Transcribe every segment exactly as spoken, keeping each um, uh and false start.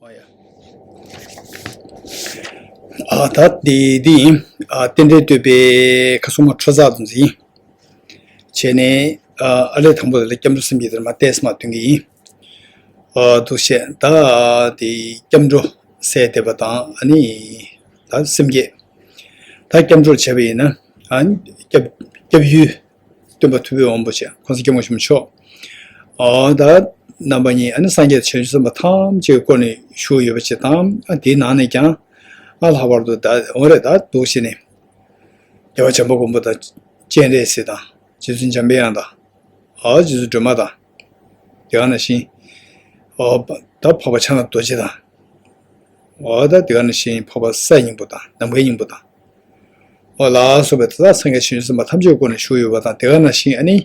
ཨ་ཡ། ཨ་ད་དེ་དེ་ཡིན། ཨ་རྟེན་འབྲེལ་བསྟོད་པའི་ཁ་སོ་མ་འཕྲོ་བརླག་ཏུ་འཛིན། བྱས་ནས་ཨ་ཨ་ལས་དང་པོ་དེ་ལ་སྐྱབས་འགྲོ་སེམས་བསྐྱེད་དེ་མ་བལྟས་མ་སྟོན་གྱི་ཡིན། ཨ་འདུག་བྱས་ད་དེ་སྐྱབས་འགྲོ་སེམས་བསྐྱེད་པ་དང་ཨ་ནི་ད་སེམས་བསྐྱེད། ད་སྐྱབས་འགྲོར་བྱས་པ་ཡིན་ན་ཨ་སྐྱབས་སྐྱབས་ཡུལ། སྟོན་པ་ཐུབ་པའི་དབང་པོ་ཆེ་༸གོང་ས་སྐྱབས་མགོན་ཆེན་པོ་མཆོག་ཨོ་ད་རྣམ་པ་གཉིས་ཨ་ནི་སངས་རྒྱས་བྱང་ཆུབ་སེམས་དཔའ་ཐམས་ཅད་ཀྱི་སྐོར་ནས་ཞུ་ཡོད་པ་ཅིག་དང་ཨ་དེའི་ནང་ནས་ཀྱང་ཨ་ལྷག་པར་དུ་ད་འོ་རེད་ད་འདུག་བྱས་ནས་རྒྱལ་བ་བྱམས་པ་མགོན་པོ་དང་སྤྱན་རས་གཟིགས་དང་རྗེ་བཙུན་འཇམ་པའི་དབྱངས་དང་ཨོ་རྗེ་བཙུན་སྒྲོལ་མ་དང་དེ་ག་ནང་བཞིན་ཨོ་ད་འཕགས་པ་ཕྱག་ན་རྡོ་རྗེ་དང་། འོ་ད་དེ་ག་ནང་བཞིན་འཕགས་པ་ས་ཡི་སྙིང་པོ་དང་ནམ་མཁའི་སྙིང་པོ་དང་། འོ་ལ་སོགས་པའི་ད་སངས་རྒྱས་བྱང་ཆུབ་སེམས་དཔའ་ཐམས་ཅད་སྐོར་ནས་ཞུ་ཡོད་པ་དང་དེ་ག་ནང་བཞིན་ཨ་ནི།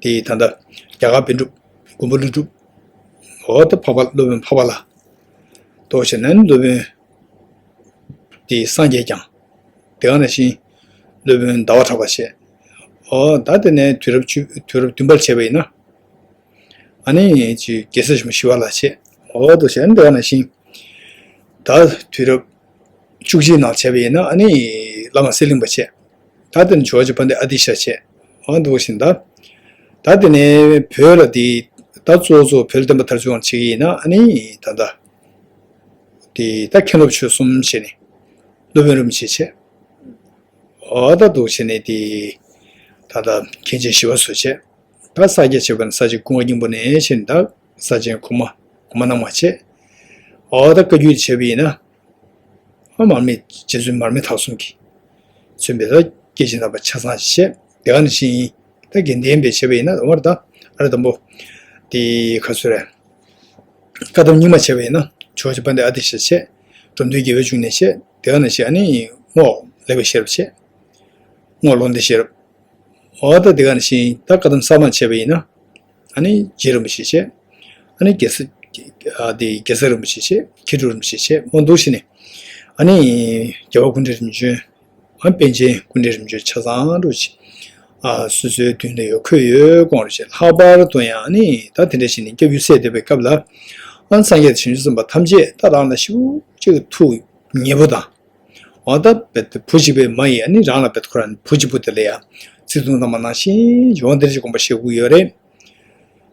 དེ་ད་ལྟ་རྒྱ་གར་པཎ་གྲུབ་མགོན་པོ་ཀླུ་སྒྲུབ། འོ་ད་འཕགས་པ་སློབ་དཔོན་འཕགས་པ་ལྷ། དོ་ཞེ་ན་ནི་སློབ་དཔོན། དེ་སངས་རྒྱས་ཀྱང་། དེ་ག་ནང་བཞིན་སློབ་དཔོན་ཟླ་བ་གྲགས་པ་བྱས། འོ་ད་དེ་ནས་དུས་རབས་བཅུ་དུས་རབས་བདུན་པར་བྱས་པ་ཡིན་ན། ཨ་ནི་ཅིག་རྒྱལ་སྲས་ཆེན་པོ་ཞི་བ་ལྷ་བྱས། འོ་དོ་ཞེ་ན་དེ་ག་ནང་བཞིན། ད་དུས་རབས་བཅུ་གཅིག་ནང་བྱས་པ་ཡིན་ན་ཨ་ནི་བླ་མ་གསེར་གླིང་པ་བྱས། ད་དེ་ནས་ཇོ་བོ་རྗེ་དཔལ་ལྡན་ཨ་ཏི་ཤ་བྱས། འོ་འདུག་བཞིན་ད། ད་དེ་ནས་བོད་ལ་དེ་ད་གཙོ་བོ་གཙོ་བོ་བོད་ལ་བསྟན་པ་དར་ཚུལ་ཡང་བྱེད་ཀྱི་ཡིན་ན་ཨ་ནི་ད་ད། དེ་ད་མཁན་སློབ་ཆོས་གསུམ་བྱས་ནས་སློབ་དཔོན་རིན་པོ་ཆེ་བྱས། འོ་ད་འདུག་བྱས་ནས་དེ་ད་ད་མཁན་ཆེན་ཞི་བ་འཚོ་བྱས། ད་ས་སྐྱ་བྱས་པ་ན་ས་ཆེན་ཀུན་དགའ་སྙིང་པོ་ནས་བྱས་ནས་ད་ས་ཆེན་གོང་མ་གོང་མ་སྣང་བ་བྱས། འོ་ད་བཀའ་བརྒྱུད་བྱས་པ་ཡིན་ན། ཨ་མར་མེ་རྗེ་བཙུན་མར་མེ་མཐའ་གསུམ་གྱིས་མཚོན་པའི་ད་སྐྱེས་ཆེན་དམ་པ་ཆ་ཚང་ཞིག་བྱས། དེ་ག་ནང་བཞིན་ད་དགེ་ལྡན་པའི་བྱས་པ་ཡིན་ན་འོ་ད་ཨ་རེ་དང་པོ། དེ་ག་ཚོད་རེད། བཀའ་གདམས་རྙིང་མ་བྱས་པ་ཡིན་ན་ཇོ་བོ་རྗེ་དཔལ་ལྡན་ཨ་ཏི་ཤ་བྱས། འགྲོ་འདུལ་དགེ་བའི་འབྱུང་གནས་བྱས། དེ་ག་ནང་བཞིན་ཨ་ནི་རྔོག་ལེགས་པའི་ཤེས་རབ་བྱས། རྔོག་ལོ་ཟླའི་ཤེས་རབ། འོ་ད་དེ་ག་ནང་བཞིན་ད་བཀའ་གདམས་གསར་མ་བྱས་པ་ཡིན་ན། ཨ་ནི་རྗེ་རིན་པོ་ཆེ་བྱས། ཨ་ནི་རྒྱལ་སྲས། ཨ་དེ་རྒྱལ་སྲས་རིན་པོ་ཆེ་བྱས། མཁས་གྲུབ་རིན་པོ་ཆེ་བྱས། འོ་འདུག་བྱས་ནས། ཨ་ནི་རྒྱལ་བ་སྐུ་ཕྲེང་རིམ་བྱོན། ཨ་པཎ་ཆེན་སྐུ་ཕྲེང་རིམ་བྱོན་ཆ་ཚང་འགྲོ་ཆེ། ཨ་སོ་སོའི་མདུན་ལ་ཡོད་འཁོད་ཡོད་དགོངས་རེ་བྱས། ལྷག་པར་དུ་ཡང་ཨ་ནི་ད་དེ་འདྲ་བྱས་ནས་སྐྱབས་ཡུལ་སད་བསྡད་པའི་སྐབས་ལ། ཨ་སངས་རྒྱས་བྱང་ཆུབ་སེམས་དཔའ་ཐམས་ཅད་ད་རང་ལ་ཞེ་པོ་ཅིག་ཐུགས་མཉེས་པོ་དང་། འོ་ད་བེད་བུ་གཅིག་པའི་མ་ཡིས་ཨ་ནི་རང་ལ་བེད་ཁོ་རང་བུ་གཅིག་པུ་དེ་ལ་ཡ་བརྩེ་དུང་དང་མ་ནང་བཞིན་འོ་འདིར་གྱི་དགོངས་པ་བཞེས་དགོས་ཡོད་རེད།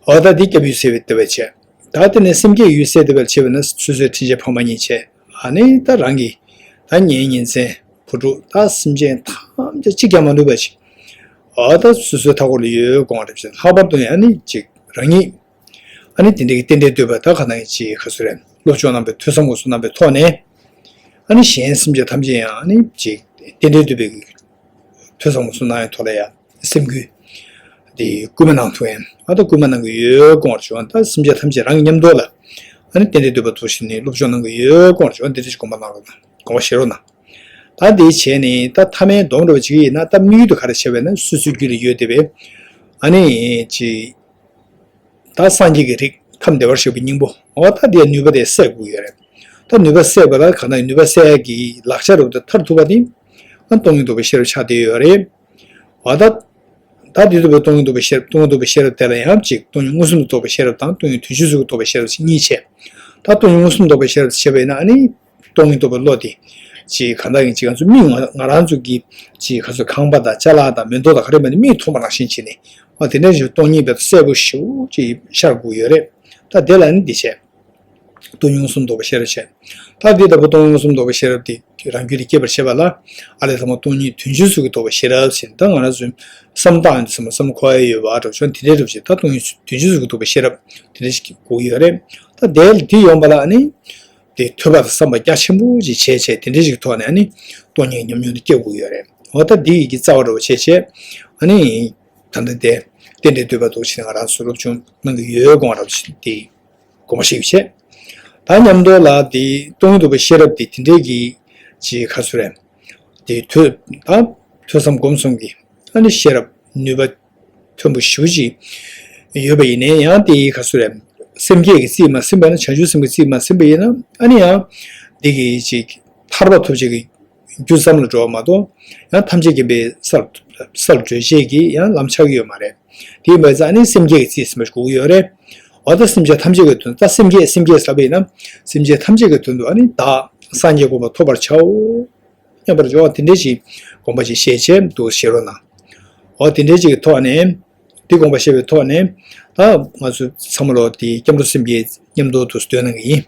འོ་ད་འདི་སྐྱབས་ཡུལ་སད་པའི་བསྡད་པ་བྱས། ད་དེ་ནས་སེམས་བསྐྱེད་ཡུལ་སད་བསྡད་པར་བྱས་པ་ན་སོ་སོའི་དྲིན་ཅན་ཕ་མ་གཉིས་བྱས། ཨ་ནི་ད་རང་གི་ད་གཉེན་ཉེ་ཚན་བུ་ཕྲུག་ད་སེམས་ཅན་ཐམས་ཅད་གཅིག་ཀྱང་མ་ལུས་པ་ཞིག་འོ་ད་སོ་སོའི་མཐའ་འཁོར་ལ་ཡོད་དགོངས་རེ་བྱས། ལྷག་པར་དུ་ཡང་ཨ་ནི་ཅིག་རང་ཉིད། ཨ་ནི་དེ་འདྲའི་གི་རྟེན་འབྲེལ་བསྟོད་པ་ད་ག་ནང་གི་ཅིག་ག་ཚོད་རེད། སློབ་སྦྱོང་གནང་བའི་ཐོས་བསམ་སྒོམ་གསུམ་གནང་བའི་ཐོག་ནས། ཨ་ནི་གཞན་སེམས་ཅན་ཐམས་ཅད་ཡང་ཨ་ནི་ཅིག་རྟེན་འབྲེལ་བསྟོད་པའི་གི་ཐོས་བསམ་སྒོམ་གསུམ་གནང་བའི་ཐོག་ལ་ཡང་སེམས་འགུལ་དེ་སྐུལ་མ་གནང་ཐུབ་ཡང་ཨ་ད་སྐུལ་མ་གནང་གི་ཡོད་དགོངས་པར་བྱུང་། ད་སེམས་ཅན་ཐམས་ཅད་རང་གི་མཉམ་དུ་ལ་ཨ་ནི་རྟེན་འབྲེལ་བསྟོད་པ་ཐོག་ཞིག་ནས་སློབ་སྦྱོང་གནང་གི་ཡོད་དགོངས་པར་བྱུང་། འདི་འདྲ་ཞིག་དགོངས་པ་གནང་རོགས་གནང་། དགོངས་པ་བཞེས་རོགས་གནང་། ད་འདི་བྱས་ནས་ད་ཐ་མའི་སྡོམ་འགྲོ་བ་ཅིག་ཡིན་ན་ད་དམིགས་ཡུལ་དུ་ག་རེ་བྱས་པས་ན་སོ་སོའི་རྒྱུད་ལ་ཡོད་བསྡད་པའི་ཨ་ནི་ཅིག་ད་སངས་རྒྱས་ཀྱི་རིགས་ཁམས་བདེ་བར་གཤེགས་པའི་སྙིང་པོ་འོ་ད་དེའི་ནུས་པ་དེ་སད་དགོས་ཡོད་རེད། ད་ནུས་པ་སད་པ་ལ་གང་ལྟར་ནུས་པ་སད་ཀྱི་ལག་ཆ་རུ་དེ་མཐར་ཐུག་པ་དེ་ཨ་སྟོང་ཉིད་རྟོགས་པའི་ཤེས་རབ་ཆགས་བསྡད་ཡོད་རེད། འོ་ད་ད་དེ་ཐུབ་པའི་སྟོང་ཉིད་རྟོགས་པའི་ཤེས་རབ་སྟོང་ཉིད་རྟོགས་པའི་ཤེས་རབ་དེ་ལ་ཡང་གཅིག་སྟོང་ཉིད་མངོན་སུམ་དུ་རྟོགས་པའི་ཤེས་རབ་དང་སྟོང་ཉིད་དོན་བྱེད་ཚུལ་གྱིས་རྟོགས་པའི་ཤེས་རབ་ཅེས་གཉིས་བྱས། ད་སྟོང་ཉིད་མངོན་སུམ་དུ་རྟོགས་པའི་ཤེས་རབ་བྱས་པ་ཡིན་ན་ཨ་ནི། སྟོང་ཉིད་རྟོགས་པའི་བློ་དེ། ཅིག་གང་ལྟར་ཡིན་ཅིག་ང་ཚོ་མིག་ང་ང་རང་ཚོ་གི་ཅིག་ག་ཚོད་ཁང་པ་དང་ཅ་ལག་དང་མེ་ཏོག་དང་ག་རེ་མ་ནི་མིག་མཐོང་པ་ནང་བཞིན་བྱས་ནས་འོ་དེ་འདྲ་ཞིག་སྟོང་ཉིད་བེད་གསལ་པོ་ཞེ་པོ་ཅིག་ཤར་དགོས་ཡོད་རེད། ད་དེ་ལ་ནི་འདི་བྱས། སྟོང་ཉིད་མངོན་སུམ་རྟོགས་པའི་ཤེས་རབ་བྱས། ད་འདི་ལྟ་བུ་སྟོང་ཉིད་མངོན་སུམ་རྟོགས་པའི་ཤེས་རབ་དེ་རང་རྒྱུད་དུ་སྐྱེས་པར་བྱེད་པ་ལ་ཨ་ལས་ཚང་མ་སྟོང་ཉིད་དོན་བྱེད་ཚུལ་གྱིས་རྟོགས་པའི་ཤེས་རབ་ཟེར་ད་ང་རང་ཚོའི་བསམ་བཏང་ཡོང་དུས་ཙམ་པ་བསམ་འཁོར་ཡ་ཡོད་པ་འདྲ་བྱུང་དེ་འདྲའི་རུབ་ཅིག་ད་སྟོང་ཉིད་དོན་བྱེད་ཚུལ་གྱིས་རྟོགས་པའི་ཤེས་རབ་དེ་འདྲ་ཞིག་དགོས་ཡོད་རེད། ད་དེ་དེ་ཡོང་པ་ལ་ཨ་ནི། དེ་ཐོས་པ་དང་བསམ་པ་རྒྱ་ཆེན་པོ་ཅིག་བྱས་བྱས་དེ་འདྲ་ཞིག་ཐོག་ནས་ཨ་ནི་སྟོང་ཉིད་ཉམས་མྱོང་དེ་སྐྱེ་དགོས་ཡོད་རེད། འོ་ད་འདི་ཡི་གི་རྩ་བ་འདྲ་བོ་བྱས་བྱས་ཨ་ནི་ད་ལྟ་དེ་རྟེན་འབྲེལ་བསྟོད་པ་འདུག་བྱས་ནས་ང་རང་ཚོ་སློབ་སྦྱོང་གནང་གི་ཡོད་དགོངས་པ་འདྲ་བོ་ཞིག་དེ་དགོངས་པ་བཞེས་བྱས། ད་མཉམ་དུ་ལ་དེ་སྟོང་ཉིད་རྟོགས་པའི་ཤེས་རབ་དེ་དེ་འདྲའི་གི་ཅིག་ག་ཚོད་རེད། དེ་ཐོས་ད་ཐོས་བསམ་སྒོམ་གསུམ་གྱི་ཨ་ནི་ཤེས་རབ་ནུས་པ། མཐོན་པོ་ཞེ་པོ་ཅིག་ཡོད་པ་ཡིན་ནའི་ཡང་དེ་ཡི་ག་ཚོད་རེད། སེམས་བསྐྱེད་ཀྱིས་རྩིས་མ་ཟིན་པ་ན་བྱང་ཆུབ་སེམས་ཀྱིས་རྩིས་མ་ཟིན་པ་ཡིན་ན་ཨ་ནི་ཡང་འདི་གི་ཅིག་ཐར་པ་ཐོབ་བྱེད་ཀྱི་རྒྱུ་ཙམ་ལ་འགྲོ་བ་མ་གཏོགས་ཡང་ཐམས་ཅད་མཁྱེན་པའི་སར་སར་བགྲོད་བྱེད་ཀྱི་ཡང་ལམ་ཆགས་ཀྱི་ཡོད་མ་རེད། དེ་ཡིན་པ་ཙང་ཨ་ནི་སེམས་བསྐྱེད་ཀྱིས་རྩིས་ཟིན་པ་ཞིག་དགོས་ཀྱི་ཡོད་རེད། ཨ་ད་སེམས་ཅན་ཐམས་ཅད་ཀྱི་དོན་ད་སེམས་བསྐྱེད་སེམས་བསྐྱེད་ཟེར་བ་ཡིན་ན་སེམས་ཅན་ཐམས་ཅད་ཀྱི་དོན་དུ་ཨ་ནི་བདག་སངས་རྒྱས་གོ་འཕང་ཐོབ་པར་བྱའོ། སྙམ་པར་སྦྱོར་བ་དེ་འདྲའི་ཞིག་དགོངས་པ་ཞིག་བཞེས་བྱས་འདུག་ཤེས་རོགས་གནང་། འོ་དེ་འདྲའི་ཞིག་གི་ཐོག་ནས་དེ་དགོངས་པ་བཞེས་པའི་ཐོག་ནས་ད་ང་ཚོ་ཚང་མ་ལོ་དེ་སྐྱབས་འགྲོ་སེམས་བསྐྱེད་མཉམ་དུ་འདུག་འདོན་གནང་གི་ཡིན།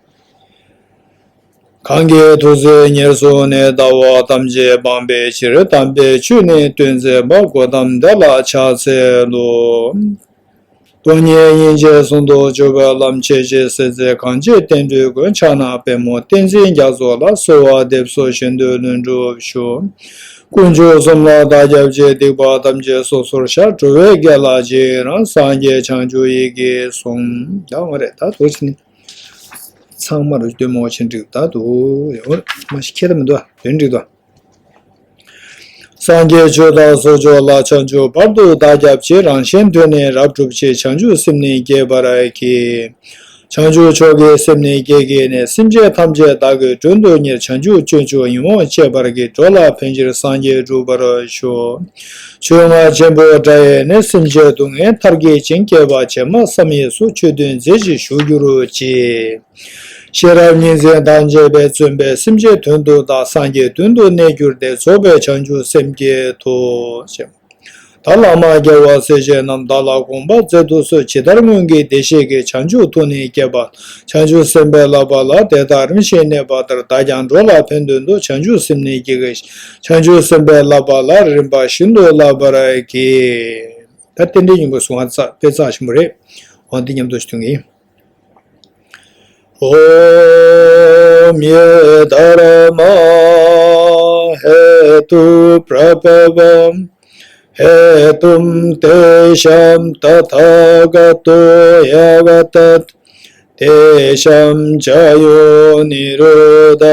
གང་གིས་ཐུགས་བརྩེ་ཉེར་བཟུང་ནས། ལྟ་བ་ཐམས་ཅད་སྤང་བའི་ཕྱིར། དམ་པའི་ཆོས་ནི་སྟོན་མཛད་པ། གཽ་ཏམ་དེ་ལ་ཕྱག་འཚལ་ལོ། སྟོང་ཉིད་སྙིང་རྗེ་ཟུང་དུ་འཇུག་པའི་ལམ། ཆེས་ཆེར་གསལ་མཛད་གངས་ཅན་བསྟན་འགྲོའི་མགོན། ཕྱག་ན་པདྨོ་བསྟན་འཛིན་རྒྱ་མཚོ་ལ། གསོལ་བ་འདེབས་སོ་གཞན་དོན་ལྷུན་གྲུབ་ཤོག། དཀོན་མཆོག་གསུམ་ལ་བདག་སྐྱབས་མཆི། སྡིག་པ་ཐམས་ཅད་སོ་སོར་བཤགས། འགྲོ་བའི་དགེ་ལ་རྗེས་ཡི་རང་། སངས་རྒྱས་བྱང་ཆུབ་ཡིད་ཀྱིས་བཟུང་། ཡང་མ་རེད་ད་དོ་ཕྱིན། ཚང་མ་རུ་སྟོན་མོ་ཆེན་འགྲིག་ད་འདུག་ཡོད་མ་ཤི་ཁྱེད་ད་མི་འདུག་དོན་འགྲིག་ད། སངས་རྒྱས་ཆོས་དང་ཚོགས་མཆོག་ལ། བྱང་ཆུབ་བར་དུ་བདག་སྐྱབས་མཆི། རང་གཞན་དོན་ནི་རབ་བསྒྲུབ་ཕྱིར། བྱང་ཆུབ་སེམས་ནི་བསྐྱེད་པར་བགྱི། བྱང་ཆུབ་མཆོག་གི་སེམས་ནི་བསྐྱེད་བགྱིས་ནས། སེམས་ཅན་ཐམས་ཅད་བདག་གིས་མགྲོན་དུ་གཉེར། བྱང་ཆུབ་སྤྱོད་མཆོག་ཉོན་མོངས་སྤྱད་པར་བགྱི། འགྲོ་ལ་ཕན་ཕྱིར་སངས་རྒྱས་འགྲུབ་པར་ཤོག། ཆོས་རྔ་ཆེན་པོ་སྒྲ་ཡིས་ནི། སེམས་ཅན་སྡུག་བསྔལ་མཐར་སྐྱེལ་ཅིང་། བསྐལ་པ་ཕྱི་མ་བསམ་ཡས་སུ། ཆོས་སྟོན་མཛད་ཅིང་བཞུགས་གྱུར་ཅིག། ཤེས་རབ་གཉིས་འཛིན་དང་བཅས་པས་བཙུན་པས། སེམས་ཅན་དོན་དུ་བདག་སངས་རྒྱས་མདུན་དུ་གནས་གྱུར་ཏེ། རྫོགས་པའི་བྱང་ཆུབ་སེམས་བསྐྱེད་དོ། ད་བླ་མ་རྒྱལ་བ་སྲས་བཅས་རྣམས། བདག་ལ་དགོངས་པ་མཛད་དུ་གསོལ། ཇི་ལྟར་སྔོན་གྱི་བདེ་གཤེགས་ཀྱིས། བྱང་ཆུབ་ཐུགས་ནི་བསྐྱེད་པ། བྱང་ཆུབ་སེམས་དཔའི་བསླབ་པ་ལ། དེ་ལྟར་རིམ་བཞིན་གནས་པ་ལྟར། བདག་ཀྱང་འགྲོ་ལ་ཕན་དོན་དུ། བྱང་ཆུབ་སེམས་ནི་བསྐྱེད་བགྱི། བྱང་ཆུབ་སེམས་དཔའི་བསླབ་པ་ལ། རིམ་པ་བཞིན་དུ་བསླབ་པར་བགྱི། ད་རྟེན་འབྲེལ་སྙིང་པོ་གསུང་བ་རྩ་དཔེ་རྩ་ཆེན་པོ་རེད། འོ་འདི་མཉམ་དུ་ཞུ་གི་ཡིན། ॐ ये धर्मा हेतुप्रभवं हेतुं तेषां तथागतो यावतत् तेषां च यो निरोध।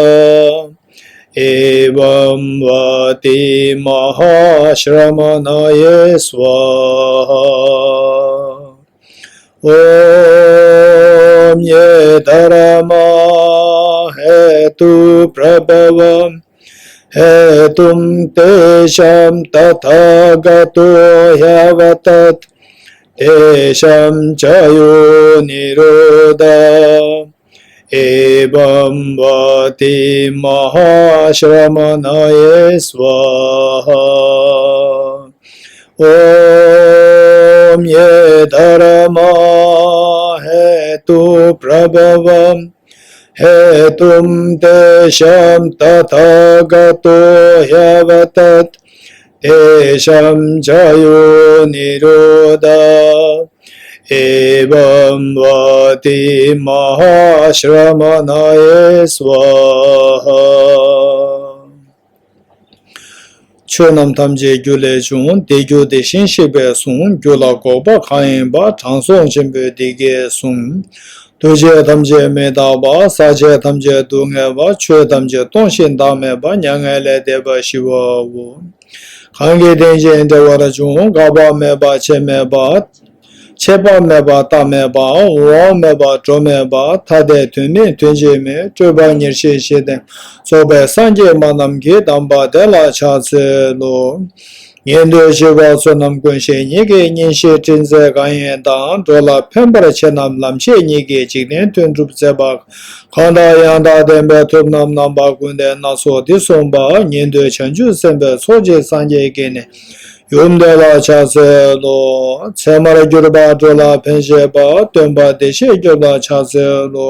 एवं वति महाश्रमणये स्वाहा। ॐ ये धर्मा हेतुप्रभवं हेतुं तेषां तथागतो यावतत् तेषां च यो निरोध। एवं वति महाश्रमणये स्वाहा। ॐ ये धर्मा हेतुप्रभवं हेतुं तेषां तथागतो यावतत् तेषां च यो निरोध। एवं वति महाश्रमणये स्वाहा। ཆོས་རྣམས་ཐམས་ཅད་རྒྱུ་ལས་བྱུང་། དེ་རྒྱུ་དེ་བཞིན་གཤེགས་པས་གསུངས། རྒྱུ་ལ་འགོག་པ་གང་ཡིན་པ། དྲང་སྲོང་ཆེན་པོས་འདི་སྐད་གསུངས། འདུ་བྱེད་ཐམས་ཅད་མི་རྟག་པ། ཟག་བཅས་ཐམས་ཅད་སྡུག་བསྔལ་བ། ཆོས་ཐམས་ཅད་སྟོང་ཞིང་བདག་མེད་པ། མྱ་ངན་ལས་འདས་པ་ཞི་བའོ། གང་གིས་རྟེན་ཅིང་འབྲེལ་བར་འབྱུང་། འགག་པ་མེད་པ་ཆད་མེད་པ། ཆད་པ་མེད་པ་རྟག་མེད་པ། འོང་བ་མེད་པ་འགྲོ་མེད་པ། ཐ་དད་དོན་མེད་དོན་གཅིག་མེད། སྤྲོས་པ་ཉེར་ཞི་ཞི་བདེ། རྫོགས་པའི་སངས་རྒྱས་སྨྲ་རྣམས་ཀྱི། གདམས་པ་དེ་ལ་ཕྱག་འཚལ་ལོ། ཉན་ཐོས་ཞི་བ་བསོད་ནམས་ཀུན་ཤེས་ཉིད་ཀྱིས། གཉེན་བཤེས་ཁྲིད་མཛད་གང་ཡིན་དང་། འགྲོ་ལ་ཕན་པར་བྱེད་རྣམས་ལམ་ཤེས་ཉིད་ཀྱིས། འཇིག་རྟེན་དོན་སྒྲུབ་མཛད་པ། གང་དག་ཡང་དག་བདེན་པའི་ཐོབ་རྣམས། རྣམ་པ་ཀུན་ལྡན་སྣ་ཚོགས་འདི་གསུངས་པ། ཉན་ཐོས་བྱང་ཆུབ་སེམས་དཔའི་ཚོགས་ཀྱིས་སངས་རྒྱས་ཀྱི་ནི། ཡུམ་དེ་ལ་ཕྱག་འཚལ་ལོ། ཚད་མར་གྱུར་པ་འགྲོ་ལ་ཕན་བྱེད་པ། སྟོན་པ་བདེ་གཤེགས་སྐྱོབ་ལ་ཕྱག་འཚལ་ལོ།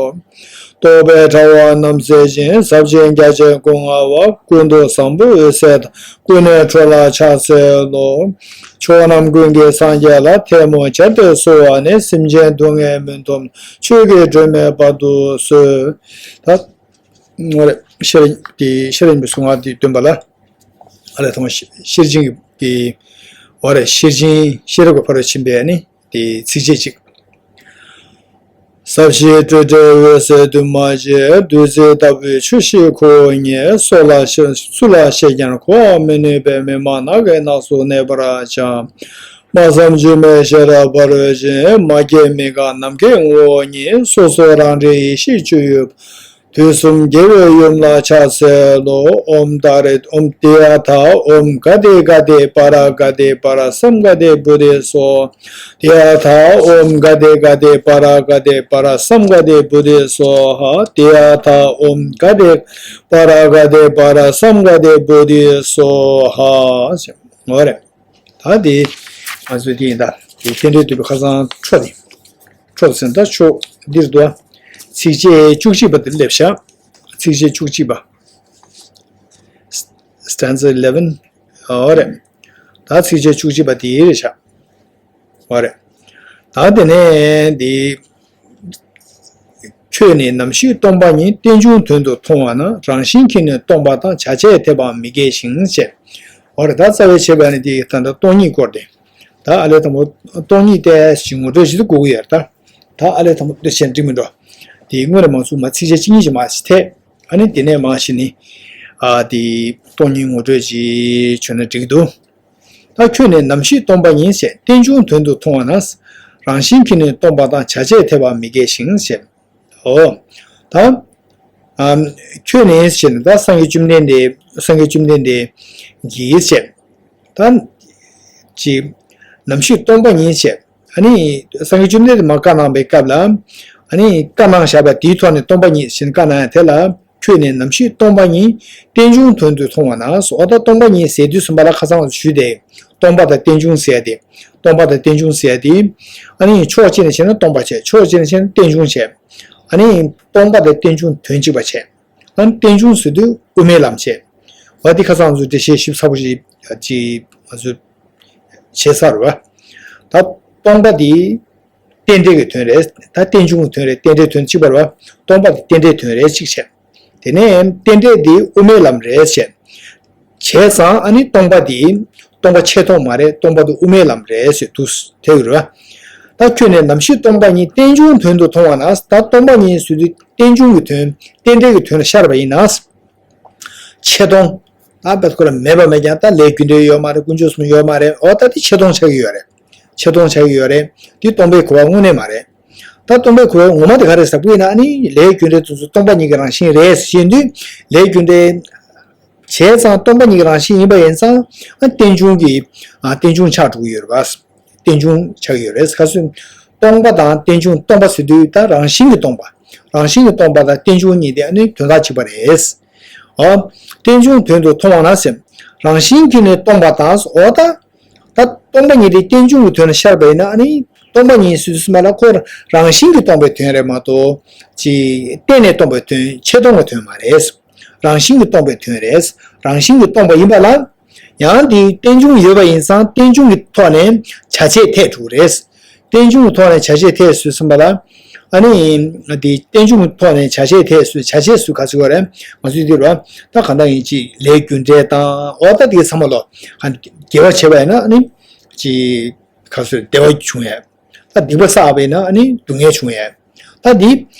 རྟོག་པའི་དྲ་བ་རྣམ་སེལ་ཞིང་། ཟབ་ཅིང་རྒྱ་ཆེན་སྐུ་མངའ་བ། ཀུན་ཏུ་བཟང་པོ་འོད་གསལ་དང་། ཀུན་ནས་འཕྲོ་ལ་ཕྱག་འཚལ་ལོ། ཕྱོགས་རྣམས་ཀུན་གྱི་སངས་རྒྱས་ལ། ཐལ་མོ་སྦྱར་ཏེ་གསོལ་བ་ནི། སེམས་ཅན་སྡུག་བསྔལ་མུན་འཐོམས་ཆོས་ཀྱི་སྒྲོན་མེ་སྤར་དུ་གསོལ། ད་ངོ་རེ་ཤེར་དེ་ཤེར་ཡིན་པའི་གསུང་ང་དེ་སྟོན་པ་ལ། ཨ་ལས་ཐོང་ཤེར་ཕྱིན་གྱི་འོ་རེ་ཤེར་ཕྱིན་ཤེས་རབ་ཀྱི་ཕ་རོལ་ཕྱིན་པའི་ནི་དེ་ཚིགས་བཅད་གཅིག། ཟབ་ཞི་སྤྲོས་བྲལ་འོད་གསལ་འདུས་མ་བྱས། བདུད་རྩི་ལྟ་བུའི་ཆོས་ཤིག་ཁོ་བོ་ཉིད། སུ་ལ་བཤད་སུ་ལ་བཤད་ཀྱང་གོ་བ་མི་ནུས་པས། མི་སྨྲ་ནགས་ཀྱི་ནགས་སུ་གནས་པར་བྱ། སྨྲ་བསམ་བརྗོད་མེད་ཤེས་རབ་ཕ་རོལ་ཕྱིན། མ་སྐྱེས་མི་འགག་ནམ་མཁའི་ངོ་བོ་ཉིད། སོ་སོ་རང་རིག་ཡེ་ཤེས་སྤྱོད་ཡུལ། དུས་གསུམ་རྒྱལ་བའི་ཡུམ་ལ་ཕྱག་འཚལ་ལོ། ཨོཾ་ཏཱ་རེ་ཨོཾ། ཏདྱ་ཐཱ། ཨོཾ་ག་ཏེ་ག་ཏེ་པཱ་ར་ག་ཏེ་པཱ་ར་སཾ་ག་ཏེ་བོ་དྷི་སྭཱ་ཧཱ། ཏདྱ་ཐཱ། ཨོཾ་ག་ཏེ་ག་ཏེ་པཱ་ར་ག་ཏེ་པཱ་ར་སཾ་ག་ཏེ་བོ་དྷི་སྭཱ་ཧཱ། ཏདྱ་ཐཱ། ཨོཾ་ག་ཏེ་པཱ་ར་ག་ཏེ་པཱ་ར་སཾ་ག་ཏེ་བོ་དྷི་སྭཱ་ཧཱ། འོ་རེད། ད་དེ་ང་ཚོས་དེ་ཡིན་ད། དེ་རྟེན་འབྲེལ་འདོད་པའི་ཁ་སང་འཕྲོ་དེ། འཕྲོ་ཟེར་ན་ད་ཕྱོགས་འདིར་འདུག་ཨ། ཚིགས་བཅད་བཅུ་གཅིག་པ་དེ་སླེབས་ཤག་ཚིགས་བཅད་བཅུ་གཅིག་པ། Stanza eleven། འོ་རེད། ད་ཚིགས་བཅད་བཅུ་གཅིག་པ་དེ་རེད་ཤག་འོ་རེད། ད་དེ་ནས་འདི། ཁྱོད་ནི་ནམ་ཞིག་སྟོང་པ་ཉིད། རྟེན་འབྱུང་དོན་དུ་མཐོང་བ་ན། རང་བཞིན་གྱིས་ནི་སྟོང་པ་དང་། བྱ་བྱེད་འཐད་པའང་མི་འགལ་ཞིང་། ཞེས། འོ་རེད། ད་རྩ་བའི་བྱས་པ་ནི་འདི་ད་ལྟ་སྟོང་ཉིད་སྐོར་དེ། ད་ཨ་ལས་དང་པོ་སྟོང་ཉིད་དེ་ཞིག་ངོ་སྤྲོད་ཞིག་ཏུ་དགོས་ཀྱི་ཡོད་རེད་ད། ད་ཨ་ལས་དང་པོ་འདི་བྱས་འགྲིག་མི་འགྲོ། དེ་སྔོན་ལ་མང་ཚུགས་མ་ཚིགས་བཅད་གཅིག་གཉིས་ཤིག་མ་ཞིག་འཐད། ཨ་ནི་དེ་ནས་མ་ཞིག་ནི། ཨ་དེ་སྟོང་ཉིད་ངོ་སྤྲོད་ཅིག་བྱུང་ན་འགྲིག་འདུག་ད་ཁྱོད་ནི་ནམ་ཞིག་སྟོང་པ་ཉིད། ཞེས་རྟེན་འབྱུང་དོན་དུ་མཐོང་བ་ན། རང་བཞིན་གྱིས་ནི་སྟོང་པ་དང་། བྱ་བྱེད་འཐད་པའང་མི་འགལ་ཞིང་། ཞེས། འོ། ད། ཨམ། ཁྱོད་ནི་ཞེས་ནི་ད་སངས་རྒྱས་བཅོམ་ལྡན་འདས། སངས་རྒྱས་བཅོམ་ལྡན་འདས་ཀྱིས་ཞེས། ད། ཅི། ནམ་ཞིག་སྟོང་པ་ཉིད་ཞེས། ཨ་ནི། སངས་རྒྱས་བཅོམ་ལྡན་འདས་མར་བཀའ་གནང་བའི་སྐབས་ལ། ཨ་ནི་བཀའ་གནང་བཞག་པ་དེའི་ཐོག་ནས་སྟོང་པ་ཉིད་ཞེས་བཀའ་གནང་ཡ་དེ་ལ། ཁྱོད་ནི་ནམ་ཞིག་སྟོང་པ་ཉིད། རྟེན་འབྱུང་དོན་དུ་མཐོང་བ་ན། ཟེར། འོ་ད་སྟོང་པ་ཉིད་ཟེར་དུས་ཙམ་པ་ལ་ཁ་སང་ཞུས་ཏེ། སྟོང་པ་དང་རྟེན་འབྱུང་ཟེར་ཏེ། སྟོང་པ་དང་རྟེན་འབྱུང་ཟེར་ཏེ། ཨ་ནི་ཕྱོགས་གཅིག་ནས་བྱས་ན་སྟོང་པ་བྱས། ཕྱོགས་གཅིག་ནས་བྱས་ན་རྟེན་འབྱུང་བྱས། ཨ་ནི་སྟོང་པ་དང་རྟེན་འབྱུང་དོན་གཅིག་པ་བྱས། ཨ་ནི་རྟེན་འབྱུང་ཟེར་དུས་དབུ་མའི་ལམ་བྱས། འོ་འདི་ཁ་སང་ཚོ་འགྲེལ་བཤད་ཞིབ་ཚགས་པོ་ཞིག་ཅིག་ང་ཚོས་བྱས་ཚར་བ། ད་སྟོང་པ་འདི་རྟེན་འབྲེལ་གྱི་དོན་རེད། ད་རྟེན་འབྱུང་གི་དོན་རེད། རྟེན་འབྲེལ་དོན་གཅིག་པ་རེད་བ། སྟོང་པ་འདི་རྟེན་འབྲེལ་དོན་རེད་གཅིག་བྱས། དེ་ནས་རྟེན་འབྲེལ་འདི་དབུ་མའི་ལམ་རེད་བྱས། བྱས་ཙང་ཨ་ནི་སྟོང་པ་འདི་སྟོང་པ་ཆེ་མཐོང་མ་རེད། སྟོང་པ་འདི་དབུ་མའི་ལམ་རེད་ཟེར་དུས་དེ་ཡོད་རེད་བ། ད་ཁྱོད་ནི་ནམ་ཞིག་སྟོང་པ་ཉིད། རྟེན་འབྱུང་དོན་དུ་མཐོང་བ་ན། ད་སྟོང་པ་ཉིད་ཟེར་དུས་རྟེན་འབྱུང་གི་དོན། རྟེན་འབྲེལ་གྱི་དོན་ལ་ཤར་བ་ཡིན་ན། ཆེ་མཐོང་། ད་བེད་ཁོ་ར་མེད་པ་མེད་ཀྱང་ད་ལས་རྒྱུ་འབྲས་ཡོད་མ་རེད། ཀུན་འབྱུང་གསུམ་ཡོད་མ་རེད། འོ་ད་དེ་ཆེ་མཐོང་ཆགས་ཀྱི་ཡོད་རེད། ཆེ་མཐོང་ཆགས་ཀྱི་ཡོད་རེད། དེ་སྟོང་པའི་གོ་བ་དངོས་གནས་མ་རེད། ད་སྟོང་པའི་གོ་བ་ངོ་མ་དེ་ག་རེ་ཟེར་དགོས་ཡིན་ན། ཨ་ནི་ལས་རྒྱུ་འབྲས་དེ་ཚོ་སྟོང་པ་ཉིད་ཀྱི་རང་བཞིན་རེད་ཟེར་དུས། ལས་རྒྱུ་འབྲས་བྱས་ཙང་སྟོང་པ་ཉིད་ཀྱི་རང་བཞིན་ཡིན་པ་ཡིན་ཙང་། ཨ་རྟེན་འབྱུང་གི། ཨ་རྟེན་འབྱུང་ཆགས་འགྲོ་གི་ཡོད་རེད་པ། རྟེན་འབྱུང་ཆགས་ཀྱི་ཡོད་རེད། ག་ཚོད། སྟོང་པ་དང་རྟེན་འབྱུང་། སྟོང་པ་ཟེར་དུས་ད་རང་བཞིན་གྱི་སྟོང་པ། རང་བཞིན་གྱི་སྟོང་པ་དང་རྟེན་འབྱུང་གཉིས་དེ་ཨ་ནི་དོན་དག་གཅིག་པ་རེད། ཨ། རྟེན་འབྱུང་དོན་དུ་མཐོང་བ་ན་ཟེར། རང་བཞིན་གྱིས་ནི་སྟོང་པ་དང་། འོ་ད། ད་སྟོང་པ་ཉིད་དེ་རྟེན་འབྱུང་གི་དོན་ལ་ཤར་བ་ཡིན་ན། ཨ་ནི་སྟོང་པ་ཉིད་ཟེར་དུས་ཙམ་པ་ལ་ཁོ་རང་བཞིན་གྱིས་སྟོང་པའི་དོན་རེད་མ་གཏོགས། ཅིག་བརྟེན་ནས་སྟོང་པའི་དོན། ཆེ་མཐོང་གི་དོན་མ་རེད། རང་བཞིན་གྱིས་སྟོང་པའི་དོན་རེད། རང་བཞིན་གྱིས་སྟོང་པ་ཡིན་པ་ལ། ཡང་དེའི་རྟེན་འབྱུང་ཡོད་པ་ཡིན་ཙང་རྟེན་འབྱུང་གི་ཐོག་ནས་བྱ་བྱེད་འཐད་འགྲོ་གི་རེད། རྟེན་འབྱུང་གི་ཐོག་ནས་བྱ་བྱེད་འཐད་ཟེར་ཙམ་པ་ལ། ཨ་ནི། དེ་རྟེན་འབྱུང་གི་ཐོག་ནས་བྱ་བྱེད་འཐད་ཟེར། བྱ་བྱེད་ཟེར་ག་ཚོད་ཡོད་རེད། ང་ཚོས་འདིར་བ། ད་གང་ལྟར་ཡིན་ཅིག་ལས་རྒྱུ་འབྲས་དང་། འོ་ད་དེའི་ཚང་མ་ལོ། ཨ་ནི་དགེ་བ་བྱས་པ་ཡིན་ན་ཨ་ནི། ཅིག་ག་ཚོད་བདེ་བ་བྱུང་ཡས། ད་སྡིག་པ་བསགས་པ་ཡིན་ན་ཨ་ནི་སྡུག་བསྔལ་བྱུང་ཡས། ད་འདི་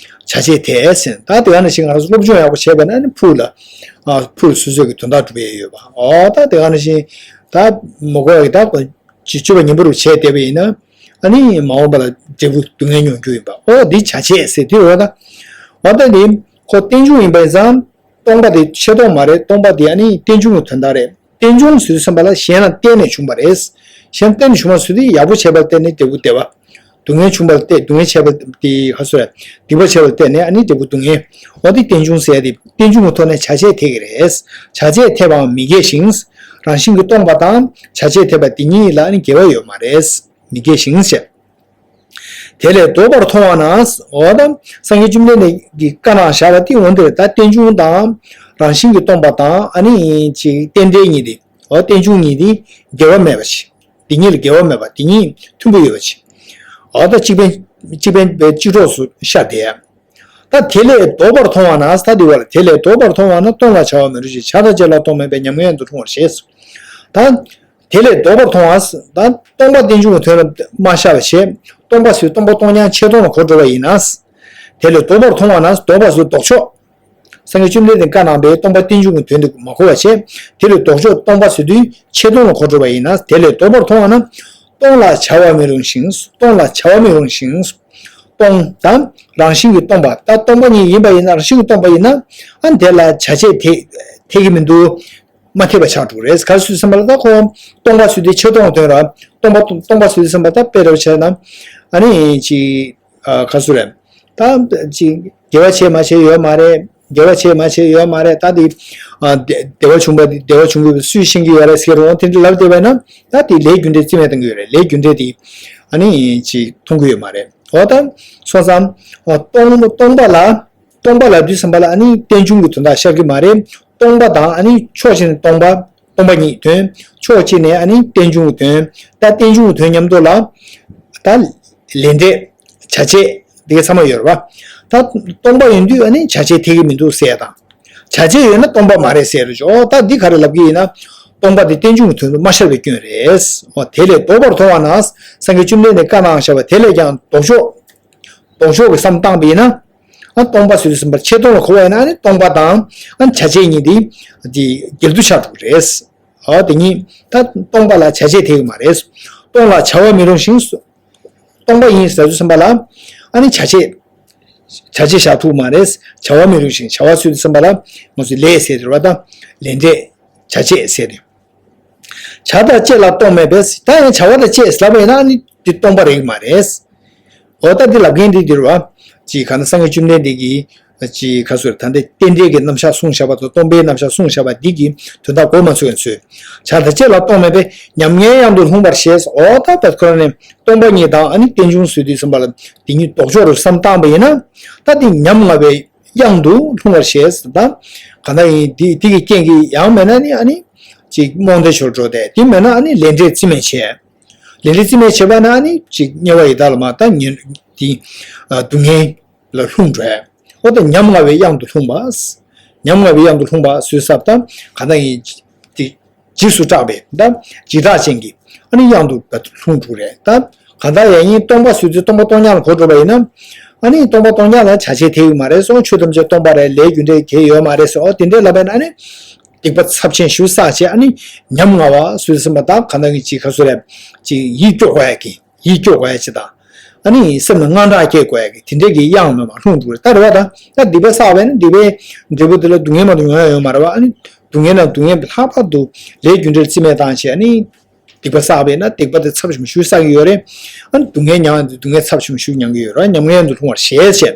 བྱ་བྱེད་འཐད་ཟེར། ད་དེ་ག་ནང་བཞིན་ང་རང་ཚོ་སློབ་སྦྱོང་ཡག་པོ་བྱས་པ་ན་ཨ་ནི་ཕུགས་ལ། ཨ་ཕུགས་སོ་སོ་གི་དོན་དག་སྒྲུབ་ཡས་ཡོད་པ། འོ་ད་དེ་ག་ནང་བཞིན། ད་མ་གོ་བའི་ད་ཅི་སྤྱོད་པ་ངན་པ་རུ་བྱས་བསྡད་པ་ཡིན་ན། ཨ་ནི་མ་འོངས་པ་ལ་འབྲས་བུ་སྡུག་བསྔལ་མྱོང་རྒྱུ་ཡིན་པ། འོ་འདི་བྱ་བྱེད་ཟེར་དེ་འོ་ད། འོ་ད་འདི་ཁོ་རྟེན་འབྱུང་ཡིན་པ་ཡིན་ཙང་། སྟོང་པ་དེ་ཆེ་མཐོང་མ་རེད། སྟོང་པ་དེ་ཨ་ནི་རྟེན་འབྱུང་གི་དོན་དག་རེད། རྟེན་འབྱུང་ཟེར་དུས་ཙམ་པ་ལ་གཞན་ལ་བརྟེན་ནས་བྱུང་བ་རེད། གཞན་ལ་བརྟེན་ནས་བྱུང་བ་ཟེར་དུས་ཡག་པོ་བྱས་པར་བརྟེན་ནས་འབྲས་བུ་བདེ་བ། སྡུག་བསྔལ་བྱུང་བ་ལ་བརྟེན། སྡུག་བསྔལ་བྱས་པ་དེ་ཧ་སོ་ར། སྡིག་པ་བྱས་པ་ལ་བརྟེན་ནས་ཨ་ནི་འབྲས་བུ་སྡུག་བསྔལ། འོ་དེ་རྟེན་འབྱུང་ཟེར་ཡ་དེ་རྟེན་འབྱུང་གི་ཐོག་ནས་བྱ་བྱེད་འཐད་ཀྱི་རེད། བྱ་བྱེད་འཐད་པའང་མི་འགལ་ཞིང་། རང་བཞིན་གྱིས་སྟོང་པ་དང་བྱ་བྱེད་འཐད་པ་དེ་གཉིས་ལ་ཨ་ནི་འགལ་བ་ཡོད་མ་རེད། མི་འགལ་ཞིང་ཞེས། དེ་ལས་ལྡོག་པར་མཐོང་བ་ན། འོ་ད་སངས་རྒྱས་བཅོམ་ལྡན་འདས་ཀྱིས་བཀའ་གནང་བཞག་པ་དེ་འོ་འདིར་ད་རྟེན་འབྱུང་དང་། རང་བཞིན་གྱིས་སྟོང་པ་དང་། ཨ་ནི་ཅིག་རྟེན་འབྲེལ་གཉིས་དེ། འོ་རྟེན་འབྱུང་གཉིས་དེ་འགལ་བ་མེད་པ་ཞིག་དེ་གཉིས་ལ་འགལ་བ་མེད་པ། དེ་གཉིས་མཐུན་པོ་ཡོད་པ་ཞིག་འོ་ད་གཅིག་ཕན་གཅིག་ཕན་པའི་གཅིག་གྲོགས་སུ་ཤར་བསྡད་ཡ། ད་དེ་ལས་ལྡོག་པར་མཐོང་བ་ན། ད་དེ་བ་ལ་དེ་ལས་ལྡོག་པར་མཐོང་བ་ན། སྟོང་ལ་བྱ་བ་མི་རུང་ཞིང་། བྱ་དང་བྱེད་ལ་སྟོང་མེད་པས། ཉམས་ངན་དུ་འཁྲུངས་པར་བྱེད། ད། དེ་ལས་ལྡོག་པར་མཐོང་བ། ད་སྟོང་པ་རྟེན་འབྱུང་གི་དོན་ལ་མ་ཤར་བ་བྱས། སྟོང་པ་ཟེར་སྟོང་པ་སྟོང་རྐྱང་ཆེ་མཐོང་ལ་གོ་འགྲོ་བ་ཡིན་ན། དེ་ལས་ལྡོག་པར་མཐོང་བ་ན། ལྡོག་པ་ཟེར་ལྡོག་ཕྱོགས། སངས་རྒྱས་བཅོམ་ལྡན་འདས་བཀའ་གནང་བའི་སྟོང་པ་རྟེན་འབྱུང་གི་དོན་དེ་མ་གོ་བ་བྱས། དེ་ལས་ལྡོག་ཕྱོགས། སྟོང་པ་ཟེར་དུས་ཆེ་མཐོང་ལ་གོ་འགྲོ་བ་ཡིན་ན། དེ་ལས་ལྡོག་པར་མཐོང་བ་ན། སྟོང་ལ་བྱ་བ་མི་རུང་ཞིང་། སྟོང་ལ་བྱ་བ་མི་རུང་ཞིང་། སྟོང་དང་རང་བཞིན་གྱིས་སྟོང་པ། ད་སྟོང་པ་ཉིད་ཡིན་པ་ཡིན་ན། རང་བཞིན་གྱིས་སྟོང་པ་ཡིན་ན། ཨ་དེ་ལ་བྱ་བྱེད་འཐད་འཐད་ཀྱི་མི་འདུག་མ་འཐད་པ་ཆགས་འགྲོ་གི་རེད། ག་རེ་ཟེར་དུས་ཙམ་པ་ལ། ད་ཁོ་སྟོང་པ་ཟེར་དུས་ཆོས་སྟོང་དོན་ར། སྟོང་པ་སྟོང་པ་ཟེར་དུས་ཙམ་པ། ད་དཔེ་ར་བྱས་ན། ཨ་ནི་ཅིག་ཨ་ག་རེ་ཟེར་རེད། ད་ཅིག་དགེ་བ་བྱས་མ་བྱས་ཡོད་མ་རེད། དགེ་བ་བྱས་མ་བྱས་ཡོད་མ་རེད། ད་དེ་ཨ་བདེ་བདེ་བ་བྱུང་པ། བདེ་བ་བྱུང་དགོས་པ་སུས་ཤེས་ཀྱི་ཡོད་རེད་ཟེར་རུང་། དེ་འདྲ་ལབ་བསྡད་པ་ཡིན་ན། ད་དེ་ལས་རྒྱུ་འབྲས་རྩིས་མེད་གཏོང་གི་ཡོད་རེད། ལས་རྒྱུ་འབྲས་དེ་ཨ་ནི་ཅིག་མཐོང་གི་ཡོད་མ་རེད། འོ་ད་སོང་ཙང་། འོ་སྟོང་སྟོང་པ་ལ། སྟོང་པ་ལབ་དུས་ཙམ་པ་ལ་ཨ་ནི་རྟེན་འབྱུང་གི་དོན་དག་ཤར་གྱི་མ་རེད། སྟོང་པ་དང་ཨ་ནི་ཕྱོགས་གཅིག་ནས་སྟོང་པ། སྟོང་པ་ཉིད་དོན། ཕྱོགས་གཅིག་ནས་ཨ་ནི་རྟེན་འབྱུང་གི་དོན། ད་རྟེན་འབྱུང་གི་དོན་མཉམ་དུ་ལ། ད་ལས་འབྲས། བྱ་བྱེད་འདི་ག་ཚང་མ་ཡོད་རེད་པ། ད་སྟོང་པ་ཡིན་དུས་ཨ་ནི་བྱ་བྱེད་འཐད་ཀྱི་མི་འདུག་ཟེར་དང་། བྱ་བྱེད་ཡོད་ན་སྟོང་པ་མ་རེད་ཟེར་རེད། འོ་ད་འདི་ག་རེ་ལབ་ཀྱི་ཡིན་ན། སྟོང་པ་འདི་རྟེན་འབྱུང་གི་དོན་དུ་མ་ཤར་བའི་སྐྱོན་རེད། འོ་དེ་ལས་ལྡོག་པར་མཐོང་བ་ན། སངས་རྒྱས་བཅོམ་ལྡན་འདས་བཀའ་གནང་བཞག་པ་དེ་ལས་ཀྱང་ལྡོག་ཕྱོགས། ལྡོག་ཕྱོགས་ཀྱི་བསམ་བཏང་བ་ཡིན་ན། ཨ་སྟོང་པ་ཟེར་དུས་ཙམ་པར་ཆོས་སྟོང་ལ་གོ་བ་ཡིན་ན། ཨ་ནི་སྟོང་པ་དང་ཨ་བྱ་བྱེད་གཉིས་དེ་དེ་འགལ་འདུ་ཆགས་འགྲོ་གི་རེད། ཨ་དེ་གཉིས་ད་སྟོང་པ་ལ་བྱ་བྱེད་འཐད་ཀྱི་མ་རེད། སྟོང་ལ་བྱ་བ་མི་རུང་ཞིང་། སྟོང་པ་ཡིན་ཟེར་དུས་ཙམ་པ་ལ་ཨ་ནི་བྱ་བྱེད། བྱ་བྱེད་བཞག་ཐུབ་མ་རེད། བྱ་བ་མི་རུང་ཞིང་། བྱ་བ་ཟེར་དུས་ཙམ་པ་ལ་ང་ཚོས་ལས་ཟེར་དེ་རེད་པ། ད་ལས་འབྲས་བྱ་བྱེད་ཟེར་དེ། བྱ་དང་བྱེད་ལ་སྟོང་མེད་པས། ད་ཡང་བྱ་བ་དང་བྱེད་ལབ་པ་ཡིན་ན་ཨ་ནི་དེ་སྟོང་པ་རེད་མ་རེད། འོ་ད་འདི་ལབ་མཁན་འདི་འདིར་བ། ཅིག་ག་ན་སངས་རྒྱས་བཅོམ་ལྡན་འདས་ཀྱིས་ཅིག་ག་ཟེར། ད་ལྟའི་རྟེན་འབྲེལ་གྱི་རྣམ་གཞག་གསུངས་བཞག་པ་དང་། སྟོང་པའི་རྣམ་གཞག་གསུངས་བཞག་པ་འདི་གི་དོན་དག་གོ་མ་ཚོད་མཁན་ཚོས། བྱ་དང་བྱེད་ལ་སྟོང་མེད་པས། ཉམ་ངའི་གཡང་དུ་ལྷུང་བར་བཞེད། འོ་ད་བད་ཁོ་རང་ནས་སྟོང་པ་ཉིད་དང་ཨ་ནི་རྟེན་འབྱུང་ཟེར་དུས་ཙམ་པ་ལ་དེ་གཉིས་ལྡོག་ཕྱོགས་རུ་བསམ་བཏང་པ་ཡིན་ན། ད་དེ་ཉམ་ང་བའི་གཡང་དུ་ལྷུང་བར་བཞེད། ད་གང་ལྟར་ཡིན་དེ་དེ་གི་རྐྱེན་གྱིས་ཡང་མེད་ན་ནི་ཨ་ནི་ཅིག་རྨོངས་དད་ཆོར་འགྲོ་སྟེ། དེ་མེད་ན་ཨ་ནི་ལས་འབྲས་རྩིས་མེད་བྱས། ལས་འབྲས་རྩིས་མེད་བྱས་པ་ན་ཨ་ནི་ཅིག་དམྱལ་བ་ཡི་དྭགས་ལ་མ། ད་ཉོན་དེ་སྡུག་བསྔལ་ལ་ལྷུང་འགྲོ་ཡ། འོ་ད་ཉམ་ང་བའི་གཡང་དུ་ལྷུང་བ། ཉམ་ང་བའི་གཡང་དུ་ལྷུང་བ་ཟེར་ས་ད་གང་ལྟར་ཡིན་དེ། འཇིགས་སུ་སྐྲག་པའི་ད་འཇིགས་སྐྲག་ཅན་གྱི་ཨ་ནི་གཡང་དུ་ལྷུང་འགྲོ་རེད། ད་གང་ལྟར་ཡང་ཡིན་སྟོང་པ་ཟེར་དུས་སྟོང་པ་སྟོང་ཉག་ལ་གོ་འགྲོ་བ་ཡིན་ན། ཨ་ནི་སྟོང་པ་སྟོང་ཉག་ལ་བྱ་བྱེད་འཐད་ཀྱི་མ་རེད་སོ། ཆོས་ཐམས་ཅད་སྟོང་པ་རེད། ལས་རྒྱུ་འབྲས་འགལ་ཡོད་མ་རེད་ཟེར། འོ་དེ་འདྲས་ལབ་པ་ཡིན་ན་ཨ་ནི་སྡིག་པ་ཚབས་ཆེན་ཞིག་བསགས་བྱས། ཨ་ནི་ཉམ་ང་བ་ཟེར་དུས་ཙམ་པ་ད་གང་ལྟར་གྱི་ཅིག་ག་ཟེར་རེད། ཅིག་ཡིད་སྐྱོ་དགོས་ཡ་གི། ཡིད་སྐྱོ་དགོས་ཡ་ཅིག་དང་། ཨ་ནི་སེམས་ལ་དངངས་སྐྲག་སྐྱེ་དགོས་ཡ་གི་དེ་འདྲས་ཀྱི་གཡང་མེད་པར་ལྷུང་འགྲོ་རེད། ད་རེད་བ། ད་ད་སྡིག་པ་བསགས་པས་ན་སྡིག་པའི་འབྲས་བུ་དེ་ལ་སྡུག་བསྔལ་མ་གཏོགས་མྱོང་ཡ་ཡོད་མ་རེད་བ། ཨ་ནི་སྡུག་བསྔལ་ནང་སྡུག་བསྔལ་ལྷག་པར་དུ་ལས་རྒྱུ་འབྲས་རྩིས་མེད་བཏང་བྱས། ཨ་ནི་སྡིག་པ་བསགས་པས་ན་སྡིག་པ་དེ་ཚབས་ཆེན་པོ་ཞིག་བསགས་ཀྱི་ཡོད་རེད། ཨ་ནི་སྡུག་བསྔལ་མྱངས་ཡ་དེ་སྡུག་བསྔལ་ཚབས་ཆེན་པོ་ཞིག་མྱང་གི་ཡོད་རེད། ཉམ་ངའི་གཡང་དུ་ལྷུང་བར་བཞེད་བྱས།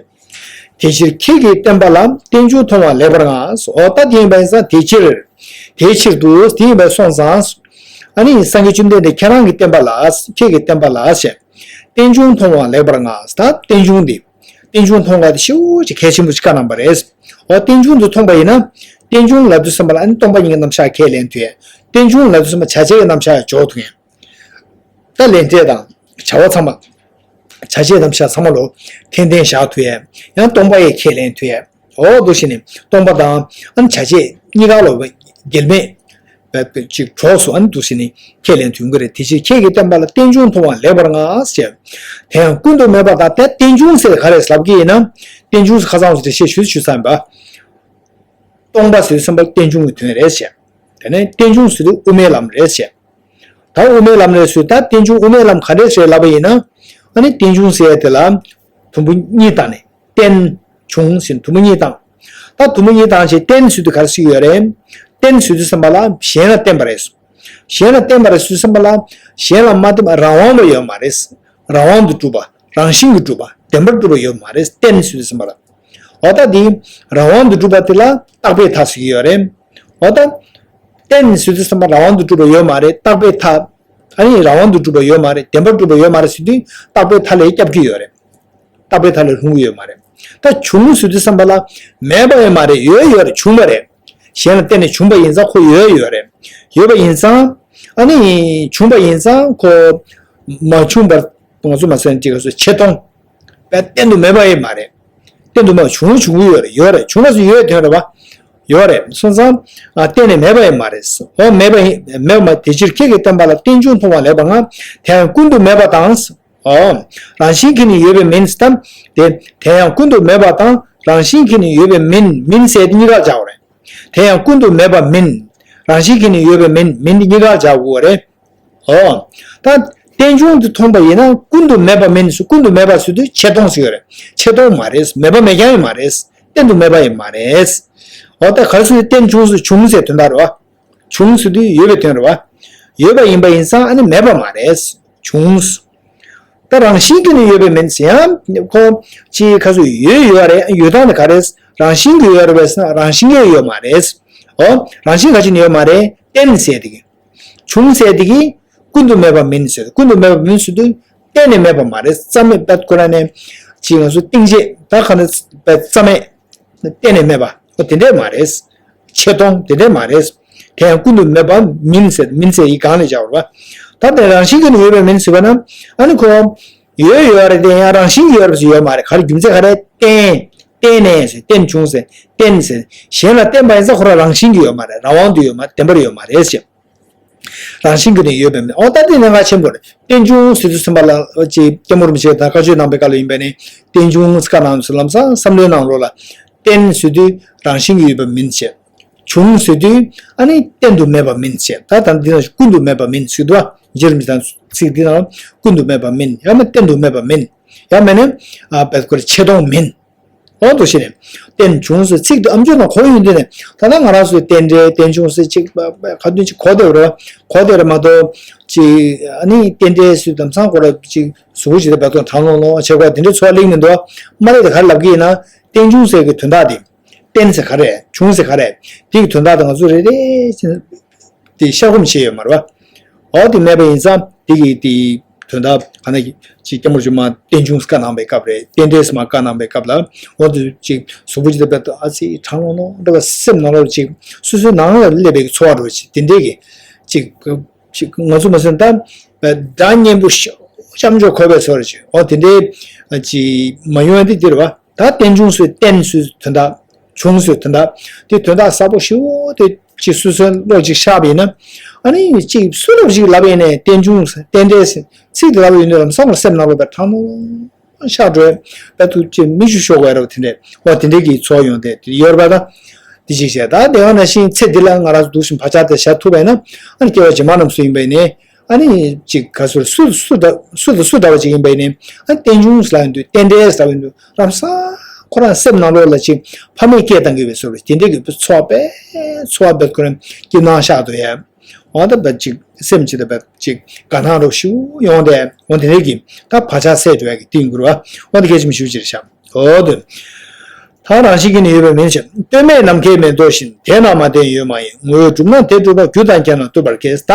དེ་ཕྱིར་ཁྱེད་ཀྱིས་བསྟན་པ་ལ། རྟེན་འབྱུང་མཐོང་བ་ལེགས་པར་མངའ། འོ་ད་དེ་ཡིན་པ་ཡིན་ཙང་དེ་ཕྱིར། དེ་ཕྱིར་དུ་དེ་ཡིན་པ་སོང་ཙང་། ཨ་ནི་སངས་རྒྱས་བཅོམ་ལྡན་འདས་ཁྱེད་རང་གི་བསྟན་པ་ལ། ཁྱེད་ཀྱི་བསྟན་པ་ལ་ཞེས། རྟེན་འབྱུང་མཐོང་བ་ལེགས་པར་མངའ། ད་རྟེན་འབྱུང་འདི། རྟེན་འབྱུང་མཐོང་བ་དེ་ཞེ་པོ་ཅིག་གལ་ཆེན་པོ་ཞིག་བཀའ་གནང་བ་རེད། འོ་རྟེན་འབྱུང་དུ་མཐོང་པ་ཡིན་ན། རྟེན་འབྱུང་ལབ་དུས་ཙམ་པ་ལ་ཨ་ནི་སྟོང་པ་ཉིད་ཀྱི་རྣམ་གཞག་ཁས་ལེན་ཐུབ་ཡ། རྟེན་འབྱུང་ལབ་དུས་ཙམ་པ་བྱ་བྱེད་ཀྱི་རྣམ་གཞག་འཇོག་ཐུབ་ཡ། ད་ལས་འབྲས་དང་བྱ་བ་ཚང་མ། བྱ་བྱེད་རྣམ་གཞག་ཚང་མ་ལོ་འཐད་ལྡན་བཞག་ཐུབ་ཡ། ཡང་སྟོང་པ་ཡང་ཁས་ལེན་ཐུབ་ཡ། འོ་འདུག་བྱས་ནས་སྟོང་པ་དང་ཨ་ནི་བྱ་བྱེད་གཉིས་ཀ་ལོ་འགལ་མེད་པའི་ཅིག་གྲོགས་སུ་ཨ་ནི་འདུག་བྱས་ནས་ཁས་ལེན་ཐུབ་ཀྱི་རེད། དེ་ཕྱིར་ཁྱེད་ཀྱི་བསྟན་པ་ལ། རྟེན་འབྱུང་མཐོང་བ་ལེགས་པར་མངའ་ཞེས། དེ་ཡང་ཀུན་ཏུ་མེད་པ་དང་། ད་རྟེན་འབྱུང་ཟེར་ག་རེ་ལབ་ཀྱི་ཡིན་ན། རྟེན་འབྱུང་ཟེར་ཁ་སང་འགྲེལ་བཤད་ཞུས་ཞུས་ཚར་ཡིན་པ། སྟོང་པ་ཟེར་དུས་ཙམ་པ་རྟེན་འབྱུང་གི་དོན་རེད་ཞེས། དེ་ནས་རྟེན་འབྱུང་ཟེར་དུས་དབུ་མའི་ལམ་རེད་ཞེས། ད་དབུ་མའི་ལམ་རེད་ཟེར། ད་རྟེན་འབྱུང་དབུ་མའི་ལམ་ག་འདྲས་རེད་ལབ་པ་ཡིན་ན། ཨ་ནི་རྟེན་འབྱུང་ཟེར་ཡ་དེ་ལ་དུམ་བུ་གཉིས་བཏང་ནས། རྟེན་འབྱུང་ཟེར་དུམ་བུ་གཉིས་བཏང་། ད་དུམ་བུ་གཉིས་བཏང་བྱས་རྟེན་ཟེར་དུས་ག་རེ་ཟེར་གྱི་ཡོད་རེད། རྟེན་ཟེར་དུས་ཙམ་པ་ལ་གཞན་ལ་བརྟེན་པ་རེད། གཞན་ལ་བརྟེན་པ་རེད་ཟེར་དུས་ཙམ་པ་ལ་གཞན་ལ་མ་བརྟེན་པ་རང་དབང་པ་ཡོད་མ་རེད། རང་དབང་དུ་གྲུབ་པ། རང་བཞིན་གྱིས་གྲུབ་པ། བདེན་པར་གྲུབ་པ་ཡོད་མ་རེད། རྟེན་ཟེར་དུས་ཙམ་པ་ལ། འོ་ད་འདི་རང་དབང་དུ་གྲུབ་པ་དེ་ལ་རྟག་པའི་མཐའ་ཟེར་གྱི་ཡོད་རེད། འོ་ད་རྟེན་ཟེར་དུས་ཙམ་པ་རང་དབང་དུ་གྲུབ་པ་ཡོད་མ་རེད། རྟག་པའི་མཐའ། ཨ་ནི་རང་དབང་དུ་གྲུབ་པ་ཡོད་མ་རེད། བདེན་པར་གྲུབ་པ་ཡོད་མ་རེད་ཟེར་དུས་རྟག་པའི་མཐའ་ལས་སྐྱབས་ཀྱི་ཡོད་རེད། རྟག་པའི་མཐའ་ལས་ལྷུང་གི་ཡོད་མ་རེད། ད་བྱུང་ཟེར་དུས་ཙམ་པ་ལ་མེད་པ་ཡོད་མ་རེད། ཡོད་ཡོད་རེད། བྱུང་བ་རེད། གཞན་ལ་བརྟེན་ནས་བྱུང་བ་ཡིན་ཙང་ཁོ་ཡོད་ཡོད་རེད། ཡོད་པ་ཡིན་ཙང་། ཨ་ནི་བྱུང་བ་ཡིན་ཙང་ཁོ་མ་བྱུང་བར་ང་ཚོ་མ་ཟེར་ན་ཅིག་ག་ཚོད་ཆེ་མཐོང་བས་གཏན་དུ་མེད་པ་ཡིན་མ་རེད། གཏན་དུ་མ་བྱུང་བྱུང་གི་ཡོད་རེད། ཡོད་རེད། བྱུང་བ་ཟེར་ཡོད་དོན་རེད་བ། ཡོད་རེད། སོང་ཙང་ཨ་གཏན་ནས་མེད་པ་ཡིན་མ་རེད། འོ་མེད་པ་ཡིན་མེད་པ་མ། དེ་ཕྱིར་ཁྱེད་ཀྱི་བསྟན་པ་ལ། རྟེན་འབྱུང་མཐོང་བ་ལེགས་པར་མངའ། དེ་ཡང་ཀུན་ཏུ་མེད་པ་དང་། འོ། རང་བཞིན་གྱིས་ནི་ཡོད་པའི་མིན་ཟེར་དམ། དེ་དེ་ཡང་ཀུན་ཏུ་མེད་པ་དང་རང་བཞིན་གྱིས་ནི་ཡོད་པའི་མིན། མིན་ཟེར་དེ་གཉིས་ཀ་སྦྱར་བ་རེད། དེ་ཡང་ཀུན་ཏུ་མེད་པ་མིན། རང་བཞིན་གྱིས་ནི་ཡོད་པའི་མིན། མིན་དེ་གཉིས་ཀ་སྦྱར་དགོས་པ་རེད། འོ། ད་ རྟེན་བྱུང་དེ་མཐོང་པ་ཡིན་ན་ཀུན་ཏུ་མེད་པ་མིན་ཟེར། ཀུན་ཏུ་མེད་པ་ཟེར་དུས་ཆེ་མཐོང་ཟེར་ཡོད་རེད། ཆེ་མཐོང་མ་རེད། མེད་པ་མེད་རྐྱང་ཡང་མ་རེད། གཏན་དུ་མེད་པ་ཡང་མ་རེད། འོ་ད་ག་རེ་ཟེར་རྟེན་བྱུང་ཟེར། བྱུང་ཟེར་དོན་དག་རེད་བ། བྱུང་ཟེར་དུས་ཡོད་པའི་དོན་རེད་བ། ཡོད་པ་ཡིན་པ་ཡིན་ཙང་ཨ་ནི་མེད་པ་མ་རེད། བྱུང་། ད་རང་བཞིན་གྱིས་ནི་ཡོད་པའི་མིན་ཟེར་ཡང་ཁོ་ཅིག་ག་ཚོད་ཡོད་ཡོད་རེད། ཡོད་སྟངས་དེ་ག་རེད། རང་བཞིན་གྱིས་ཡོད་རེད་པས་ཟེར་ན་རང་བཞིན་གྱིས་ཡོད་མ་རེད། འོ་རང་བཞིན་ག་ཅིག་ནི་ཡོད་མ་རེད། རྟེན་ཟེར་དེ་གི། བྱུང་ཟེར་དེ་གི་ཀུན་ཏུ་མེད་པ་མིན་ཟེར། ཀུན་ཏུ་མེད་པ་མིན་ཟེར་དུས་གཏན་ནས་མེད་པ་མ་རེད། རྩ་མེད་པ་ཁོ་རང་ནས་ཅིག་ང་ཚོ་གཏིང་བརྗེད་ད་ག་ནས་རྩ་མེད། གཏན་ནས་མེད་པ། ཨོ་དེ་འདྲས་མ་རེད། ཆེ་མཐོང་དེ་འདྲས་མ་རེད། དེ་ཡང་ཀུན་ཏུ་མེད་པ་མིན་ཟེར། མིན་ཟེར་ཡི་གང་ལས་བྱ་བར་བ། ད་ལྟ་རང་བཞིན་གྱིས་ནི་ཡོད་པའི་མིན་ཟེར་བ་ན། ཨ་ནི་ཁོ། ཡོད་ཡོད་རེད་དེ་ཡང་རང་བཞིན་གྱིས་ཡོད་རེད་ཟེར་ཡོད་མ་རེད། ག་རེ་རྒྱུ་མཚན་ག་རེ་བརྟེན། བརྟེན་ནས་ཟེར། རྟེན་བྱུང་ཟེར། བརྟེན་ཟེར། གཞན་ལ་བརྟེན་པ་ཡིན་ཙང་ཁོ་རང་རང་བཞིན་གྱིས་ཡོད་མ་རེད། རང་དབང་དུ་ཡོད་མ་རེད། བདེན་པར་ཡོད་མ་རེད་ཟེར། རང་བཞིན་གྱིས་ནི་ཡོད་པའི་མིན། ཨོ་ད་དེ་གནད་འགག་ཆེན་པོ་རེད། རྟེན་བྱུང་ཟེར་དུས་ཙམ་པ་ལ་ཅིག་སྐྱབས་མགོན་རིན་པོ་ཆེ་དང་བཀའ་ཆོས་གནང་པའི་སྐབས་ལ་ཡིན་པས་ནི་རྟེན་བྱུང་ཟེར་བཀའ་གནང་དུས་ལམ་སང་བསམ་བློའི་ནང་ལོགས་ལ་རྟེན་ཟེར་དུས་རང་བཞིན་གྱིས་ཡོད་པ་མིན་བྱས། བྱུང་ཟེར་དུས་ཨ་ནི་གཏན་དུ་མེད་པ་མིན་བྱས། ད་ད་འདི་ན་ཀུན་ཏུ་མེད་པ་མིན་ཟེར་དུས་རྗེ་རིན་པོ་ཆེ་དང་ཚིག་འདི་ན་ཀུན་ཏུ་མེད་པ་མིན། ཡང་ན་གཏན་དུ་མེད་པ་མིན། ཡང་མིན་ན་ཨ་བས་ཁོ་ཆེ་མཐོང་མིན། འོ་འདུག་ཞེས་ནས། རྟེན་བྱུང་ཟེར་ཚིག་དེ་ཨམ་ཅོག་ནང་གོ་ཡོང་དུས་ནས་ད་ལྟ་ང་རང་ཚོའི་རྟེན་འབྲེལ་རྟེན་བྱུང་ཟེར་ཅིག་ག་དུས་ཅིག་གོ་བསྡད་རེད། གོ་བསྡད་རེད་མ་གཏོགས་ཅིག་ཨ་ནི་རྟེན་འབྲེལ་ཟེར་དུས་ལམ་སང་ཁོ་ར་ཅིག་གཟུགས་པོ་ཅིག་དང་བལ་ཐོག་དྲང་ལོང་ལོང་བྱེད་དགོས་དེ་འདྲའི་ཚོར་བ་སླེབས་མི་འདུག་མ་རེད། དེ་ག་རེ་ལབ་ཀྱི་ཡིན་ན་རྟེན་བྱུང་ཟེར་གྱི་དོན་དག་དེ། རྟེན་ཟེར་ག་རེ། བྱུང་ཟེར་ག་རེ། དེ་གི་དོན་དག་དེ་ང་ཚོ་རེ་རེ་བཞིན་དེ་བཤད་སྒོམ་བྱས་ཡོད་མ་རེད་བ། འོ་དེ་མེད་པ་ཡིན་ཙང་དེ་གི་དེ་དོན་དག་ག་ན་ཅིག་སྐྱབས་མགོན་རིན་པོ་ཆེ་མར་རྟེན་བྱུང་ཟེར་བཀའ་གནང་པའི་སྐབས་རེད། རྟེན་འབྲེལ་ཟེར་མར་བཀའ་གནང་པའི་སྐབས་ལ་འོ་དེ་ཅིག་གཟུགས་པོ་ཅིག་དང་བལ་ཐོག་ཨ་ཙི་དྲང་ལོང་ལོང་འདྲ་བ་སེམས་ནང་ལོགས་ཅིག་སོ་སོའི་ནང་ལ་སླེབས་པའི་ཚོར་བ་འདྲ་བ་ཅིག་དེ་འདྲས་ཀྱི་ཅིག་ཅིག་ང་ཚོ་མ་སེམས་ད་སྒྲ་སྙན་པོ་ཤོ་ཅམ་ཅོ་ཁོ་པའི་ཚོར་བ་ཅིག་འོ་དེ་འདྲས་ཅིག་མ་ཡོང་ཡ་དེ་འདི་རེད་བ། ད་རྟེན་བྱུང་ཟེར་རྟེན་ཟེར་དོན་དག་བྱུང་ཟེར་དོན་དག་དེ་དོན་དག་གསལ་པོ་ཞེ་པོ་དེ་ཅིག་སོ་སོའི་བློ་ཅིག་ཤར་བ་ཡིན་ན། ཨ་ནི་ཅིག་སུ་ལབ་ཅིག་ལབ་ཡིན་ནའི་རྟེན་བྱུང་ཟེར་རྟེན་འབྲེལ་ཟེར་ཚིག་དེ་ལབ་ཡོང་དུས་ལམ་སང་ལ་སེམས་ནང་ལོགས་པའི་དྲང་ལོང་ཤར་འགྲོ་བའི་ཐུགས་ཀྱི་མིག་ཆུ་ཤོར་བའི་རབ་དེ་འདྲས་འོ་དེ་འདྲས་ཀྱི་ཚོར་ཡོང་དེ་དེ་ཡོད་རེད་པ། ད་དེ་ཅིག་བྱས་ད་དེ་ཡང་ན་ཤིང་ཚེ་འདི་ལ་ང་རང་ཚོ་འདུག་བཞིན་བག་ཆགས་དེ་བཞག་ཐུབ་པ་ཡིན་ན་ཨ་ནི་སྐྱེ་བ་རྗེས་མ་རྣམས་སུ་ཡིན་པ་ཡིན་ནའི། ཨ་ནི་ཅིག་ག་ཟེར་སུ་སུ་འདྲ་སུ་དང་སུ་འདྲ་བ་ཅིག་ཡིན་པ་ཡིན་ནའི་ཨ་རྟེན་བྱུང་ཟེར་ལབ་ཡོང་དུས་རྟེན་འབྲེལ་ཟེར་ལབ་ཡོང་དུས་ལམ་སང་ཁོ་རང་སེམས་ནང་ལོགས་ལ་ཅིག་ཕ་མས་སྐད་བཏང་གི་ཡོད་པའི་བཟོ་འདྲ་དེ་འདྲའི་གི་ཚོར་བ་དཔེ་ཚོར་བ་དཔེ་ཁོ་རང་སྐྱིད་སྣང་ཤར་འདུག་ཡ། འོ་ད་བ་ཅིག་སེམས་ཅིག་ད་བ་ཅིག་དགའ་སྣང་རོ་ཞུ་ཡོང་དེ་འོ་དེ་འདྲའི་གི་ད་བག་ཆགས་སད་འགྲོ་ཡ་གི་དེ་ཡིན་དགོས་རེད་བ། འོ་དེ་གལ་ཆེན་པོ་ཞེ་པོ་ཅིག་རེད་ཤག་འོ་དེ། ད་རང་བཞིན་གྱིས་ནི་ཡོད་པའི་མིན་ཞིང་། ལྟོས་མེད་ནམ་མཁའི་མེ་ཏོག་བཞིན། དེས་ན་མ་བརྟེན་ཡོད་མ་ཡིན། ངོ་བོས་གྲུབ་ན་དེ་གྲུབ་པ། རྒྱུ་དང་རྐྱེན་ལ་ལྟོས་པར་གལ། ད་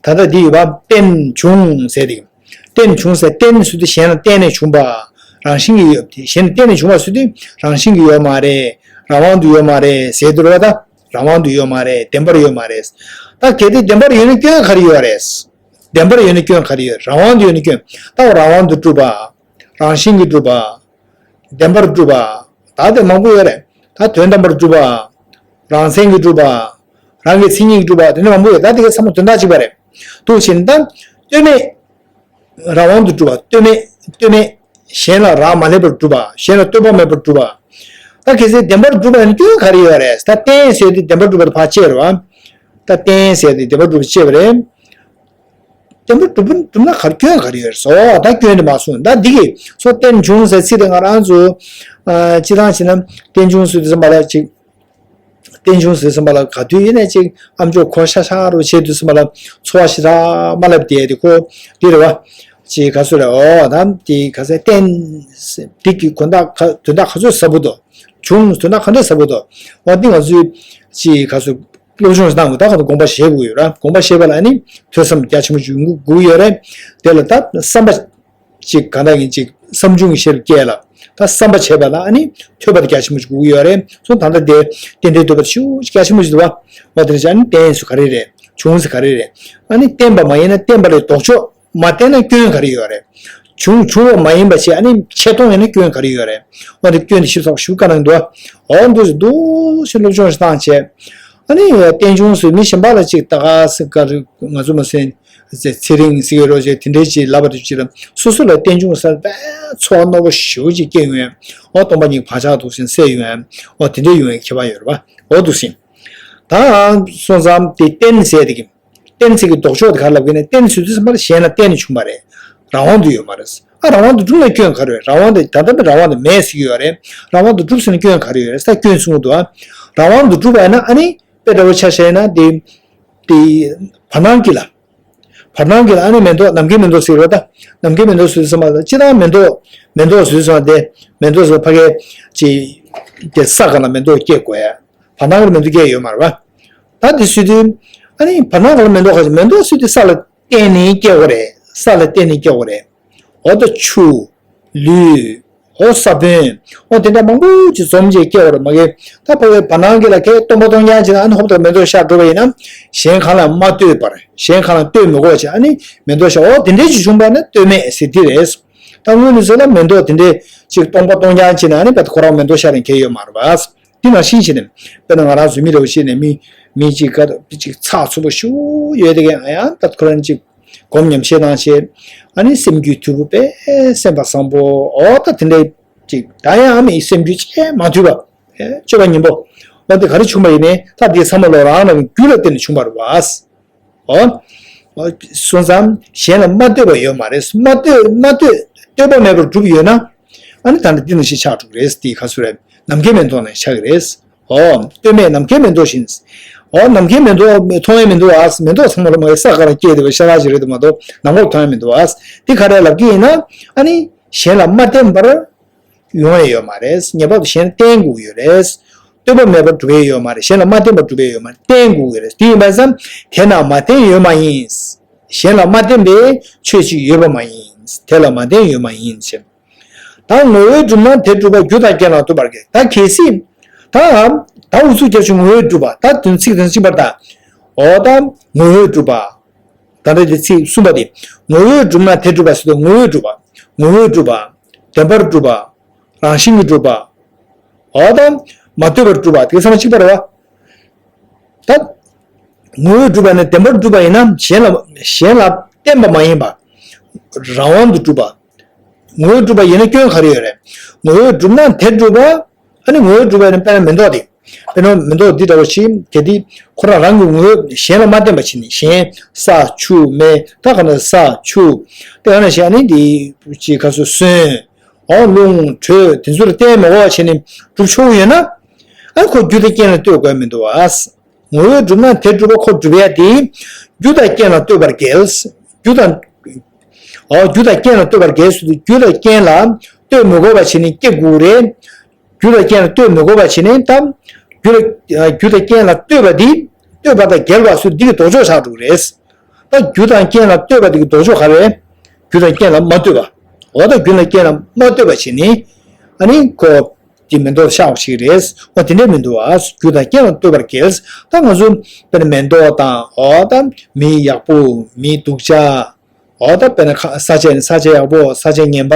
ད་ལྟ་འདི་ཡོད་པ་རྟེན་བྱུང་ཟེར་དེ། རྟེན་བྱུང་ཟེར་རྟེན་ཟེར་དུས་གཞན་ལ་བརྟེན་ནས་བྱུང་བ། རང་བཞིན་གྱིས་ཡོད་དེ་གཞན་ལ་བརྟེན་ནས་བྱུང་བ་ཟེར་དུས་རང་བཞིན་གྱིས་ཡོད་མ་རེད། རང་དབང་དུ་ཡོད་མ་རེད་ཟེར་དུས་རེད་བ། ད་རང་དབང་དུ་ཡོད་མ་རེད། བདེན་པར་ཡོད་མ་རེད། ད་གལ་ཏེ་བདེན་པར་ཡོད་ན་སྐྱོན་ག་རེ་ཡོད་རེད། བདེན་པར་ཡོད་ན་སྐྱོན་ག་རེ་ཡོད། རང་དབང་དུ་ཡོད་ན་སྐྱོན། ད་རང་དབང་དུ་གྲུབ་པ། རང་བཞིན་གྱིས་གྲུབ་པ། བདེན་པར་གྲུབ་པ། ད་དེ་མང་པོ་ཡོད་རེད། ད་དོན་དམ་པར་གྲུབ་པ། རང་མཚན་གྱིས་གྲུབ་པ། རང་གི་མཚན་ཉིད་ཀྱིས་གྲུབ་པ་དེ་འདྲ་མང་པོ་ཡོད། ད་དེ་གའི་ཚང་མ་དོན་དག་གཅིག་པ་རེད། འདུག་ཕྱིན་ད་ལྟོས་མེད། རང་དབང་དུ་གྲུབ་པ་ལྟོས་མེད་ལྟོས་མེད། གཞན་ལ་རག་མ་ལས་པར་གྲུབ་པ། གཞན་ལ་ལྟོས་པ་མེད་པར་གྲུབ་པ། ད་གལ་སྲིད་བདེན་པར་གྲུབ་པ་ཡིན་ན་སྐྱོན་ག་རེ་ཡོད་རེད། ད་རྟེན་ཟེར་དུས་བདེན་པར་གྲུབ་པ་དང་ཕར་བཅད་རེད་བ། ད་རྟེན་ཟེར་དུས་བདེན་པར་གྲུབ་པ་བཅད་པ་རེད། བདེན་པར་གྲུབ་པ་གྲུབ་ན་ག་རེ་སྐྱོན་ག་རེ་ཡོད་རེད་སོ། ད་སྐྱོན་དེ་མ་གསུངས། ད་འདི་གི་སོ་རྟེན་བྱུང་ཟེར་ཚིག་དེ་ང་རང་ཚོ་ཨ་སྤྱིར་བཏང་བྱས་ན་རྟེན་བྱུང་ཟེར་དུས་ཙམ་པ་ལ་ཅིག་རྟེན་བྱུང་ཟེར་ཙམ་པ་ལ་ག་དུས་ཡིན་ནའི་ཅིག་ཨམ་ཅོག་གོ་ཤ་ཤ་རུ་བྱེད་དུས་ཙམ་པ་ལ་ཚོར་བ་ཞེ་དྲག་མ་སླེབས་བསྡད་དེ་ཁོ་འདི་རེད་བ། ཅིག་ག་ཚོད་རེད། འོ་ད་འདི་ག་ཚོད་རྟེན་འདི་གི་དོན་དག་ག་དོན་དག་ག་ཚོད་ཟབ་པོ་འདུག་བྱུང་དོན་དག་ག་འདྲ་ཟབ་པོ་འདུག་འོ་འདི་ང་ཚོས་ཅིག་ག་ཚོད་སློབ་སྦྱོང་ཞིག་གནང་དགོས། ད་ག་ཚོད་དགོངས་པ་བཞེས་དགོས་ཡོད་ར། དགོངས་པ་བཞེས་པ་ལ་ཨ་ནི་ཐོས་བསམ་རྒྱ་ཆེན་པོ་ཞིག་ཡོང་དགོས་ཡོད་རེད། དེ་ལ་ད་བསམ་པ། ཅིག་གང་ལྟར་ཡིན་ཅིག་བསམ་བྱུང་གི་ཤེས་རབ་སྐྱེས་ལ། ད་བསམ་པ་བྱས་པ་ལ་ཨ་ནི་ཐོས་པ་དེ་རྒྱ་ཆེན་པོ་ཞིག་དགོས་ཀྱི་ཡོད་རེད། སོང་ད་ལྟ་དེ་རྟེན་འབྲེལ་འདོད་པ་ཞེ་པོ་ཅིག་རྒྱ་ཆེན་པོ་ཞིག་འདུག་བ། འོ་དེ་འདྲ་བྱས་ཨ་ནི་རྟེན་ཟེར་ག་རེ་རེད། བྱུང་ཟེར་ག་རེ་རེད། ཨ་ནི་བརྟེན་པ་མ་ཡིན་ན་བརྟེན་པ་ལས་ལྡོག་ཕྱོགས་མ་བརྟེན་ན་སྐྱོན་ག་རེ་ཡོད་རེད། བྱུང་བྱུང་བ་མ་ཡིན་པ་བྱས་ཨ་ནི་ཆེ་མཐོང་ཡིན་ན་སྐྱོན་ག་རེ་ཡོད་རེད། འོ་དེ་སྐྱོན་དེ་ཞིབ་ཚགས་པོ་ཞིབ་བཀའ་གནང་འདུག་བ། འོ་འདུག་སེ་འདུག་སེ་སློབ་སྦྱོང་ཞིག་བཏང་བྱས། ཨ་ནི་རྟེན་འབྱུང་ཟེར་མི་གཞན་པ་ལ་ཅིག་ད་ག་ཟེར་ག་རེ་ང་ཚོ་མ་ཟེར། ཚེ་རིང་ཟེར་གྱི་རོ་ཅིག་དེ་འདྲའི་ཅིག་ལབ་པ་དེ་ཅིག་ལ་སོ་སོ་ལ་རྟེན་འབྱུང་ཟེར་བའི་ཚོར་བ་རྣོ་པོ་ཞེ་པོ་ཅིག་སྐྱེ་ཡོང་ཡ། འོ་སྟོང་པ་ཉིད་བག་ཆགས་འདུག་སེ་སད་ཡོང་ཡ། འོ་དེ་འདྲའི་ཡོང་ཡའི་ཁྱད་པར་ཡོད་རེད་བ། འོ་འདུག་སེ། ད་སོང་ཙང་དེ་རྟེན་ཟེར་དེ་གི། བརྟེན་ཚིག་གི་ལྡོག་ཕྱོགས་དེ་ག་ལབ་ཀྱི་ནས་བརྟེན་ཟེར་དུས་ཙམ་པར་གཞན་ལ་བརྟེན་ནས་བྱུང་བ་རེད། རང་དབང་དུ་ཡོད་མ་རེད། ཨ་རང་དབང་དུ་གྲུབ་ན་སྐྱོན་ག་རེ་ཡོད། རང་དབང་དུ་ད་ལྟ་རང་དབང་དུ་མེད་ཟེར་གྱི་ཡོད་རེད། རང་དབང་དུ་གྲུབ་ཟེར་ན་སྐྱོན་ག་རེ་ཡོད་རེད། ད་སྐྱོན་གསུང་གི་འདུག་ཨ། རང་དབང་དུ་གྲུབ་པ་ཡིན་ན་ཨ་ནི་དཔེ་འདྲ་བོ་ཆ་བཞག་ན་དེ་དེ་བར་སྣང་གི་ལ། བར་སྣང་གི་ལ་ཨ་ནི་མེ་ཏོག་ནམ་མཁའི་མེ་ཏོག་ཟེར་བ་ད། ནམ་མཁའི་མེ་ཏོག་ཟེར་ཙམ་པ་ད་སྤྱིར་བཏང་མེ་ཏོག་མེ་ཏོག་ཟེར་ཙམ་པ་དེ་མེ་ཏོག་ཟེར་ཕ་གའི་ཅི་དེ་ས་ག་ལ་མེ་ཏོག་སྐྱེ་དགོས་ཡ། བར་སྣང་གི་ལ་མེ་ཏོག་སྐྱེ་ཡོད་མ་རེད་པ། ད་དེ་སུས་དུས་ཨ་ནི་བར་སྣང་གི་ལ་མེ་ཏོག་ཁ་ཅིག་མེ་ཏོག་སུས་དུས་ས་ལ་བརྟེན་ནས་སྐྱེ་དགོས་རེད། ས་ལ་བརྟེན་ནས་སྐྱེ་དགོས་རེད། འོ་ད་ཆུ། ལུད། འོ་ས་བོན། འོ་དེ་འདྲ་མང་པོ་ཅིག་འཛོམས་བྱས་སྐྱེ་བ་རེད་མ་གཏོགས། ད་ཕ་གིའི་བར་སྣང་གི་ལ་ཁའི་སྟོང་པ་སྟོང་རྐྱང་ཅིག་ན་ཨ་ནི་ཧོབ་ཏེ་མེ་ཏོག་ཤར་འགྲོ་བ་ཡིན་ན། གཞན་གང་ལ་མ་ལྟོས་པར་གཞན་གང་ལ་ལྟོས་མི་དགོས་པ་ཅིག་ཨ་ནི་མེ་ཏོག་ཤར། འོ་དེ་འདྲའི་ཅིག་བྱུང་པ་ན་ལྟོས་མེད་ཟེར་དེ་རེད། ད་དངོས་གནས་ཟེར་ན་མེ་ཏོག་དེ་འདྲའི་ཅིག་སྟོང་པ་སྟོང་རྐྱང་ཅིག་ན་ཨ་ནི་བད་ཁོ་རང་མེ་ཏོག་ཤར་ཡང་གལ་ཡོད་མ་རེད་པ། དེ་ནང་བཞིན་བྱས་ནས་དཔེར་ན་ང་རང་ཚོ་མི་འདྲ་བོ་ཤེས་ནས་མི་མི་གཅིག་ག་གཅིག་ཚགས་ཚུད་པོ་ཞུ་ཡོད་དེ་གས་ཨ་ཡང་བད་ཁོ་རང་གཅིག་སྒོམ་ཉམས་བཞེས་བཏང་བྱས། ཨ་ནི་སེམས་རྒྱུད་དུལ་པོ་དཔེ་སེམས་པ་བཟང་པོ་འོ་ད་དེ་འདྲའི་ཅིག་ད་ཡང་ཨ་མའི་སེམས་རྒྱུད་ཅེས་མ་དུལ་བ། ཨེ་སྤྱོད་པ་ཉམས་པོ། འོ་དེ་ག་རེ་བྱུང་བ་ཡིན་ནའི་ད་དེ་ཚང་མ་ལོ་རང་རང་གི་རྒྱུད་ལ་བརྟེན་ནས་བྱུང་བ་རེད་བ། འོ། སོང་ཙང་གཞན་ལ་མ་ལྟོས་པ་ཡོད་མ་རེད། མ་ལྟོས་མ་ལྟོས་ལྟོས་པ་མེད་པར་གྲུབ་ཡོད་ན། ཨ་ནི་ད་ནི་འདི་ནང་བཞིན་ཆགས་འགྲོ་གི་རེད། དེ་ག་ཚོད་རེད། ནམ་མཁའི་མེ་ཏོག་ནང་ཆགས་ཀྱི་རེད། ཨོ། ལྟོས་མེད་ནམ་མཁའི་མེ་ཏོག་བཞིན། ཨོ་ནམ་མཁའི་མེ་ཏོག་མཐོང་ཡས་མི་འདུག་ཨ། མེ་ཏོག་ཚང་མ་ལ་མ་ཡི་ས་ག་ལ་སྐྱེས་བསྡད་པའི་ཤ་ཁྲག་ཅིག་རེད་དུ་མ་གཏོགས་ནམ་མཁའ་མཐོང་ཡས་མི་འདུག་ཨ། འདི་ག་རེ་ལབ་ཀྱི་ཡིན་ན། ཨ་ནི་གཞན་ལ་མ་བརྟེན་པར་ཡོང་ཡས་ཡོད་མ་རེད། ངེས་པར་དུ་གཞན་ལ་བརྟེན་དགོས་ཡོད་རེད། ལྟོས་པ་མེད་པར་གྲུབ་ཡས་ཡོད་མ་རེད། གཞན་ལ་མ་བརྟེན་པར་གྲུབ་ཡས་ཡོད་མ་རེད། བརྟེན་དགོས་ཡོད་རེད། དེ་ཡིན་པ་ཙམ་དེ་ན་མ་བརྟེན་ཡོད་མ་ཡིན། གཞན་ལ་མ་བརྟེན་པའི་ཆོས་ཅིག་ཡོད་པ་མ་ཡིན། དེ་ལ་མ་བརྟེན་ཡོད་མ་ཡིན་ཞེས། ད་ངོ་བོས་གྲུབ་ན་དེ་གྲུབ་པ་རྒྱུ་དང་རྐྱེན་ལ་ལྟོས་པར་འགལ། ད་གལ་སྲིད། ད། ད་ཨུ་ཚུགས་རྒྱབ་ཤིང་ངོ་བོས་གྲུབ་པ། ད་དོན་ཚིག་དོན་གཅིག་པར་ད། འོ་ད། ངོ་བོས་གྲུབ་པ། ད་ལྟ་དེ་ཚིག་གསུམ་པ་དེ། ངོ་བོས་གྲུབ་ན་དེ་གྲུབ་པ་ཟེར་དུས་ངོ་བོས་གྲུབ་པ། ངོ་བོས་གྲུབ་པ། བདེན་པར་གྲུབ་པ། རང་བཞིན་གྱིས་གྲུབ་པ། འོ་ད། མ་ལྟོས་པར་གྲུབ་པ་དེ་ཚང་མ་གཅིག་པ་རེད་བ། ད། ངོ་བོས་གྲུབ་པ་ནི་བདེན་པར་གྲུབ་པ་ཡིན་ན་གཞན་ལ་གཞན་ལ་བརྟེན་པ་མ་ཡིན་པ། རང་དབང་དུ་གྲུབ་པ། ངོ་བོས་གྲུབ་པ་ཡིན་ན་སྐྱོན་ག་རེ་ཡོད་རེད། ངོ་བོས་གྲུབ་ན་དེ་གྲུབ་པ། ཨ་ནི་ངོ་བོས་གྲུབ་པ་ཡིན་ན་དཔེར་ན་མེ་ཏོག་དེ། དཔེར་ན་མེ་ཏོག་འདི་འདྲ་བོ་ཞིག་གལ་ཏེ་ཁོ་རང་རང་གི་ངོ་བོས་གཞན་ལ་མ་བརྟེན་པ་བྱས་ནས་གཞན་ས་ཆུ་མེ་ད་ག་ན་ས་ཆུ། དེ་ག་ན་གཞན་ནི་འདི་ཅིག་ག་སོ་སོན། འོ་རླུང་དྲོད་དེ་ཚོར་བརྟེན་མི་དགོས་པ་བྱས་ནས་གྲུབ་ཆོག་ཡོད་ན། ཨ་ཁོ་རྒྱུ་དང་རྐྱེན་ལ་ལྟོས་དགོས་མི་འདུག་ཨ། ངོ་བོས་གྲུབ་ན་དེ་གྲུབ་པ་ཁོ་གྲུབ་ཡ་དེ། རྒྱུ་དང་རྐྱེན་ལ་ལྟོས་པར་འགལ། རྒྱུ་དང་། ཨོ་རྒྱུ་དང་རྐྱེན་ལ་ལྟོས་པར་འགལ་ཟེར་དུས་རྒྱུ་དང་རྐྱེན་ལ་ལྟོས་མི་དགོས་པ་བྱས་ནས་སྐྱེ་དགོས་རེད། རྒྱུ་དང་རྐྱེན་ལ་ལྟོས་མི་དགོས་པ་བྱས་ནས་ད། རྒྱུ་ལ་རྒྱུ་དང་རྐྱེན་ལ་ལྟོས་པ་དེ། ལྟོས་པ་དང་འགལ་བ་ཟེར་འདི་གི་ལྡོག་ཕྱོགས་ཆགས་འགྲོ་གི་རེད། ད་རྒྱུ་དང་རྐྱེན་ལ་ལྟོས་པ་དེ་གི་ལྡོག་ཕྱོགས་ག་རེ། རྒྱུ་དང་རྐྱེན་ལ་མ་ལྟོས་པ། འོ་ད་རྒྱུ་དང་རྐྱེན་ལ་མ་ལྟོས་པ་བྱས་ནས། ཨ་ནི་ཁོ། དེ་མེ་ཏོག་ཤར་བ་ཞིག་རེད། འོ་དེ་འདྲས་མི་འདུག་ཨ། རྒྱུ་དང་རྐྱེན་ལ་ལྟོས་པར་འགལ། ད་ང་ཚོ་དཔེར་ན་མེ་ཏོག་དང་འོ་ད་མི་ཡག་པོ་མི་སྡུག་ཅག་འོ་ད་དཔེར་ན་ཁ་ས་ཆ་ནི་ས་ཆ་ཡག་པོ་ས་ཆ་ངན་པ།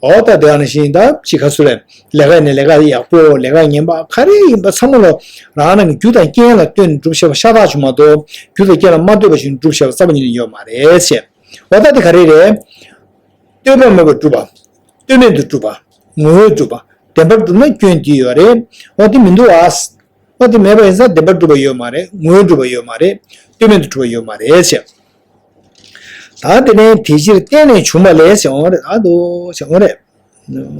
འོ་ད་དེ་ནང་བཞིན་ད་ཅི་ག་ཚོད་རེད། ལས་ཀ་ནི་ལས་ཀ་ཡག་པོ་ལས་ཀ་ངན་པ་ག་རེ་ཡིན་པ་ཚང་མ་ལོ་རང་རང་གི་རྒྱུ་དང་རྐྱེན་ལ་ལྟོས་ནས་གྲུབ་ཤེས་པ་ཤ་སྟག་བྱུང་མ་གཏོགས་རྒྱུ་དང་རྐྱེན་ལ་མ་ལྟོས་པ་ཞིག་གྲུབ་ཤེས་པ་རྩ་བ་ཉིད་ནས་ཡོད་མ་རེད་ཞེས། འོ་ད་དེ་ག་རེ་རེད། ལྟོས་པ་མེད་པར་གྲུབ་པ། ལྟོས་མེད་དུ་གྲུབ་པ། ངོ་བོས་གྲུབ་པ། བདེན་པར་གྲུབ་ན་སྐྱོན་འདི་ཡོད་རེད། འོ་དེ་མི་འདུག་ཨ། འོ་དེ་མེད་པ་ཡིན་ཙང་བདེན་པར་གྲུབ་པ་ཡོད་མ་རེད། ངོ་བོས་གྲུབ་པ་ཡོད་མ་རེད། ལྟོས་མེད་དུ་གྲུབ་པ་ཡོད་མ་རེད་ཞེས། ད་དེ་ནས་དེ་ཕྱིར་བརྟེན་ནས་བྱུང་བ་ལས་ཞེས། འོ་རེད་ཨ་འདུག་ཞེས། འོ་རེད།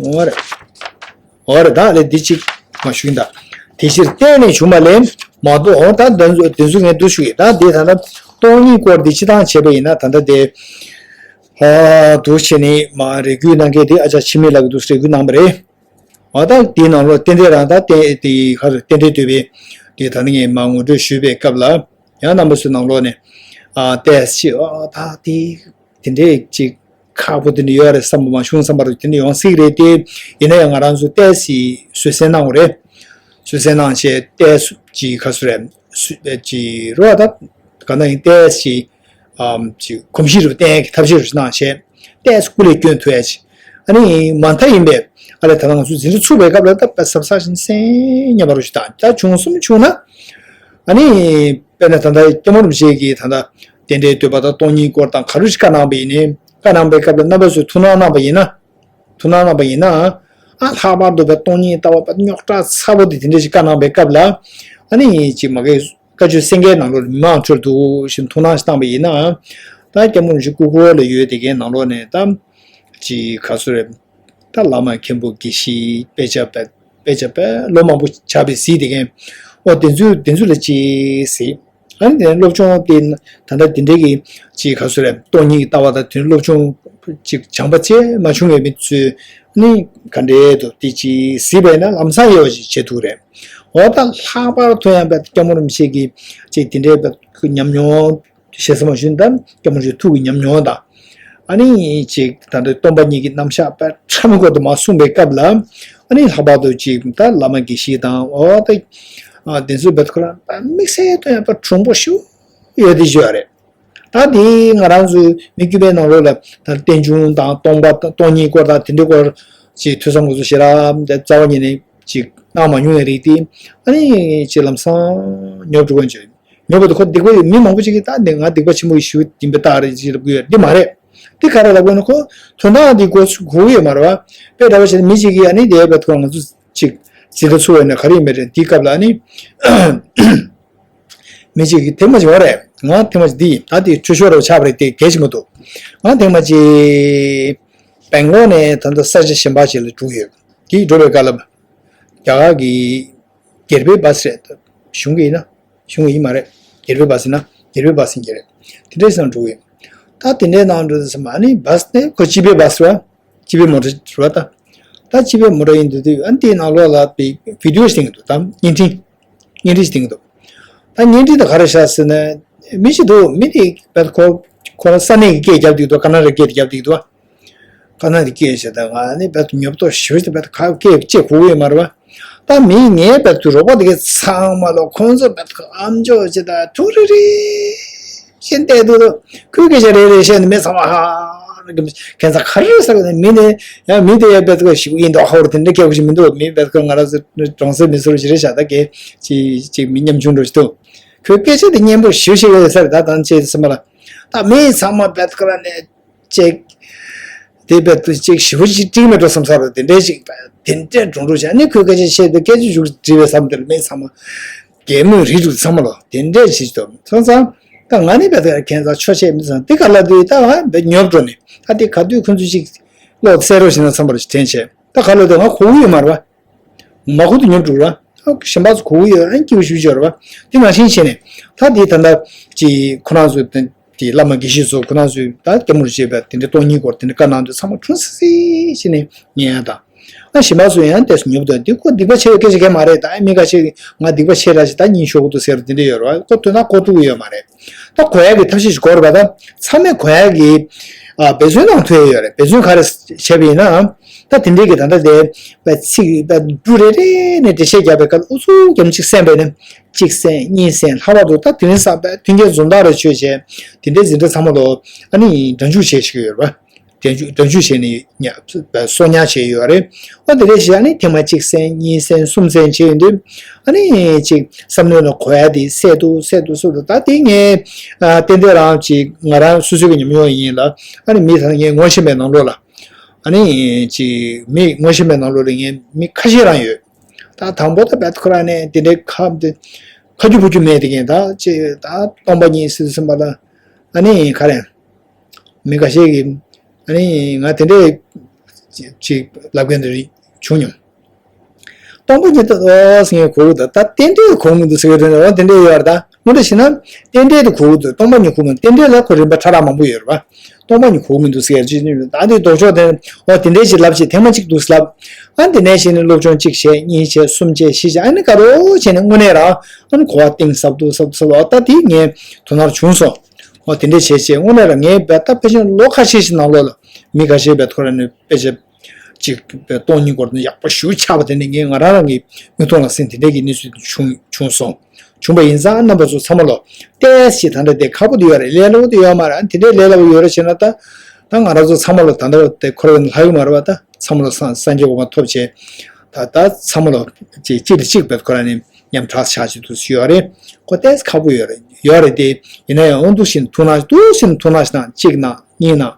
འོ་རེད། འོ་རེད་ད་ལས་འདི་གཅིག་མ་ཞུ་ཡིན་ད། དེ་ཕྱིར་བརྟེན་ནས་བྱུང་བ་ལས་མ་གཏོགས་འོ་ད་དོན་ཚུལ་དོན་ཚུལ་ངས་འདུག་ཞུ་ཡིན་ད་འདི་ད་ལྟ་སྟོང་ཉིད་སྐོར་འདི་སྤྱི་བཏང་བྱས་པ་ཡིན་ན་ད་ལྟ་དེ། ཨ་འདུག་བྱས་ནས་མ་རེ་སྐུལ་གནང་མཁན་དེ་ཨ་ཅག་འཆི་མེད་ལགས་ཀྱིས་འདུག་རེ་སྐུལ་གནང་བ་རེད། འོ་ད་དེའི་ནང་ལོགས་རྟེན་འབྲེལ་རང་ད་རྟེན་དེ་ག་རེ་རྟེན་འབྲེལ་བསྟོད་པའི་དེ་ད་ནི་ངས་མ་ངོ་སྤྲོད་ཞུས་པའི་སྐབས་ལ་ཡང་རྣམ་པ་ཚོའི་ནང་ལོགས་ནས་ཨ་ཏོག་ཙམ་ཨ་ད་དེ་དེ་འདྲས་ཅིག་ཁག་པོ་དེ་འདྲ་ཡོད་རེད་བསམ་པ་མ་བྱུང་བསམ་པ་རེད། དེ་འདྲ་ཡོང་སྲིད་རེད་དེ། ཡིན་ན་ཡང་ང་རང་ཚོ་ཏོག་ཙམ་བཟོད་བསྲན་གནང་དགོས་རེད། བཟོད་བསྲན་གནང་བྱས་ཏོག་ཙམ་ཅིག་ག་ཚོད་རེད་ཅིག་རོ་ད་ག་ན་ཡིན་ཏོག་ཙམ་ཅིག་གོམས་གཤིས་རུ་བསྟེན་གྱི་ཐབས་ཤེས་རུ་གནང་བྱས་ཏོག་ཙམ་སྐུ་ལས་སྐྱོན་ཐུབ་ཡ་ཅིག་ཨ་ནི་མ་མཐའ་ཡིན་པས་ཨ་ལས་ད་ལྟ་ང་ཚོ་འཛིན་གྲྭ་ཚུགས་པའི་སྐབས་ལ་ད་དཔེ་གཟབ་གཟབ་བྱས་ནས་སེམས་ཉམས་པ་རུ་ཞིག་དང་ད་བྱུང་སོང་བྱུང་ན་ཨ་ནི་དཔེར་ན་ད་ལྟ་སྐྱབས་མགོན་རིན་པོ་ཆེ་གིས་ད་ལྟ་རྟེན་འབྲེལ་བསྟོད་པ་དང་སྟོང་ཉིད་སྐོར་དང་ག་རེ་ཞིག་བཀའ་གནང་པ་ཡིན་ནའི་བཀའ་གནང་པའི་སྐབས་ལ་རྣམ་པ་ཚོས་ཐུགས་སྣང་གནང་པ་ཡིན་ན། ཐུགས་སྣང་གནང་པ་ཡིན་ན། ཨ་ལྷག་པར་དུ་བའི་སྟོང་ཉིད་ལྟ་བ་པ་རྙོག་དྲ་ཚ་པོ་དེ་དེ་འདྲ་ཞིག་བཀའ་གནང་པའི་སྐབས་ལ། ཨ་ནི་ཅིག་མ་གི་ བཀའ་ཆོས་གསན་མཁན་ནང་ལོགས་ལ་མི་མང་ཁྲོད་དུ་ཞིག་ཐུགས་སྣང་ཞིག་བཏང་པ་ཡིན་ན། ད་སྐྱབས་མགོན་རིན་པོ་ཆེ་སྐུ་འཁོར་ལ་ཡོད་དེ་གའི་ནང་ལོགས་ནས་ད་ཅིག་ག་ཚོད་རེད། ད་བླ་མ་མཁན་པོ་དགེ་བཤེས་དཔེ་ཆ་དཔེ་དཔེ་ཆ་དཔེ་ལོ་མང་པོ་ཆགས་པའི་གཟིགས་དེ་གའི་ཨོ་དེ་ཚོ་དེ་ཚོ་ལ་ཅིག་གཟིགས། ཨ་ནི་དེ་ནས་སློབ་སྦྱོང་དེ་ད་ལྟ་དེ་འདྲའི་གི་ཅིག་ག་ཚོད་རེད། སྟོང་ཉིད་ལྟ་བ་དང་དེ་ནས་སློབ་སྦྱོང་ཅིག་སྦྱངས་པ་ཅིག་མ་བྱུང་བའི་མི་ཚོས་ནི་ག་འདྲའི་འདུག་དེ་ཅིག་གཟིགས་པས་ན་ལམ་སང་དབྱེ་བ་ཞིག་བྱེད་ཐུབ་རེད། འོ་ད་ལྷག་པར་དུ་ཡང་དཔེ་སྐྱབས་མགོན་རིན་པོ་ཆེ་གི་ཅིག་དེ་འདྲའི་དཔེ་ཉམས་མྱོང་ཞེ་ས་མ་ཞུ་ན་ད་སྐྱབས་མགོན་རིན་པོ་ཆེ་ཐུགས་ཀྱི་ཉམས་མྱོང་དང་། ཨ་ནི་ཅིག་ད་ལྟ་སྟོན་པ་ཉིད་ཀྱི་རྣམ་གཞག་དཔེ་ཕྲ་མོ་སྐོར་དུ་མར་གསུངས་པའི་སྐབས་ལ། ཨ་ནི་ལྷག་པར་དུ་ཅིག་ད་བླ་མ་དགེ་བཤེས་དང་འོ་ད་དེ་ཚོའི་དཔེ་ཁོ་རང་དཔེ་དམིགས་བསལ་དུ་ཡང་དཔེ་གྲུང་པོ་ཞིག་ཡོད་དེ་ཞུ་བ་རེད། ད་དེ་ང་རང་ཚོའི་མི་རྒྱུད་པའི་ནང་ལོགས་ལ་ད་རྟེན་འབྱུང་དང་སྟོང་པ་སྟོང་ཉིད་སྐོར་དང་དེ་འདྲའི་སྐོར་ཅིག་ཐོས་བསམ་སྒོམ་གསུམ་ཞེ་དྲག་རྩ་བ་ཉིད་ནས་ཅིག་གནང་མ་མྱོང་བའི་རིགས་དེ་ཨ་ནི་ཅིག་ལམ་སང་ཉོབ་འགྲོ་གི་ཡོད། ཉོབ་པ་དེ་ཁོ་སྡིག་པ་ཡོད། མི་མང་པོ་ཅིག་གིས་ད་འདི་ང་སྡིག་པ་ཆེན་པོ་ཞིག་ཡིན་པའི་རྟགས་རེད་ཅེས་ལབ་ཀྱི་ཡོད། འདི་མ་རེད། འདི་ག་རེ་ལབ་དགོས་ན་ཁོ་དོན་དག་འདི་གོ་གོ་གི་ཡོད་མ་རེད་བ། དཔེ་འདྲ་བ་བྱས་ན་མི་ཅིག་གིས་ཨ་ནི་དེ་བས་ཐོག་ང་ཚོ་ཅིག་འཛིན་གྲྭ་ཚུགས་པ་ཡིན་ན་ག་རེ་ཡིན་པ་རེད། འདིའི་སྐབས་ལ་ཨ་ནི་མི་ཅིག་གིས་ཐེངས་མ་ཅིག་ཡོད་རེད། ང་ཐེངས་མ་ཅིག་འདི་ཡིན། ད་འདི་ཆོས་ཕྱོགས་རུ་ཆགས་པ་རེད། དེ་གལ་ཆེན་པོ་འདུག་ང་ཐེངས་མ་ཅིག་སྦེང་ལོར་ནས་ད་ལྟ་ས་ཆ་གཞན་པ་ཅིག་ལ་འགྲོ་གི་ཡོད། དེ་འགྲོ་བའི་སྐབས་ལ་རྒྱ་གར་གྱི་སྒེར་པའི་བཱ་སི་རེད། གཞུང་གི་ཡིན་ན། གཞུང་གི་ཡིན་མ་རེད། སྒེར་པའི་བཱ་སི་ཡིན་ན་སྒེར་པའི་བཱ་སི་ཡིན་གྱི་རེད། དེ་འདྲའི་སང་འགྲོ་གི་ཡོད། ད་དེ་འདྲའི་ནང་འགྲོ་དུས་ཙམ་ཨ་ནི་བཱ་སི་དེ་ཁོ་སྤྱི་པའི་བཱ་སི་རེད་བ། སྤྱི་པའི་མོ་ཊ་རེད་བ་ད། ད་སྤྱི་པའི་མོ་ཊ་ཡིན་དུས་དུས་ཨ་ནི་དེའི་ནང་ལོགས་ལ་བི་བི་ཌི་ཡོ་ཞིག་བསྟན་གྱི་འདུག་ད་བརྙན་འཕྲིན། བརྙན་འཕྲིན་ཞིག་བསྟན་གྱི་འདུག་ད་བརྙན་འཕྲིན་དེ་ག་རེ་བཞག་ཟེར་ན། མི་ཞིག་འདུག་མི་དེ་བད་ཁོ་ཁོ་རང་ས་གནས་ཀྱི་སྐད་རྒྱབ་བསྡད་ཀྱི་འདུག་ཀ་ན་ཌ་སྐད་རྒྱབ་བསྡད་ཀྱི་འདུག་བ། ཀ་ན་ཌའི་སྐད་བཤད་དང་ང་ནི་བད་ཉོབ་ཏོ་ཞུ་ཞུ་བད་ཁ་སྐད་ཅེས་གོ་གི་ཡོད་མ་རེད་བ། ད་མི་ངའི་བད་དུ་རོགས་པ་དེ་གའི་ཚང་མ་ལོ་ཁོང་ཚོ་བད་ཁ་ཨམ་ཅོག་ཅེས་དང་ཐུག་རེ་རེ་བཞིན་བལྟས་འདུག་ཁོའི་སྐད་ཆ་རེ་རེ་བཤད་ནས་མི་ཚང་མ་ཧ་ཁན་ཚ་ཁ་རེ་ཟ་གི་ནས་མི་ནི་ཡང་མི་དེ་ཡང་བད་ཁ་ཞིག་ཡིན་འདུག་ཧོར་དེ་འདྲ་སྐད་ཆ་མི་འདུག་མི་བད་ཁ་ང་རང་ཚོ་གྲོང་གསེབ་མི་ཚོར་ཞིག་རེད་ཤག་ད་གའི་ཅིག་ཅིག་མི་ཉམ་ཆུང་འགྲོ་ཞིག་འདུག་ཁོའི་སྐད་ཆ་དེ་སྙན་པོ་ཞུ་ཞིག་ཡོད་ས་རེད། ད་དང་ཅེས་སེམས་པ་ལ་ད་མི་ཚང་མ་བད་ཁ་ར་ནས། ཅིག་དེ་བས་ཏུ་ཅིག་ཞི་བ་ཅིག་ཀྲིག་མེད་འགྲོ་བསམ་ས་རེད། དེ་འདྲའི་ཅིག་དེ་འདྲའི་འགྲོ་འགྲོ་བྱས་ནས་ཁོས་སྐད་ཆ་བཤད་དུས་སྐད་ཆ་མཇུག་བསྒྲིལ་བའི་བསམ་དེར་མི་ཚང་མ་གད་མོས་རིལ་འགྲོ་ཚང་མ་ལོ་དེ་འདྲའི་ཅིག་ཏོ་སོང་ཙང་། ད་ང་ནི་བས་ཏུ་ཁྱེད་ཚང་ཆོ་ཆེ་མི་ཚང་དེ་ག་ལ་དུས་ད་ང་བས་ཉོབ་འགྲོ་ནས་ད་དེ་ག་དུས་ཁོ་ཚོ་ཅིག་ལོག་སེ་རོ་ཞིག་ན་ཚང་མ་རུ་ཞིག་དྲན་བྱས་ད་ག་ལ་དུས་ང་གོ་གི་ཡོད་མ་རེད་བ། མ་ཁུ་ཏུ་ཉོབ་འགྲོ་ར། ཨ་གཞན་པ་ཚོ་གོ་གི་ཡོད་ཨ་སྐྱིད་པོ་ཞུ་ཅོར་བ། དེ་ནང་བཞིན་བྱས་ནས་ད་དེ་ད་ལྟ་ཅི་ཁོ་རང་ཚོ་དེ་བླ་མ་དགེ་བཤེས་ཚོ་ཁོ་རང་ཚོས་ད་སྐྱབས་མགོན་རིན་པོ་ཆེ་དེ་འདྲའི་སྟོང་ཉིད་སྐོར་དེ་འདྲའི་བཀའ་གནང་དུས་ཚང་མ་ཁྲུང་སི་སི་བྱས་ནས་ཉན་ཡ་དང་། ཨ་གཞན་པ་ཚོ་ཡང་དེ་ཚོ་ཉོབ་འདུག་དེ་ཁོ་སྡིག་པ་ཆེ་བའི་སྐད་ཆ་གང་མ་རེད། ད་ཨ་མི་ཁ་ཤས་ང་སྡིག་པ་ཆེ་ར་ཞིག་ད་ཉིན་ཞོག་གི་འདུག་ཟེར་དེ་འདྲ་ཡོད་ར། ཁོ་དོན་དག་གོ་ཐུབ་ཀྱི་ཡོད་མ་རེད། ད་གོ་ཡ་གི་ཐབས་ཤེས་ཤིག་གོ་རེད་པ། ད་ཚང་མས་གོ་ཡ་གི་ཨ་འབད་བརྩོན་གནང་ཐུབ་ཡ་ཡོད་རེད། འབད་བརྩོན་ག་རེ་བྱས་པ་ཡིན་ན། ད་དེ་འདྲའི་གི་ད་ལྟ་དེ་པའི་ཚིག་པའི་འབྲུ་རེ་རེ་ནས་འགྲེལ་བཤད་རྒྱབ་པའི་སྐབས་ཨུ་ཚུགས་རྒྱབ་གཅིག་གསན་པས་ནི་གཅིག་གསན་གཉིས་གསན་ལྷག་པར་དུ་ད་དེ་རིང་སང་པའི་མཐུན་རྐྱེན་འཛོམས་དག་རེ་བྱོས་བྱས་དེ་འདྲའི་འཛིན་གྲྭ་ཚང་མ་ལོ་ཨ་ནི་སྒྲ་འཇུག་བྱས་ཤིག་ཡོད་རེད་པ། སྒྲ་འཇུག་སྒྲ་འཇུག་བྱས་ནས་ཉ་གསོ་ཉར་བྱས་ཡོད་རེད། ཨ་དེ་འདྲའི་བྱས་ཨ་ནི་ཐེངས་མ་གཅིག་གསན་གཉིས་གསན་གསུམ་གསན་བྱས་ཡོད་དུས་ཨ་ནི་གཅིག་བསམ་བློའི་ནང་གོ་ཡ་དེ་གསལ་འདུག་གསལ་འདུག་གསལ་འདུག་ད་དེ་ངས་ཨ་ཏན་ཏན་རང་གཅིག་ང་རང་སོ་སོའི་གི་ཉམས་མྱོང་ཡིན་ལ་ཨ་ནི་མི་ད་ངས་ངོ་ཤེས་པའི་ནང་ལོགས་ལ། ཨ་ནི་ཅིག་མི་ངོ་ཤེས་པའི་ནང་ལོགས་ལ་ངའི་མི་ཁ་ཤས་རང་ཡོད། ད་དང་པོ་ད་བད་ཁོ་རང་ནས་དེ་འདྲའི་ཁ་དེ་ཁ་རྒྱུ་ཕུ་རྒྱུ་མེད་དེ་ངས་ད་ཅིག་ད་སྟོང་པ་ཉིད་ཟེར་ཟིན་པ་ལ་ཨ་ནི་ག་རེ་མི་ཁ་ཤས་ཀྱིས་ཨ་ནི་ང་དེ་འདྲའི་ཅིག་ལབ་མཁན་དེ་བྱུང་མྱོང་། སྟོང་པ་ཉིད་དུ་ཨོ་ཟེར་ངས་གོ་གི་འདུག་ད་རྟེན་འབྲེལ་གོ་མི་འདུག་ཟེར་གི་རེད། འོ་དེ་འདྲས་ཡོད་རེད། ད་དངོས་འབྲེལ་བྱས་ན་རྟེན་འབྲེལ་དུ་གོ་གི་འདུག་སྟོང་པ་ཉིད་གོ་མི་འདུག་རྟེན་འབྲེལ་ལ་ཁོ་རིམ་པ་ཕྲ་རགས་མང་པོ་ཡོད་རེད་པ། སྟོང་པ་ཉིད་གོ་མི་འདུག་ཟེར་གྱི་ད་དེ་ལྡོག་ཕྱོགས་དེ་འོ་དེ་འདྲས་ཞིག་ལབ་ཞིག་ཐེངས་མ་གཅིག་འདུག་ལབ། ཨ་དེ་ནས་བྱས་ནས་སློབ་སྦྱོང་གཅིག་བྱས་གཉིས་བྱས་གསུམ་བྱས་བཞི་བྱས་ཨ་ནི་ག་རེ་བྱས་ནས་དངོས་གནས་རང་ཨ་ནི་གོ་བ་གཏིང་ཟབ་ཏུ་ཟབ་ཏུ་ཟབ་ཏུ་ཨ་ད་དེ་ངས་དོ་སྣང་བྱུང་སོང་། འོ་དེ་འདྲས་བྱས་བྱས་དངོས་གནས་རང་ངས་ད་ཕལ་ཆེར་ལོ་ཁ་ཤས་ཤིག་ནང་ལོགས་ལ་མི་ཁ་ཤས་བད་ཁོ་རང་ནས་དཔེ་ཆ་གཅིག་པའི་སྟོང་ཉིད་སྐོར་དུ་ཡག་པོ་ཞེ་པོ་ཆགས་པ་དེ་ནི་ངས་ང་རང་རང་གི་མིག་མཐོང་ལ་གཟིགས་དེ་འདྲའི་གི་གནས་ཚུལ་བྱུང་བྱུང་སོང་། བྱུང་བ་ཡིན་ཙང་རྣམ་པ་ཚོ་ཚང་མ་ལོ་ཏོག་ཙམ་ད་ལྟ་དེ་ཁག་པོ་དེ་ཡོད་རེད། ལས་སླ་པོ་དེ་ཡོད་མ་རེད། དེ་འདྲའི་ལས་སླ་པོ་ཡོད་རེད་བྱས་ན་ད་ད་ང་རང་ཚོ་ཚང་མ་ལོ་ད་ལྟ་དེ་འཁོར་བའི་ནང་ལྷག་ཡོད་མ་རེད་པ། ད་ཚང་མ་ལོ་སངས་སངས་རྒྱས་གོ་འཕང་ཐོབ་བྱས་ད་ད་ཚང་མ་ལོ་གཅིག་གཅིག་ལ་གཅིག་བེད་ཁོ་རང་ནས་ཉམ་ཐག་ཆགས་ཀྱི་འདུག་ཡོད་རེད། ཁོ་ཏོག་ཙམ་ཁག་པོ་ཡོད་རེད་ཡོད་རེད་དེ། ཡིན་ན་ཡང་འོ་འདུག་བཞིན་ཐུགས་སྣང་འདུག་བཞིན་ཐུགས་སྣང་ཞིག་གནང་གཅིག་གནང་གཉིས་གནང་།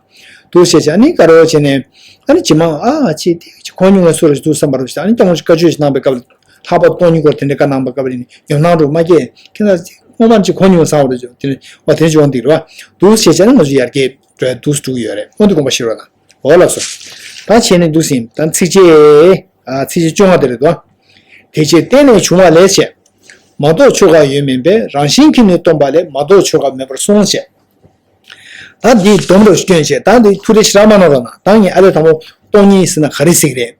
འདུག་བྱས་བྱས་ཨ་ནི་དཀར་པོ་བྱས་ནས་ཨ་ནི་ཇི་མང་ཨ་ཅེ་དེ་ཅི་ཁོང་ཉུང་ངལ་སོ་ར་ཞིག་འདུག་བསམ་པ་རེད་ཟེར། ཨ་ནི་སྐྱབས་མགོན་ཞིག་བཀའ་ཆོས་ཤིག་གནང་པའི་སྐབས་ལ་ལྷག་པར་སྟོང་ཉིད་སྐོར་དེ་འདྲའི་བཀའ་གནང་པའི་སྐབས་ལ་ནི་ཉམས་སྣང་འགྲོ་མ་སྐྱེས་ཁྱེད་རང་ སྔོན་མ་ཅིག་གོ་མྱོང་ས་འོ་རེད་ཅོ། དེ་ནི་འོ་དེ་ཅོ་འདི་རེད་བ། འདུག་བྱས་བྱས་ན་ང་ཚོ་ཡར་རྒྱས་འགྲོ་ཡ་འདུག་འགྲོ་གི་ཡོད་རེད། འོ་འདི་དགོངས་པ་བཞེས་རོགས་གནང་། འོ་ལགས་སོ། ད་བྱས་ནས་འདུག་ཟིན་ད་ཚིགས་བཅད། ཨ་ཚིགས་བཅད་བཅོ་ལྔ་དེ་རེད་དོ། དེ་ཕྱིར་བརྟེན་ནས་བྱུང་བ་ལས་བྱས། མ་རྟོགས་ཆོས་འགའ་ཡོད་མིན་པས། རང་བཞིན་གྱིས་ནི་སྟོང་པ་ལས། མ་རྟོགས་ཆོས་འགའ་མེད་པར་གསུངས་བྱས། ད་འདི་སྡོམ་རུ་སྐྱོན་བྱས། ད་འདི་ཐུགས་རེ་ཞེ་དྲག་མ་གནང་རོགས་གནང་། ད་ངས་ཨ་ལས་དང་པོ་སྟོང་ཉིད་ཟེར་ན་ག་རེ་ཟེར་གི་རེད།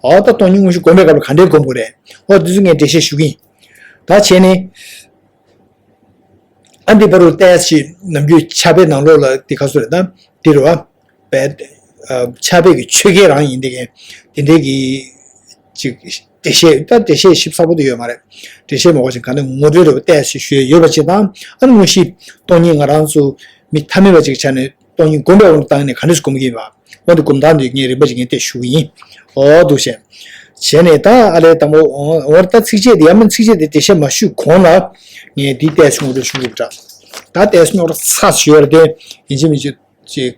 འོ་ད་སྟོང་ཉིད་དངོས་གཞི་སྒོམ་པའི་སྐབས་ལ་ག་འདྲའི་སྒོམ་དགོས་རེད། འོ་འདི་ཚོ་ངས་འགྲེལ་བཤད་ཞུ་གི་ཡིན། ད་བྱས་ནས། ཨ་འདི་བར་དུ་ཏོག་ཙམ་ནམ་རྒྱུན་ཕྱག་དཔེ་ནང་ལོགས་ལ་འདི་ག་ཚོད་རེད་ད། འདི་རེད་བ། པས། ཨ་ཕྱག་དཔེ་གི་ཆོས་སྐད་རང་ཡིན་འདི་གའི། དེ་འདྲའི་གི་ཅིག་འགྲེལ་བཤད་ད་འགྲེལ་བཤད་ཞིབ་ཚགས་པོ་དེ་ཡོད་མ་རེད། འགྲེལ་བཤད་མ་དགོས་ཅིག་ག་ནས་ངོ་སྤྲོད་རེད་བ། ཏོག་ཙམ་ཞུས་ཡོད་པ་ཅིག་དང་། ཨ་ནི་དངོས་གཞི་སྟོང་ཉིད་ང་རང་ཚོ་མི་ཐ་མལ་པ་ཅིག་ཆ་ནས་སྟོང་ཉིད་སྒོམ་པའི་དབང་དུ་བཏང་ནས་ག་འདྲས་སྒོམ་གྱི་ཡིན་པ། འོ་འདི་སྒོམ་སྟངས་འདི་ངས་རིམ་པ་ཅིག་ངས་ཏོག་ཙམ་ཞུ་གི་ཡིན། འོ་འདུག་བྱས། བྱས་ནས་ད་ཨ་ལས་དང་པོ་འོ་འོ་ད་ཚིགས་བཅད་འདི་ཡང་མིན་ཚིགས་བཅད་འདི་འགྲེལ་བཤད་མ་ཞུས་གོང་ལ། ངས་འདི་ཏོག་ཙམ་ངོ་སྤྲོད་ཞུ་དགོས་པ་འདྲ། ད་ཏོག་ཙམ་རྙོག་དྲ་ཚ་ཞུ་ཡ་རེད་དེ། ཡིན་གཅིག་མིན་གཅིག་ཅིག་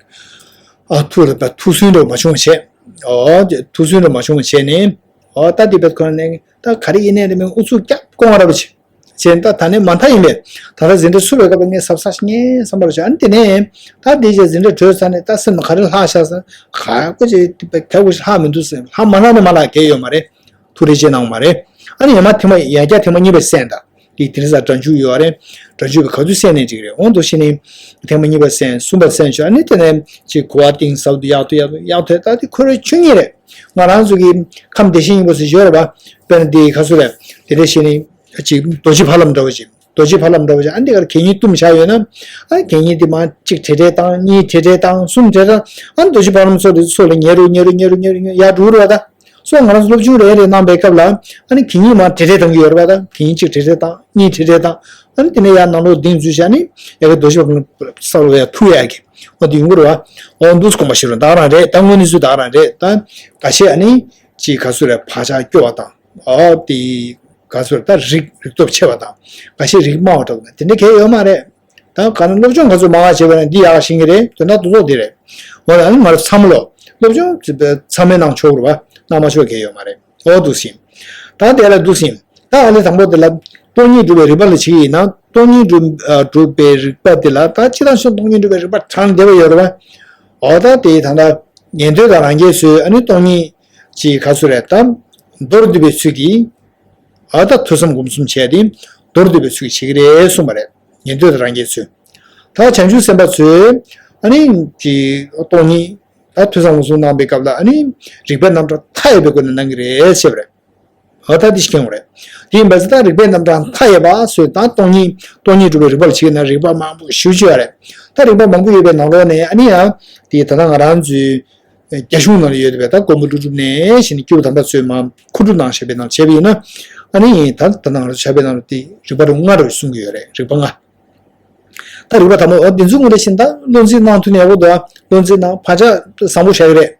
ཨ་ཐུགས་ལ་ད་ཐུགས་སུན་འགྲོ་མ་བྱུང་བ་བྱས། འོ་དེ་ཐུགས་སུན་འགྲོ་མ་བྱུང་བ་བྱས་ནས། འོ་ད་དེ་བས་ཁོ་ནས་ད་ག་རེ་ཡིན་ནས་རེད་མིན་ཨུ་ཚུགས་རྒྱབ་སྐོང་བ་ར་བ་བྱས། བྱས་ད་ད་ནས་མ་མཐའ་ཡིན་པས། ད་ལྟ་འཛིན་གྲྭ་ཚུགས་པའི་སྐབས་ལ་ངས་གཟབ་གཟབ་ངས་བསམ་པར་བྱས། ཨ་ནི་དེ་ནས་ད་དེ་རྗེས་འཛིན་གྲྭ་གྲོལ་ཚར་ནས་ད་སེམས་ལ་ག་རེ་ལྷག་ཤག་ཟེར། ག་གོ་ཅིག་ག་གོ་ཅིག་ལྷག་མི་འདུག་ཟེར། ལྷག་མ་ལྷག་ནས་མ་ལྷག་གལ་ཡོད་མ་རེད། ཐུགས་རེ་ཆེ་གནང་བ་མ་རེད། ཨ་ནི་ཡང་མ་ཐེངས་མ་ཡང་བསྐྱར་ཐེངས་མ་གཉིས་པ་གསན་ད། དེ་དེ་རིང་སང་སྒྲ་འཇུག་ཡོད་རེད། སྒྲ་འཇུག་པའི་ག་དུས་གསན་ནས་འགྲིག་རེད། འོང་དུ་ཕྱིན་ནས་ཐེངས་མ་གཉིས་པ་གསན། གསུམ་པ་གསན་བྱུང་། ཨ་ནི་དེ་ནས་ཅིག་གོ་བ་གཏིང་ཟབ་ཏུ་ཡག་ཏུ་ཡག་ཏུ་ཡག་ཏུ་ད་དེ་ཁོ་རའི་ཆོས་ཉིད་རེད། ང་རང་ཚོ་གི་ཁམས་བདེ་གཤེགས་སྙིང་པོ་ཟེར་ཡོད་རེད་པ། དཔེར་ན་དེ་ག་ཚོད་རེད། དེ་འདྲ་བྱས་ནས་ཅིག་རྡོ་རྗེ་ཕ་ལམ་འདྲ་བོ་ཅིག་རྡོ་རྗེ་ཕ་ལམ་འདྲ་བོ་ཅིག་ཨ་འདི་གར་གད་སྙིགས་བཏུམས་བཞག་ཡོད་ན། ཨ་གད་སྙིགས་དེ་མར་གཅིག་བྲེལ་བྲེལ་བཏང་། གཉིས་བྲེལ་བྲེལ་བཏང་། གསུམ་བྲེལ་བྲེལ་བཏང་། ཨ་ནི་རྡོ་རྗེ་ཕ་ལམ་སོགས་དེ་ཚོ་ལ་ཉལ་རུ་ཉལ་རུ་ཉལ་རུ་ཉལ་རུ་ཉལ་རུ་ཡར་འགྲོ་རུ་བ་ད། སོ་ང་རང་ཚོ་སློབ་ཆུང་རེ་རེ་གནང་པའི་སྐབས་ལ་ཨ་ནི་གད་སྙིགས་མར་བྲེལ་བྲེལ་བཏང་གི་ཡོད་རེད་པ། ད་གད་སྙིགས་གཅིག་བྲེལ་བྲེལ་བཏང་། གཉིས་བྲེལ་བྲེལ་བཏང་། ཨ་ནི་དེ་ནས་ཡར་ནང་ལོགས་གདན་འཛུལ་བྱས་ནས་ཡ་གི་རྡོ་རྗེ་ཕ་ལམ་ས་ལ་ཡར་ཐུག་ཡ་གི་འོ་དེ་ཡོང་གི་རེད་པ། འོ་འདུག་སེ་དགོངས་པ་བཞེས་རོགས། ད་ག་རང་རེད། ད་དངོས་གནས་ཚུལ་ད་ག་རང་རེད། ད་འགའ་ཤས་ཨ་ནི་ཅིག་ག་ཚོད་རེད། བག་ཆགས་སྐྱོ་བ་དང་། འོ་དེ་ག་ཚོད་རེད། ད་རིག་རིག་སྟོབས་ཆེ་བ་དང་། འགའ་ཤས་རིག་དམའ་བ་འདྲ་བོ་དེ་འདྲ་གང་ཡང་ཡོད་མ་རེད། ད་ག་ནས་སློབ་སྦྱོང་ག་ཚོད་མང་བ་བྱས་པ་ན་འདི་ཡག་ཤེས་ཀྱི་རེད། དོན་དག་རྡོག་རྡོག་འདི་རེད། འོ་ན་ང་རང་ཚང་མ་ལོ་སློབ་སྦྱོང་ཚང་མས་གནང་ཆོག་རེད་པ། གནང་མ་ཆོག་གལ་ཡོད་མ་རེད། འོ་འདུག་སེ་ཡིན། ད་དེ་ལ་འདུག་སེ་ཡིན། ད་ཨ་ལས་དང་པོ་དེ་ལ་སྟོང་ཉིད་སྒྲུབ་པའི་རིགས་པ་ལ་བྱེད་ཀྱི་ཡིན་ན། སྟོང་ཉིད་སྒྲུབ་ཨ་སྒྲུབ་པའི་རིགས་པ་དེ་ལ་ད་སྤྱིར་བཏང་ཤོ་སྟོང་ཉིད་སྒྲུབ་པའི་རིགས་པ་དྲངས་བསྡད་པ་ཡོད་རེད་པ། འོ་ད་དེ་ད་ལྟ་ཉན་ཐོས་དང་རང་རྒྱལ་ཚོས་ཨ་ནི་སྟོང་ཉིད་ཅིག་ག་ཚོད་རེད། ད་མདོར་བསྡུས་པའི་ཚུལ་གྱིས། ཨ་ད་ཐོས་བསམ་སྒོམ་གསུམ་བྱས་ཏེ་མདོར་བསྡུས་པའི་ཚུལ་བྱེད་ཀྱི་རེད་གསུངས་པ་རེད། ཉན་ཐོས་དང་རང་རྒྱལ་ཚོས། ད་བྱང་ཆུབ་སེམས་དཔའ་ཚོས་ཨ་ནི་ཀྱི་སྟོང་ཉིད་ད་ཐོས་བསམ་སྒོམ་གསུམ་གནང་པའི་སྐབས་ལ་ཨ་ནི་རིགས་པའི་རྣམ་གྲངས་མཐའ་ཡས་པའི་སྒོ་ནས་གནང་གི་རེད་ཟེར་བ་རེད། ཨ་ད་འདི་ཤེས་དགོས་རེད། དེ་ཡིན་པ་ཚེ་ད་རིགས་པའི་རྣམ་གྲངས་མཐའ་ཡས་པ་ཚོས་ད་སྟོང་ཉིད་སྟོང་ཉིད་སྒྲུབ་པའི་རིགས་པ་ལ་བྱེད་ཀྱི་ན་རིགས་པ་མང་པོ་ཞེ་པོ་ཅིག་ཡོད་རེད། ད་རིགས་པ་མང་པོ་ཡོད་པའི་ནང་ལོགས་ནས་ཨ་ནི་ཡང་དེ་ད་ལྟ་ང་རང་ཚོའི་རྒྱ་གཞུང་ནང་ལ་ཡོད་པའི་ད་མགོན་པོ་ཀླུ་སྒྲུབ་ནས་བྱས་ནས་སྐྱེས་བུ་དམ་པ་ཚོས་མར་མཁོ་སྒྲུབ་གནང་བཞག་པའི་ནང་བྱས་པ་ཡིན་ན། ཨ་ནི་ད་ད་ནང་ལ་བྱས་པའི་ནང་ལ་དེ་རིགས་པ་རུ་ལྔ་རུ་གསུང་གི་ཡོད་རེད། རིགས་པ་ལྔ། ད་རིགས་པ་དང་པོ་འོ་འདི་ཚོ་ངོ་རེ་བཞིན་ད་བློ་འཛིན་གནང་ཐུབ་ན་ཡག་པོ་འདུག་བློ་འཛིན་གནང་བག་ཆགས་བཟང་པོ་བཞག་གི་རེད།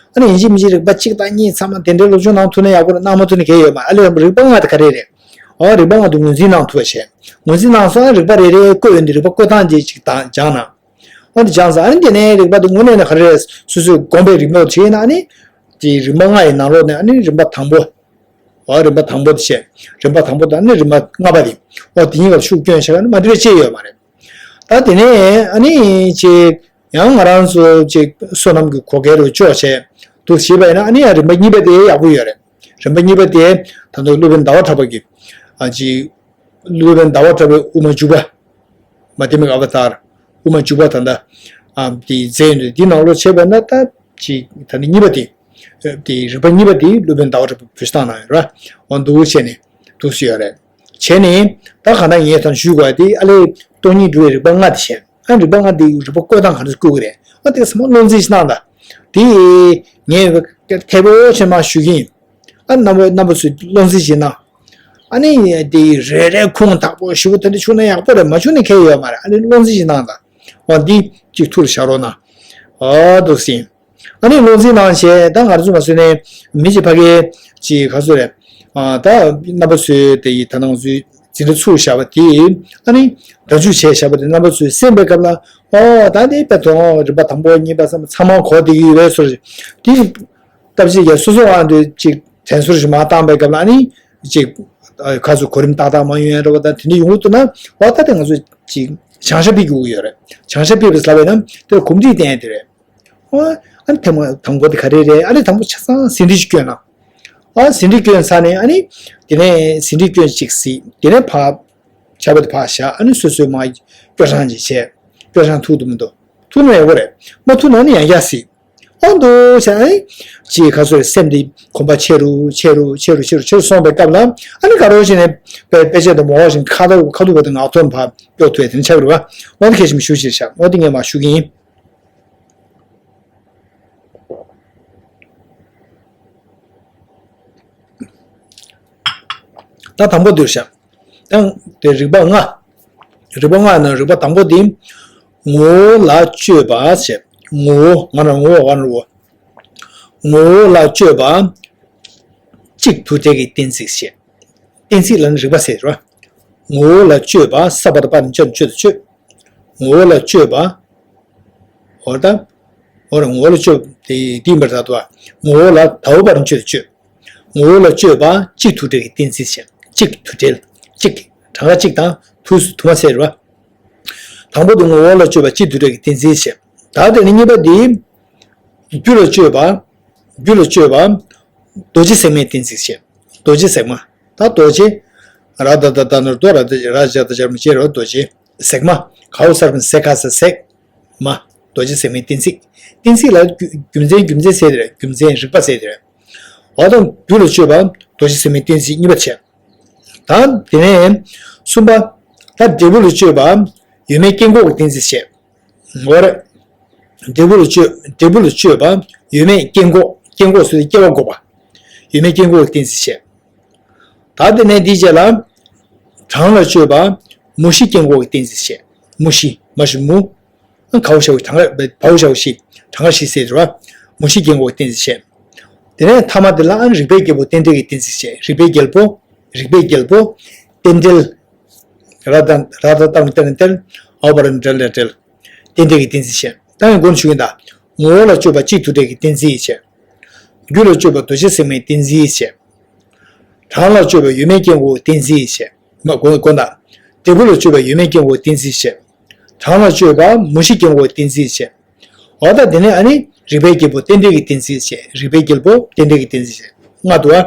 ཨ་ནི་ཡིན་གཅིག་མིན་གཅིག་རིགས་པ་གཅིག་དང་གཉིས་ཚང་མ་དེ་འདྲའི་སློབ་སྦྱོང་གནང་ཐུབ་ན་ཡག་པོ་རེད། གནང་མ་ཐུབ་ན་གལ་ཡོད་མ་རེད། ཨ་ལས་རིགས་པ་ལྔ་དེ་ག་རེ་རེད། འོ་རིགས་པ་ལྔ་དེ་ངོས་འཛིན་གནང་ཐུབ་པ་བྱས། ངོས་འཛིན་གནང་སོང་། ཨ་རིགས་པ་རེ་རེ་བཀོད་ཡོང་དུས་རིགས་པ་བཀོད་སྟངས་དེ་གཅིག་དང་སྦྱངས་ན། འོ་དེ་སྦྱངས་ཚར། ཨ་ནི་དེ་ནས་རིགས་པ་དེ་དངོས་གནས་ནས་ག་རེ་རེད། སོ་སོས་སྒོམ་པའི་རིམ་པ་བྱས་ན་ཨ་ནི། དེ་རིམ་པ་ལྔ་ཡི་ནང་ལོགས་ནས་ཨ་ནི་རིམ་པ་དང་པོ། འོ་རིམ་པ་དང་པོ་དེ་བྱས། རིམ་པ་དང་པོ་དང་ནི་རིམ་པ་ལྔ་པ་དེ། འོ་དེ་གཉིས་ཀར་ཤུགས་སྐྱོན་བྱས་པ་ནི་མ་འགྲིག་པ་ཅི་ཡོད་མ་རེད། ད་དེ་ནས་ཨ་ནི་ཅིག་ཡང་ང་རང་ཚོ་ཅིག་བསོད་ནམས་ཀྱི་གོ་སྐལ་རུ་ལྕོགས་བྱས་འདུག་བྱས་པ་ཡིན་ན། ཨ་ནི་ཡང་རིམ་པ་གཉིས་པ་དེ་ཡག་པོ་ཡོད་རེད། རིམ་པ་གཉིས་པ་དེ་ད་དུང་སློབ་དཔོན་ཟླ་བ་གྲགས་པ་གི་ཨ་ཅིག་སློབ་དཔོན་ཟླ་བ་གྲགས་པའི་དབུ་མ་འཇུག་པ། མ་དྷྱ་མིག་ཨ་བ་ཏཱར། དབུ་མ་འཇུག་པ་ད་ལྟ་ཨ་དེ་མཛད་ཡོད་འདུག་དེའི་ནང་ལོགས་བྱས་པ་ན་ད་ཅིག་ད་ནི་གཉིས་པ་དེ། དེ་རིམ་པ་གཉིས་པ་དེ་སློབ་དཔོན་ཟླ་བ་གྲགས་པས་བོད་སྟངས་གནང་ཡོད་ར། འོ་འདུག་བྱས་ནས་འདུག་སེ་ཡོད་རེད། བྱས་ནས་ད་ག་ན་ངས་ད་ཞུས་དགོས་དེ་ཨ་ལས་སྟོང་ཉིད་སྒྲུབ་པའི་རིགས་པ་ལྔ་དེ་བྱས། ཨ་རིགས་པ་ལྔ་དེ་རིགས་པ་བཀོད་སྟངས་ག་འདྲ་བཀོད་ཀྱི་རེད། ཨ་དེ་ཚང་མ་བློ་འཛིན་ཞིག་གནང་ད། དེ་ངས་མཐེ་བོ་ཆེན་མ་ཞུ་གི་ཡིན། ཨ་རྣམ་པ་རྣམ་པ་ཚོས་བློ་འཛིན་བྱེད་ན། ཨ་ནི་དེ་རེ་རེ་ཁུངས་དག་པོ་ཞེ་པོ་དེ་འདྲ་བྱུང་ན་ཡག་པོ་རེད། མ་བྱུང་ན་ཁྱད་ཡོད་མ་རེད། ཨ་ནི་བློ་འཛིན་བྱེད་ན་ད། འོ་འདི་གཅིག་ཐུགས་ལ་བཞག་རོགས་གནང་། འོ་འདུག་སེ། ཨ་ནི་བློ་འཛིན་གནང་བྱས་ད་ང་ཚོ་མ་བཟོས་ནས་མི་གཅིག་ཕ་གིའི་གཅིག་ག་ཚོད་རེད། ཨ་ད་རྣམ་པ་ཚོས་དེ་ཡི་ད་ནང་ཚོའི་འཛིན་གྲྭ་ཚུགས་བཞག་པ་དེ་ཨ་ནི་སྒྲ་འཇུག་བྱས་བཞག་པ་དེ་རྣམ་པ་ཚོས་གསན་པའི་སྐབས་ལ། ཨོ་ད་འདི་དཔེ་དོན་རིམ་པ་དང་པོ་གཉིས་པ་གསུམ་པ་ཚང་མ་གོ་བསྡད་ཀྱི་ཡོད་པའི་བཟོ་འདྲ་དེ། སྟབས་གཅིག་ཀྱང་སོ་སོ་དབང་དུ་ཅིག་དྲན་གསོ་ཞིག་མར་བཏང་པའི་སྐབས་ལ་ཨ་ནི་ཅིག་ ཁ་སུ་གོ་རིམ་ཏག་ཏག་མ་ཡོང་ཡ་འདྲ་བོ་དང་དེ་འདྲ་ཡོང་གི་འདུག་ན། འོ་ད་དེ་ང་ཚོ་ཅིག་བྱང་ཤ་ཕུད་དགོས་ཀྱི་ཡོད་རེད། བྱང་ཤ་ཕུད་པའི་ལབ་པ་ཡིན་ན་དེ་ལ་གོམས་འདྲིས་བསྟེན་ཡ་དེ་རེད། ཨ་ནི་ཐེངས་མ་དང་པོ་དེ་ག་རེ་རེད། ཨ་ནི་དང་པོ་ཆ་ཚང་ཟིན་བྲིས་ཤིག་བསྐྱོན་ན། ཨ་ཟིན་བྲིས་བསྐྱོན་ཚར་ནས་ཨ་ནི་དེ་ནས་ཟིན་བྲིས་བསྐྱོན་ཅིག་ཟིན། དེ་ནས་ཕར་ཆར་པ་དེ་ཕར་བཞག་ཨ་ནི་སོ་སོའི་མར་སྐྱོར་སྦྱང་ཅིག་བྱས། སྐྱོར་སྦྱང་ཐུག་འདུག་མི་འདུག་ཐུག་ན་ཡག་པོ་རེད། མ་ཐུག་ན་ནི་ཡང་བསྐྱར་ཟིན། ཨ་འདུག་བྱས་ཨ་ནི་ཅིག་ཁ་སོ་རེ་སེམས་དེ་གོམ་པ་ཆེ་རུ་ཆེ་རུ་ཆེ་རུ་ཆེ་རུ་ཆེ་རུ་སོང་བའི་སྐབས་ལ་ཨ་ནི་ག་རེ་བྱས་ནས་དཔེ་དཔེ་ཆ་དེ་མོ་བ་བཞིན་ཁ་ཐུག་ཁ་ཐུག་པ་དེ་ངག་ཐོག་ཕར་སྐྱོར་ཐུབ་ཡ་དེ་འདྲ་ཆགས་ཀྱི་རེད་པ། འོ་དེ་གལ་ཆེན་པོ་ཞེ་པོ་ཅིག་རེད་ཤག་འོ་དེ་ངས་མར་ཞུ་གི་ཡིན། ད་དང་པོ་འདིར་བཞག་ད་དེ་རིགས་པ་ལྔ། རིགས་པ་ལྔ་ནང་རིགས་པ་དང་པོ་འདི། ངོ་བོ་ལ་དཔྱོད་པ་ཞེས། ངོ་བོ་ང་རང་ངོ་བོ་ང་རང་ངོ་བོ། ངོ་བོ་ལ་དཔྱོད་པ། གཅིག་དུ་བྲལ་གྱི་གཏན་ཚིགས་ཞེས། གཏན་ཚིགས་ལ་ནི་རིགས་པ་ཟེར་རོ། ངོ་བོ་ལ་དཔྱོད་པ་ས་པ་བཏགས་སྤ་ར་ཏ་ནི་སྤྱོད་དོ་དཔྱོད། ངོ་བོ་ལ་དཔྱོད་པ། འོ་ད། འོ་ར་ངོ་བོ་ལ་དཔྱོད་དེ་དེའི་བར་དག་ཏུ་བ། ངོ་བོ་ལ་ཟླ་བ་བར་དཔྱོད་དོ་དཔྱོད། ངོ་བོ་ལ་དཔྱོད་པ་གཅིག་དུ་བྲལ་གྱི་གཏན་ཚིགས་ཤིང་གཅིག་དུ་བྲལ། གཅིག་གྲངས་ཀ་གཅིག་དང་དུས་སུ་དུ་མ་ཟེར་བ། དང་པོ་དུ་ངོ་བོ་ལ་དཔྱོད་པ་གཅིག་དུ་བྲལ་གྱི་གཏན་ཚིགས་ཤིང་། ད་དེ་ནི་གཉིས་པ་འདི། རྒྱུ་ལ་དཔྱོད་པ། རྒྱུ་ལ་དཔྱོད་པ། རྡོ་རྗེ་ཟེགས་མའི་གཏན་ཚིགས་ཤིང་། རྡོ་རྗེ་ཟེགས་མ། ད་རྡོ་རྗེ། ར་ད་ད་ད་ན་རྡོ་ར་ད་ར་ཇ་ད་ཇར་མ་ཇེ་ར་རྡོ་རྗེ། ཟེགས་མ། གའོ་སར་བན་ཟེ་ག་ས་ཟེགས། མ། རྡོ་རྗེ་ཟེགས་མའི་གཏན་ཚིགས། གཏན་ཚིགས་ལ་རྒྱུ་རྒྱུ་མཚན་རྒྱུ་མཚན་ཟེར་དེ་རེད། རྒྱུ་མཚན་རིགས་པ་ཟེར་དེ་རེད། འོ་དང་རྒྱུ་ལ་དཔྱོད་པ་རྡོ་རྗེ་ཟེགས་མའི་གཏན་ཚིགས་གཉིས་པ་བྱས། ད་དེ་ནས་གསུམ་པ། ད་འབྲས་བུ་ལ་དཔྱོད་པ་ཡོད་མེད་སྐྱེ་འགོག་གི་གཏན་ཚིགས་བྱས། འོ་རེད། འབྲས་བུ་ལ་དཔྱོད་འབྲས་བུ་ལ་དཔྱོད་པ་ཡོད་མེད་སྐྱེ་འགོག་སྐྱེ་འགོག་ཟེར་དུས་སྐྱེ་བ་འགོག་པ། ཡོད་མེད་སྐྱེ་འགོག་གི་གཏན་ཚིགས་བྱས། ད་དེ་ནས་འདིའི་རྗེས་ལ། གྲངས་ལ་དཔྱོད་པ་མུ་བཞི་སྐྱེ་འགོག་གི་གཏན་ཚིགས་བྱས། མུ་བཞི་མ་ཞི་མུ། གའོ་ཞའོ་གྲངས་ཀ་བའོ་ཞའོ་བཞི། གྲངས་ཀ་བཞི་ཟེར་དུས་མུ་བཞི་སྐྱེ་འགོག་གི་གཏན་ཚིགས་བྱས། དེ་ནས་ཐ་མ་དེ་ལ་རིགས་པའི་རྒྱལ་པོ་རྟེན་འབྲེལ་གྱི་གཏན་ཚིགས་བྱས། རིགས་པའི་རྒྱལ་པོ། རིགས་པའི་རྒྱལ་པོ། རྟེན་འབྲེལ། ར་ད་ར་ད་ཏ་ན་ཏེ་ན་རྟེན། འའོ་བ་ར་ན་འབྲེལ་ལ་འབྲེལ། རྟེན་འབྲེལ་གྱི་གཏན་ཚིགས་བྱས། ད་ཡང་མགོ་ནས་ཞུ་གིན་ད། ངོ་བོ་ལ་དཔྱོད་པ་གཅིག་དུ་བྲལ་གྱི་གཏན་ཚིགས་བྱས། རྒྱུ་ལ་དཔྱོད་པ་རྡོ་རྗེ་ཟེགས་མའི་གཏན་ཚིགས་བྱས། གྲངས་ལ་དཔྱོད་པ་ཡོད་མེད་སྐྱེ་འགོག་གཏན་ཚིགས་བྱས། མ་མགོ་མགོ་ད། འབྲས་བུ་ལ་དཔྱོད་པ་ཡོད་མེད་སྐྱེ་འགོག་གཏན་ཚིགས་བྱས། གྲངས་ལ་དཔྱོད་པ་མུ་བཞི་སྐྱེ་འགོག་གཏན་ཚིགས་བྱས། འོ་ད་དེ་ནས་ཨ་ནི་རིགས་པའི་རྒྱལ་པོ་རྟེན་འབྲེལ་གྱི་གཏན་ཚིགས་བྱས། རིགས་པའི་རྒྱལ་པོ་རྟེན་འབྲེལ་གྱི་གཏན་ཚིགས་བྱས། ལྔ་འདུག་ཨ།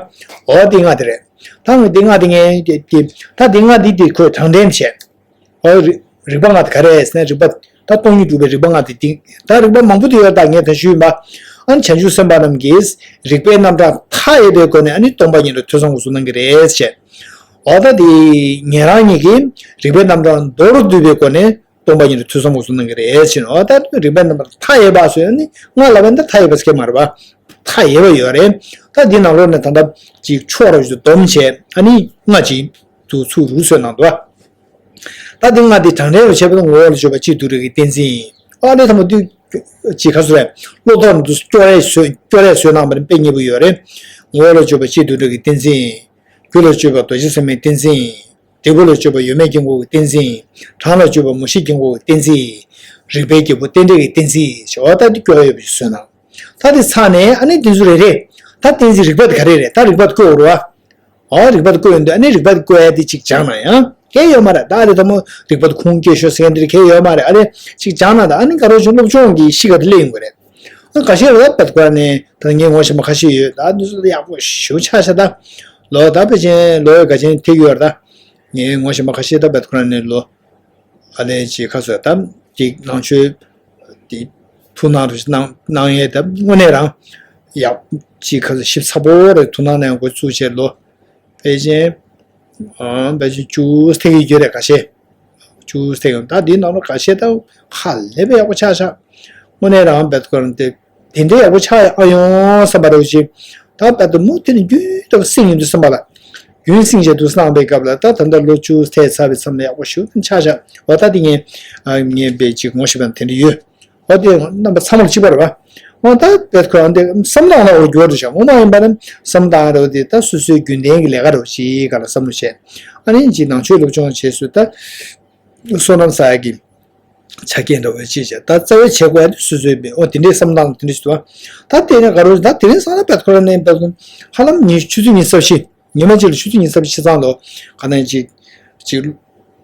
འོ་དེ་ལྔ་དེ་རེད། ད་ངས་དེ་ལྔ་དེ་ངས་དེ་དེ་ད་དེ་ལྔ་དེ་དེ་ཁོས་གྲངས་འདྲེན་བྱས། འོ་རིགས་རིགས་པ་ལྔ་དེ་ག་རེ་རེད་ཟེར་ན་རིགས་པ་ད་སྟོང་ཉིད་སྒྲུབ་པའི་རིགས་པ་ལྔ་དེ་དེ་ད་རིགས་པ་མང་པོ་དེ་ཡོད། ད་ངས་ད་ཞུས་ཡིན་པ། ཨ་ནི་བྱང་ཆུབ་སེམས་དཔའ་རྣམས་ཀྱིས་རིགས་པའི་རྣམ་གྲངས་མཐའ་ཡས་པའི་སྒོ་ནས་ཨ་ནི་སྟོང་པ་ཉིད་ལ་ཐོས་བསམ་སྒོམ་གསུམ་གནང་གི་རེད་ཟེར། འོ་ད་དེ་ཉན་རང་ཉིད་ཀྱིས་རིགས་པའི་རྣམ་གྲངས་མདོར་བསྡུས་པའི་སྒོ་ནས། སྟོང་པ་ཉིད་ལ་ཐོས་བསམ་སྒོམ་གསུམ་གནང་གི་རེད་ཟེར་ནས། འོ་ད་རིགས་པའི་རྣམ་པར་མཐའ་ཡས་པ་ཟེར་ནི་ང་ལ་བན་ད་མཐའ་ཡས་པ་ཟེར་གྱི་མ་རེད་པ། མཐའ་ཡས་པ་ཡོད་རེད། ད་འདི་ནང་ལོགས་ནས་ད་ལྟ་ཅིག་ཕྱོགས་ར་ཞིག་ཏུ་སྡོམ་བྱས་ཨ་ནི་ལྔ་ཅིག་ཏུ་ཚུར་རུ་བཟོས་གནང་འདུག་ད་འདི་ལྔ་འདི་གྲངས་འདྲེན་རུ་བྱས་པ་ན་ངོ་བོ་ལ་དཔྱོད་པ་གཅིག་ཏུ་བྲལ་གྱི་གཏན་ཚིགས་ཡིན། ཨ་ནི་ཐ་མ་དུས་ཅིག་ཁ་སོ་རེད། བློ་ཐོག་ནས་དུ་སྐྱོ་རེ་བཟོས་སྐྱོ་རེ་བཟོས་གནང་བ་ནི་དཔེ་སྙན་པོ་ཡོད་རེད། ངོ་བོ་ལ་དཔྱོད་པ་གཅིག་ཏུ་བྲལ་གྱི་གཏན་ཚིགས་ཡིན། རྒྱུ་ལ་དཔྱོད་པ་རྡོ་རྗེ་ཟེགས་མའི་གཏན་ཚིགས་ཡིན། འབྲས་བུ་ལ་དཔྱོད་པ་ཡོད་མེད་སྐྱེ་འགོག་གི་གཏན་ཚིགས་ཡིན། གྲངས་ལ་དཔྱོད་པ་མུ་བཞི་སྐྱེ་འགོག་གི་གཏན་ཚིགས་ཡིན། རིགས་པའི་རྒྱལ་པོ་རྟེན་འབྲེལ་གྱི་གཏན་ཚིགས་ཡིན་ཞེས་འོ་ད་འདི་སྐྱོ་ཡོད་པ་ཞིག་བཟོས་གནང་། ད་འདི་ཚར་ནས་ཨ་ནི་འདི་ཚོ་རེ་རེ། ད་གཏན་ཚིགས་རིགས་པ་དེ་ག་རེ་རེད། ད་རིགས་པ་དེ་བཀོད་འོ་རུ་བ། འོ་རིགས་པ་དེ་བཀོད་ཡོང་དུས་ཨ་ནི་རིགས་པ་དེ་བཀོད་ཡ་དེ་གཅིག་སྦྱངས་ན་ཡང་གལ་ཡོད་མ་རེད། ད་ཨ་རེ་ད་མོ་རིགས་པ་དེ་ཁུངས་སྐྱེལ་ཤོག་ཟེར་མཁན་དེ་གལ་ཡོད་མ་རེད། ཨ་རེ་གཅིག་སྦྱངས་ན་ད་ཨ་ནི་ག་རོ་ཆུང་སློབ་སྦྱོང་གི་གཤིས་ཀ་དེ་སླེབས་ཡོང་གི་རེད། ཁ་ཤས་ལ་ད་དཔེ་ཁོ་རང་ནས་ད་ངས་ངོ་ཤེས་པ་ཁ་ཤས་ཡོད། ད་འདི་ཚོ་ད་ཡག་པོ་ཞེ་པོ་ཆགས་ཤག་ད་ལོ་ད་ཕལ་ཆེར་ལོ་འགའ་ཅན་ཐེག་ཡོད་རེད། ད་ངས་ངོ་ཤེས་པ་ཁ་ཤས་ད་དཔེ་ཁོ་རང་ནས་ལོ་ཨ་ལས་ཅིག་ཁ་སོ་ད་ཅིག་ནང་ཆོས་དེ་ཐུགས་སྣང་རུ་གནང་གནང་ཡས་ད་དངོས་གནས་རང་ཡག་ཅིག་ཁ་སོ་ཞིབ་ཚགས་པོ་རེ་ཐུགས་སྣང་ནས་འགོ་བཙུགས་བྱས་ལོ། ཕལ་ཆེར། ཨ་ཕལ་ཆེར་བཅུ་ཐེག་གི་རྒྱུ་རེད་ཁ་ཤས། བཅུ་ཐེག་ཡོང་ད་འདིའི་ནང་ལ་ཁ་ཤས་ད་ཧ་ལས་པའི་ཡག་པོ་ཆགས་ཤག་དངོས་གནས་རང་བེད་ཁོ་རང་དེ་དེ་འདྲའི་ཡག་པོ་ཆགས་ཨ་ཡོང་བསམ་པ་རེད་ཅིག་ད་བེད་དུ་མུ་མཐུད་ནས་རྒྱུན་དུ་སྲིང་ཡོང་དུས་བསམ་པ་ལ། རྒྱུན་སྲིང་བྱས་འདུག་བསམ་པའི་སྐབས་ལ་ད་ད་ལྟ་ལོ་བཅུ་ཐེག་ཚར་བའི་མཚམས་ལ་ཡག་པོ་ཞེ་པོ་ཆགས་ཤག་འོ་ད་དེ་ངས་ངས་བེད་ཅིག་ངོ་ཤེས་པ་དེ་འདྲ་ཡོད། འོ་དེ་རྣམ་པ་ཚང་མར་གཅིག་པ་རེད་པ། འོ་ད་བེད་ཁོ་རང་དེ་བསམ་བློ་བཏང་ན་འོ་འགྱུར་བ་འདུག་ཤག་ངོ་མ་ཡིན་པ་ན་བསམ་བློ་བཏང་རེད་དེ་ད་སོ་སོའི་རྒྱུན་ལྡན་གྱི་ལས་ཀ་རེད་ཅིག་ག་ལ་བསམ་བློ་བྱས། ཨ་ནི་ཅིག་ནང་ཆོས་སློབ་སྦྱོང་བྱས་སུ་ད་བསོད་ནམས་བསགས་ཡག་གི་ཆ་རྐྱེན་འདྲ་བོ་ཅིག་བྱས་ད་རྩ་བའི་བྱེད་དགོས་ཡ་དེ་སོ་སོའི་བེད་འོ་དེ་འདྲའི་བསམ་བློ་བཏང་དེ་འདྲ་ཞིག་འདུག་ད་དེ་ནས་ག་རེ་ད་དེ་རིང་སང་ན་བེད་ཁོ་རང་ནས་བེད་ཧ་ལམ་ཉི་ཆུ་ཚོད་ཉི་ཤུ་རྩ་བཞི། ཉི་མ་གཅིག་ལ་ཆུ་ཚོད་ཉི་ཤུ་རྩ་བཞི་ཕྱི་ཚང་དུ་ག་ནས་ཅིག་ཅིག་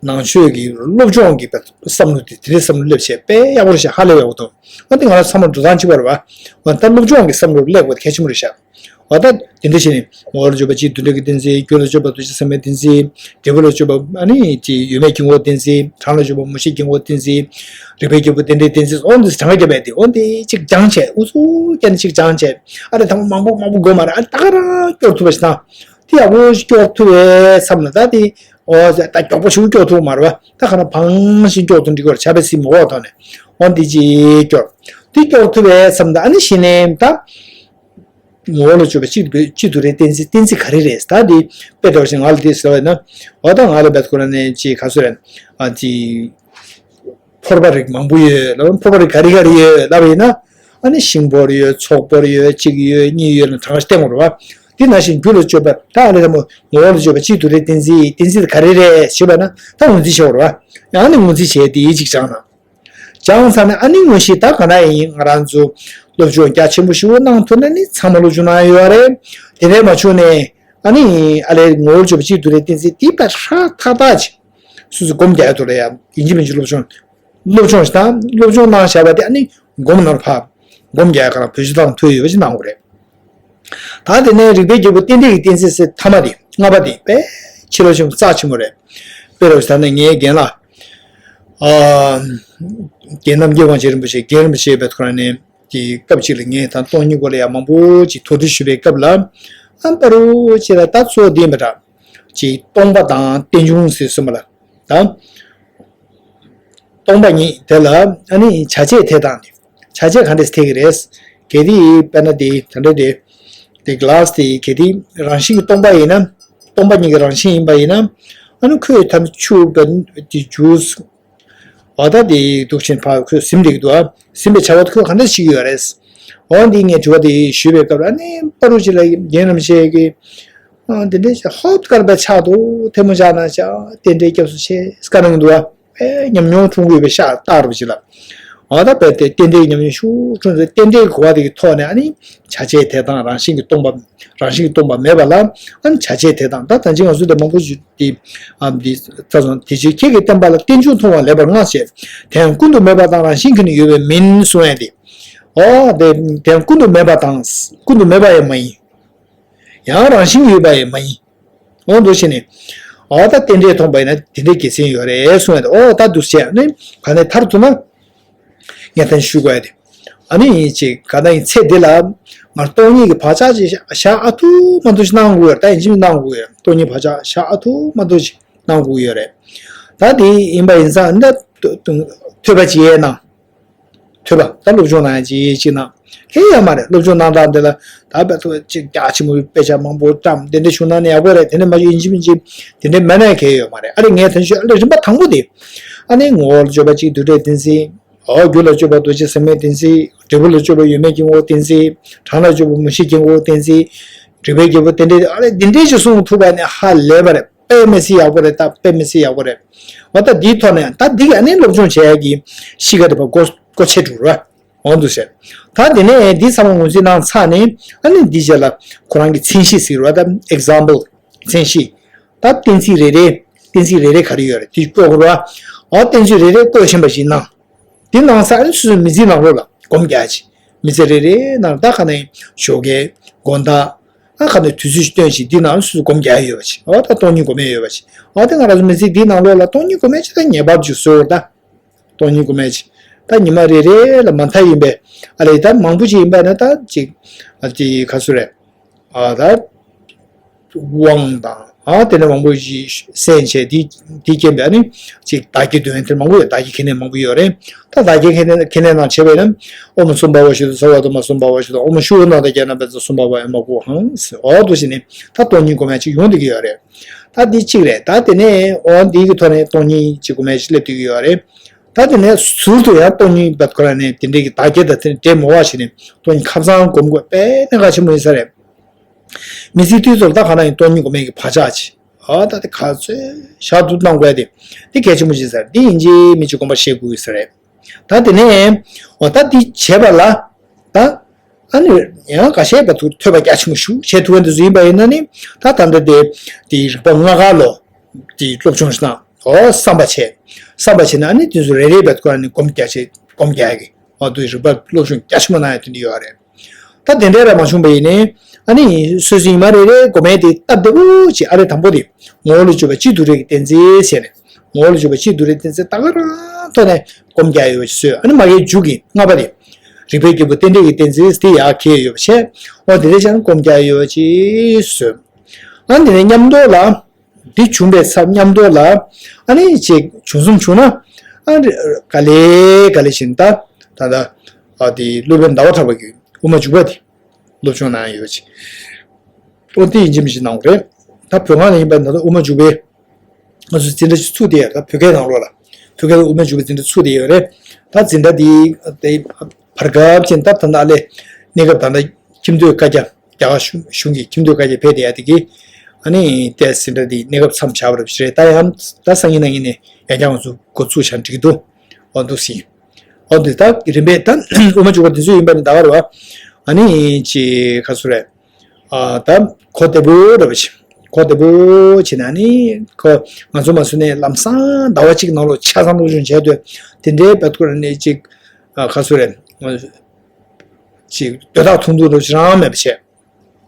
ནང་ཆོས་ཀྱི་སློབ་སྦྱོང་གི་བསམ་བློ་དེ་དེ་རིང་བསམ་བློ་སླེབས་བྱས་དཔེ་ཡག་པོ་རེད་ཤག་ཧ་ལས་ཡག་པོ་འདུག་ཨ་དེ་ང་ལ་ཚང་མ་འགྲོ་སྟངས་གཅིག་པ་རེད་བ། འོ་ད་སློབ་སྦྱོང་གི་བསམ་བློ་སླེབས་དགོས་གལ་ཆེན་པོ་རེད་ཤག་འོ་ད་དེ་འདྲ་བྱས་ནས་ངོ་བོ་ལ་བརྗོད་པ་གཅིག་དོན་འགྲེལ་གྱི་གཏན་ཚིགས། རྒྱུད་ལ་བརྗོད་པ་རྡོ་རྗེ་སེམས་དཔའི་གཏན་ཚིགས། འབྲས་བུ་ལ་བརྗོད་པ་ཨ་ནི་ཅིག་ཡོད་མེད་ཀྱི་ངོ་བོ་གཏན་ཚིགས། གྲངས་ལ་བརྗོད་པ་མུ་བཞི་གི་ངོ་བོ་གཏན་ཚིགས། རིགས་པའི་རྒྱལ་པོ་རྟེན་འབྲེལ་གཏན་ཚིགས། འོ་འདི་གྲངས་ཀ་བརྒྱབ་པ་དེ་འོ་འདི་གཅིག་སྦྱངས་བྱས། ཨུ་ཚུགས་བརྒྱབ་ནས་གཅིག་སྦྱངས་བྱས། ཨ་རེ་ཐང་མང་པོ་མང་པོ་དགོས་མ་རེད། ཨ་ད་ག་རང་སྐྱོར་ཐུབ་པ་ཞིག་དང་། དེ་ཡག་པོ་ཞིག་སྐྱོར་ཐུབ་པའི་བསམ་ན་ད་དེ། འོ་ད་མགྱོགས་པོ་ཞིག་སྐྱོར་ཐུབ་མ་རེད་བ། ད་ག་ན་བང་ཞིག་སྐྱོར་ཐུབ་འགྲིག་གི་རེད། ཆ་པེ་སི་མི་འོག་ཐོག་ནས་འོ་འདི་ཅིག་སྐྱོར། དེ་སྐྱོར་ཐུབ་པའི་བསམ་ད་ཨ་ནི་གཞི་ནས་ད་ངོ་བོ་ལ་བརྗོད་པ་གཅིག་གཅིག་ཏུ་རེད། གཏན་ཚིགས་གཏན་ཚིགས་ག་རེ་རེད་ད། དེ་དཔེ་འདྲ་བ་ཞིག་ང་ལ་དེ་ཟེར་བ་ཡིན་ན། འོ་ད་ང་ལ་བེད་ཁོ་ར་ནས་ཅིག་ག་ཚོད་རེད། ཨ་དེ་ཕོར་པ་རིགས་མང་པོ་ཡོད་ལབ། ཕོར་པ་རིགས་ག་རེ་ག་རེ་ཡོད་ལབ་པ་ཡིན་ན། ཨ་ནི་ཤིང་ཕོར་ཡོད། ཚོགས་ཕོར་ཡོད། གཅིག་ཡོད། གཉིས་ཡོད་ལ་གྲངས་ཀ་བསྟན་དགོས་རེད་བ། དེ་ནང་བཞིན་རྒྱུད་ལ་བརྗོད་པ་ད་ཨ་ལེ་ད་མོ་ངོ་བོ་ལ་བརྗོད་པ་གཅིག་ཏུ་རེད། གཏན་ཚིགས་གཏན་ཚིགས་ག་རེ་རེད་ཞུས་པ་ན་ད་ངོས་འཛིན་བྱེད་དགོས་རེད་བ། ཡང་ནི་ངོས་འཛིན་བྱས་དེ་གཅིག་སྦྱངས་ན། སྦྱངས་ཚར་ནས་ཨ་ནི་ངོ་ཤེས་ད་ག་ན་ཡིན། ང་རང་ཚོ་སློབ་སྦྱོང་རྒྱ་ཆེན་པོ་ཞིག་གནང་ཐུབ་ན་ནི་ཚང་མ་སློབ་སྦྱོང་གནང་ཡོད་རེད། དེ་འདྲ་མ་བྱུང་ནས་ཨ་ནི་ཨ་ལེ་ངོ་བོ་ལ་བརྗོད་པ་གཅིག་ཏུ་རེད། གཏན་ཚིགས་དེ་པ་ཧྲ་ཐག་ཐག་ཅིག་སོ་སོ་སྒོམ་རྒྱག་ཡ་ཐུབ་ལ་ཡ་ཡིན་གཅིག་མིན་གཅིག་སློབ་སྦྱོང་། སློབ་སྦྱོང་ཞིག་དང་སློབ་སྦྱོང་གནང་བཞག་པ་དེ་ཨ་ནི་སྒོམ་ནང་ཕབ། སྒོམ་རྒྱག་ག་རང་བོད་སྤྱི་དང་ཐོས་ཡོད་པ་ཅིག་གནང་དགོས་རེད། ད་དེ་ནས་རིགས་པའི་རྒྱལ་པོ་རྟེན་འབྲེལ་གྱི་གཏན་ཚིགས་ཟེར་ཐ་མ་དེ་ལྔ་པ་དེ་དཔེ་ཕྱི་ལོ་ཆེན་པོ་རྩ་ཆེན་པོ་རེད། དཔེ་རོགས་ད་ནས་ངའི་རྒན་ལགས། ཨ། རྒན་རྣམ་རྒྱལ་དབང་ཆེན་རིན་པོ་ཆེ། རྒན་རིན་པོ་ཆེ་བེད་ཁོ་རང་ནས་ཀྱི་སྐབས་ཅིག་ལ་ངས་ད་སྟོང་ཉིད་སྐོར་ལ་ཡང་མང་པོ་ཅིག་དོགས་འདྲི་ཞུས་པའི་སྐབས་ལ། ཨ་པ་རུ་ཅེ་ལ་ད་གཙོ་བོ་དེ་ཡིན་པ་འདྲ། ཅིག་སྟོང་པ་དང་རྟེན་འབྱུང་ཟེར་གསུངས་པ་ལ། ད། སྟོང་པ་ཉིད་དེ་ལ་ཨ་ནི་བྱ་བྱེད་འཐད་སྟངས་དེ། བྱ་བྱེད་ག་འདྲས་འཐད་ཀྱི་རེད། གལ་ཏེ་དཔེར་ན་དེ་ད་འདྲ་དེ། དེ་གི་ལཱ་སི་དེ་གལ་ཏེ་རང་བཞིན་གྱིས་སྟོང་པ་ཡིན་ན། སྟོང་པ་ཉིད་ཀྱི་རང་བཞིན་ཡིན་པ་ཡིན་ན། ཨ་ནི་ཁོས་ཐམས་ཅད་ཆུ་བ་དེ་ཇུས། འོ་ད་དེ་འདུག་ཕྱིན་ཕ་ཁོས་ཟིན་བསྡད་ཀྱི་འདུག་ཨ། ཟིན་པའི་བྱ་བ་ཁོས་ག་འདྲས་བྱེད་ཀྱི་ཡོད་རེད། འོ་འདི་ངས་དྲི་བ་དེ་ཞུས་པའི་སྐབས་ལ་ཨ་ནི་པ་རུ་ཅི་ལ་རྒན་རིན་པོ་ཆེ་གིས། ཨ་དེ་འདྲས་ཤ་ཧོབ་དཀར་པའི་ཕྱག་ཏུ་ཐལ་མོ་སྦྱར་ན་ཤ་རྟེན་འབྲེལ་སྐྱབས་སུ་མཆི་བཀའ་གནང་གི་འདུག་བ། དཔེ་ཉམས་མྱོང་འཁྲུངས་དགོས་པའི་ཤ་སྟག་རུ་ཅི་ལ། ཨ་ད་དཔེ་དེ་རྟེན་འབྲེལ་ཉམས་མྱོང་ཤུགས་འཁྲུངས་ཏེ་རྟེན་འབྲེལ་གོ་བ་དེ་གི་ཐོག་ནས་ཨ་ནི་བྱ་བྱེད་འཐད་སྟངས་རང་བཞིན་གྱིས་སྟོང་པ། རང་བཞིན་གྱིས་སྟོང་པ་མེད་པ་ལ་ཨ་ནི་བྱ་བྱེད་འཐད་སྟངས། ད་ད་ཅི་ང་ཚོ་དེ་མང་པོ་ཞིག་དེ་ཨ་འདི་ཚ་སོང་དེ་ཕྱིར་ཁྱེད་ཀྱིས་བསྟན་པ་ལ་རྟེན་འབྱུང་མཐོང་བ་ལེགས་པར་བསྔགས་བྱས། དོན་ཀུན་ཏུ་མེད་པ་དང་རང་བཞིན་གྱིས་ནི་ཡོད་པས་མིན་གསུང་ཡ་དེ། ཨོ་དེ་དོན་ཀུན་ཏུ་མེད་པ་དང་ཀུན་ཏུ་མེད་པ་ཡང་མ་ཡིན། ཡང་རང་བཞིན་ཡོད་པ་ཡང་མ་ཡིན། འོ་འདུག་བྱས་ནས། འོ་ད་རྟེན་འབྲེལ་མཐོང་པ་ཡིན་ན་དེ་འདྲའི་དགེ་མཚན་ཡོད་རེད་གསུངས་ཡ་དེ། འོ་ད་འདུག་བྱས་ནས་ག་ནས་མཐར་ཐུག་ན། ངས་ད་ཞུ་དགོས་ཡ་དེ། ཨ་ནི་ཡིན་ཅིག་ག་ན་ཡིན་ཚེ་འདི་ལ། ང་སྟོང་ཉིད་ཀྱི་བག་ཆགས་ཅིག་བཞག་ཨ་ཐུ་མ་ཐུ་ཞིག་གནང་དགོས་ཡོད་རེད། ད་ཡིན་གཅིག་མིན་གནང་དགོས་ཡོད་རེད། སྟོང་ཉིད་བག་ཆགས་བཞག་ཨ་ཐུ་མ་ཐུ་ཞིག་གནང་དགོས་ཡོད་རེད། ད་དེ་ཡིན་པ་ཡིན་ཙང་འདི་ཐོས་པ་ཅིག་ཡས་གནང་། ཐོས་པ་ད་སློབ་སྦྱོང་གནང་ཡ་ཅིག་ཅིག་གནང་། གལ་ཡོད་མ་རེད། སློབ་སྦྱོང་གནང་སྟངས་འདི་ལ་ད་བར་དུ་ཅིག་རྒྱ་ཆེན་པོའི་དཔེ་ཆ་མང་པོ་བཀྲམ་དེ་འདྲ་ཞུ་གནང་ན་ཡག་པོ་རེད། དེ་འདྲ་མ་ཞུ་ཡིན་གཅིག་མིན་གཅིག་དེ་འདྲ་མེད་ན་གལ་ཡོད་མ་རེད། ཨ་རེ་ངས་ད་ཞུ་ཨ་ལེ་རིམ་པ་དང་པོ་དེ། ཨ་ནི་ངོ་བོ་ལ་བརྗོད་པ་གཅིག་དུས་འབྲས་གཏན་ཚིགས། འོ་རྒྱུད་ལ་བརྗོད་པ་རྡོ་རྗེ་སེམས་དཔའི་གཏན་ཚིགས། འབྲས་བུ་ལ་བརྗོད་པ་ཡོད་མེད་ཀྱི་ངོ་བོ་གཏན་ཚིགས། གྲངས་ལ་བརྗོད་པ་མུ་བཞི་གི་ངོ་བོ་གཏན་ཚིགས། རིགས་པའི་རྒྱལ་པོ་རྟེན་འབྲེལ་ཨ་ལེ་འདི་འདྲས་ཅིག་གསུང་ཐུབ་པ་ནི་ཧ་ལས་པ་རེད། དཔེ་མི་སྲིད་ཡག་པོ་རེད། ད་དཔེ་མི་སྲིད་ཡག་པོ་རེད། འོ་ད་འདིའི་ཐོག་ནས་ད་འདི་ག་ནས་སློབ་སྦྱོང་བྱེད་ཡག་གི་གཤིས་ཀ་དེ་བ་སྒོ་སྒོ་ཕྱེ་འགྲོ་ར། འོང་དུ་ཟེར། ད་དེ་ནས་འདི་ཚང་མ་ངོས་འཛིན་གནང་ཚར་ནས་ཨ་ནི་འདི་རྗེས་ལ་ཁོ་རང་གི་མཚན་གཞི་ཟེར་བ་ད་example མཚན་གཞི། ད་གཏན་ཚིགས་རེ་རེ་གཏན་ཚིགས་རེ་རེ་ག་རེ་ཡོད་རེད་དེ་དཀྲོག་དགོས་ར། འོ་གཏན་ཚིགས་རེ་རེ་བཀོད་ཕྱིན་པ་ཞིག་གནང་། འདི་གནང་ཚར་ཨ་ནི་སོ་སོའི་མི་ཚེའི་ནང་ལོགས་ལ་སྒོམ་རྒྱག་ཅིག་མི་ཚེ་རེ་རེའི་ནང་ད་ག་ནས་ཞོགས་ཀས་དགོང་དག་ཨ་ག་ནས་དུས་ཚོད་ཅིག་བཏོན་ཞིག་འདི་ནང་སོ་སོ་སྒོམ་རྒྱག་ཡོད་པ་ཅིག་འོ་ད་སྟོང་ཉིད་སྒོམ་ཡས་ཡོད་པ་ཅིག་འོ་ད་ང་རང་ཚོ་མི་ཚེ་འདིའི་ནང་ལོགས་ལ་སྟོང་ཉིད་སྒོམ་ཡས་ཅིག་ད་ངེས་པར་དུ་ཅིག་བཟོས་ཡོད་རེད་ད། སྟོང་ཉིད་སྒོམ་ཡས་ཅིག་ད་ཉི་མ་རེ་རེ་ལ་མ་མཐའ་ཡིན་པས་ཨ་ལས་ད་མང་པོ་ཅིག་ཡིན་པས་ན་ད་ཅིག་ཨ་ཅིག་ག་ཚོད་རེད། ཨ་ད་དབང་དང་ཨ་དེ་ནས་མང་པོ་ཞིག་གསན་བྱས་འདི་འདི་སྐྱེན་པས་ཨ་ནི་ཅིག་བདག་གི་འདོན་དེ་མང་པོ་ཡོད། བདག་གི་ཁེ་ནས་མང་པོ་ཡོད་རེད། ད་བདག་གི་ཁེ་ནས་ཁེ་ནས་ནང་བྱས་པས་ན་ཨོཾ་སུམ་བྷ་ཝ་ཤུདྡྷ་སརྦ་དྷརྨ་སུམ་བྷ་ཝ་ཤུདྡྷ་ཨོཾ་ཤུ་ན་ད་ཀྱ་ན་པེ་ཙ་སུམ་བྷ་ཝ་ཡ་མ་གུ་ཧང་ཟེར་འོ་དུ་ཞིག་ནི་ད་སྟོང་ཉིད་སྒོམ་ཡས་ཅིག་ཡོང་བསྡད་ཀྱི་ཡོད་རེད། ད་འདི་གཅིག་རེད། ད་དེ་ནས་འོ་འདི་གི་ཐོག་ནས་སྟོང་ཉིད་ཅིག་སྒོམ་ཡས་ཅིག་སླེབས་བསྡད་ཀྱི་ཡོད་རེད། ད་དེ་ནས་ཟུར་དུ་ཡང་སྟོང་ཉིད་བད་ཁོ་ར་ནས་དེ་འདྲའི་གི་བདག་གི་ད་དེ་འདྲའི་མོ་བ་ཞིག་ནས་སྟོང་ཉིད་ཁ་སང་སྒོམ་དགོས་དཔེ་གནད་འགག་ཆེན་པོ་ཡིན་ས་རེད། མི་ཚེའི་དུས་ཚོད་ད་ག་ན་ཡིན་སྟོང་ཉིད་སྒོམ་ཡས་ཀྱི་བག་ཆགས་ཅིག་ཨ་ད་དེ་ག་ཚོད་ཞག་དུ་གནང་དགོས་ཏེ་དེ་གལ་ཆེན་པོ་ཞིག་ཟེར་དེ་ཡིན་གཅིག་མིན་གཅིག་དགོངས་པ་བཞེས་དགོས་ཟེར་རེད། ད་དེ་ནས་འོ་ད་དེ་བྱས་པ་ལ་ད་ ཨ་ནི་ཡང་འགའ་ཤས་པ་ཐུག་ཐོས་པ་རྒྱ་ཆེན་པོ་ཞུ་བྱས་ཐུབ་མཁན་དེ་ཚོ་ཡིན་པ་ཡིན་ན་ནི་ད་ད་ལྟ་དེ་དེ་རིག་པ་ལྔ་ཀ་ལོ་དེ་སློབ་སྦྱོང་ཞིག་གནང་། ཨོ་བསམ་པ་བྱས། བསམ་པ་བྱས་ན་ཨ་ནི་དེ་ཚོ་རེ་རེ་བས་ཁོ་ཨ་ནི་སྒོམ་རྒྱག་བྱས་སྒོམ་རྒྱག་གི་ཨོ་དུ་རིག་པ་སློབ་སྦྱོང་རྒྱ་ཆེན་པོ་གནང་ཡ་དེ་འདྲ་ཡོད་རེད། ད་དེ་འདྲའི་ར་མ་བྱུང་བ་ཡིན་ནའི་ཨ་ནི་སོ་སོ་ཡིན་མ་རེ་རེ་སྒོམ་ཡ་དེ་སྟབས་བདེ་པོ་ཅིག་ཨ་རེ་དང་པོ་དེ་ངོ་བོ་ལ་བཅོས་པ་གཅིག་ཏུ་རེག་གི་གཏན་ཚིགས་ཟེར་ནས་ངོ་བོ་ལ་བཅོས་པ་གཅིག་ཏུ་རེག་གཏན་ཚིགས་ད་ག་རང་ཐོག་ནས་སྒོམ་རྒྱག་ཡོད་ཅིག་བཟོས། ཨ་ནི་མ་གིའི་མཇུག་གི་ལྔ་པ་དེ་རིག་པའི་རྒྱལ་པོ་རྟེན་འབྲེལ་གྱི་གཏན་ཚིགས་དེ་ཡར་འཁྱེར་ཡོད་པ་བྱས། ཨོ་དེ་འདྲ་ཅང་སྒོམ་རྒྱག་ཡོད་ཅིག་བཟོས། ཨ་ནི་དེ་ནས་མཉམ་དུ་ལ། འདི་བྱུང་བའི་ཚབ་མཉམ་དུ་ལ། ཨ་ནི་ཅིག་བྱུང་སོང་བྱུང་ན། ཨ་ནི་ག་ལེ་ག་ལེ་བཞིན་ད། ད་ད། ཨ་དེ་སློབ་དཔོན་ཟླ་བ་གྲགས་པ་གི་དབུ་མ་འཇུག་པ་དེ། སློབ་སྦྱོང་གནང་ཡོད་ཅིག་ཨོ་དེ་ཡིན་གཅིག་མིན་གཅིག་གནང་དགོས་རེད། ད་བོད་ཁང་ལ་ཡིན་པ་ན་ད་དབུ་མ་འཇུག་པའི། ང་ཚོ་འཛིན་གྲྭ་ཅིག་ཚུགས་བསྡད་ཡོད་ད་བོད་སྐད་ནང་ལོགས་ལ། བོད་སྐད་ལ་དབུ་མ་འཇུག་པའི་འཛིན་གྲྭ་ཚུགས་བསྡད་ཡོད་རེད། ད་འཛིན་གྲྭ་དེ་དེ་བར་སྐབས་ཅིག་ད་ད་ད་ཨ་ལས་གནས་སྐབས་ད་ད་ཁྱིམ་སྡོད་བཀའ་རྒྱ་རྒྱ་གར་གཞུང་གཞུང་གི་ཁྱིམ་སྡོད་བཀའ་རྒྱ་ཕེབས་བསྡད་ཡ་དེ་གི་ཨ་ནི་ཏེ་འཛིན་གྲྭ་དེ་གནས་སྐབས་མཚམས་བཞག་པ་རེད་ད་ཡང་ད་སང་ཉིན་གནངས་ཉིན་ནས་ཡང་བསྐྱར་ང་ཚོ་འགོ་ཚུགས་བྱ་འགྲིག་འདུག་འོ་འདུག་སྲིད། འོ་འདི་ད་རིམ་པས་ད་དབུ་མ་འཇུག་པ་དེ་ཚོ་ཡིན་པ་ནི་ད་ག་རེད་བ། ཨ་ནི་ཅི་ག་ཚོད་རེད། ཨ་ད་གོ་བདེ་པོ་རེད་བ་ཅིག་གོ་བདེ་པོ་བྱས་ན་ནི་ཁོ་ང་ཚོ་མ་སུ་ནས་ལམ་སང་ཟླ་བ་གཅིག་ནང་ལོགས་ཆ་ཚང་སློབ་སྦྱོང་བྱས་དུས་དེ་འདྲའི་བད་ཁོ་ར་ནས་ཅིག་ཨ་ག་ཚོད་རེད། ཅིག་དོ་བདག་ཐུང་ཐུང་རུ་ཅི་རང་མེད་པ་བྱས།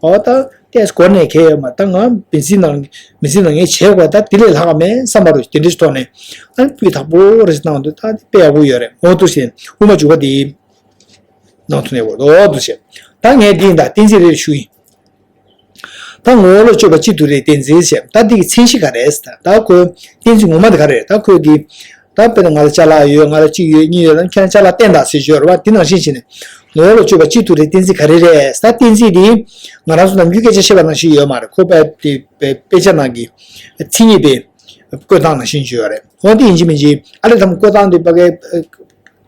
ཨོ་ད་ཏེས་གོ་ནས་ཁེ་ཡོད་མ་ད་ང་མི་ཚེ་ནང་མི་ཚེ་ནང་ངས་བྱས་དགོས་ད་དེ་ལས་ལྷག་མེད་བསམ་པ་རུ་དེ་འདྲའི་ཐོག་ནས་ཨ་ནི་སྤུས་དག་པོ་རེ་གནང་འདུག་ད་དཔེ་ཡག་པོ་ཡོད་རེད་འོ་འདུག་ཟེར་དབུ་མ་འཇུག་པ་དེ། ནང་དུ་གནས་དགོས་འདུག་འདུག་ཟེར། ད་ངས་འདི་ཡིན་ད་གཏན་ཚིགས་རེ་ཞུ་ཡིན། ད་ངོ་བོ་ལ་དཔྱོད་པ་གཅིག་ཏུ་རེག་གཏན་ཚིགས་ཟེར། ད་འདི་གི་མཚན་གཞི་ག་རེ་ཟེར། ད་ཁོའི་གཏན་ཚིགས་ངོ་མ་དེ་ག་རེ་རེད། ད་ཁོས་འདི། ད་དཔེར་ན་ང་ལ་ཅ་ལག་ཡོད་ང་ལ་གཅིག་ཡོད་གཉིས་ཡོད་ལ་ཁྱེད་རང་ཅ་ལག་བསྟན་དང་ཟེར་ཞོར་བ་འདི་ནང་བཞིན་བྱས་ནས། ངོ་བོ་ལ་དཔྱོད་པ་གཅིག་ཏུ་རེག་གཏན་ཚིགས་ག་རེ་རེད། ད་གཏན་ཚིགས་འདི། ང་རང་ཚོ་ནམ་རྒྱུན་སྐད་ཆ་བཤད་པ་ནང་བཞིན་ཡོད་མ་རེད། ཁོ་པའི་དེ་དཔེ་དཔེ་ཆ་ནང་གི་མཚན་ཉིད་པའི་བཀོད་སྟངས་ནང་བཞིན་བརྗོད་ཡོད་རེད། འོ་དེ་ཡིན་གཅིག་མིན་གཅིག་ཨ་ལས་ཐམ་བཀོད་སྟངས་འདི་ཕ་གའི་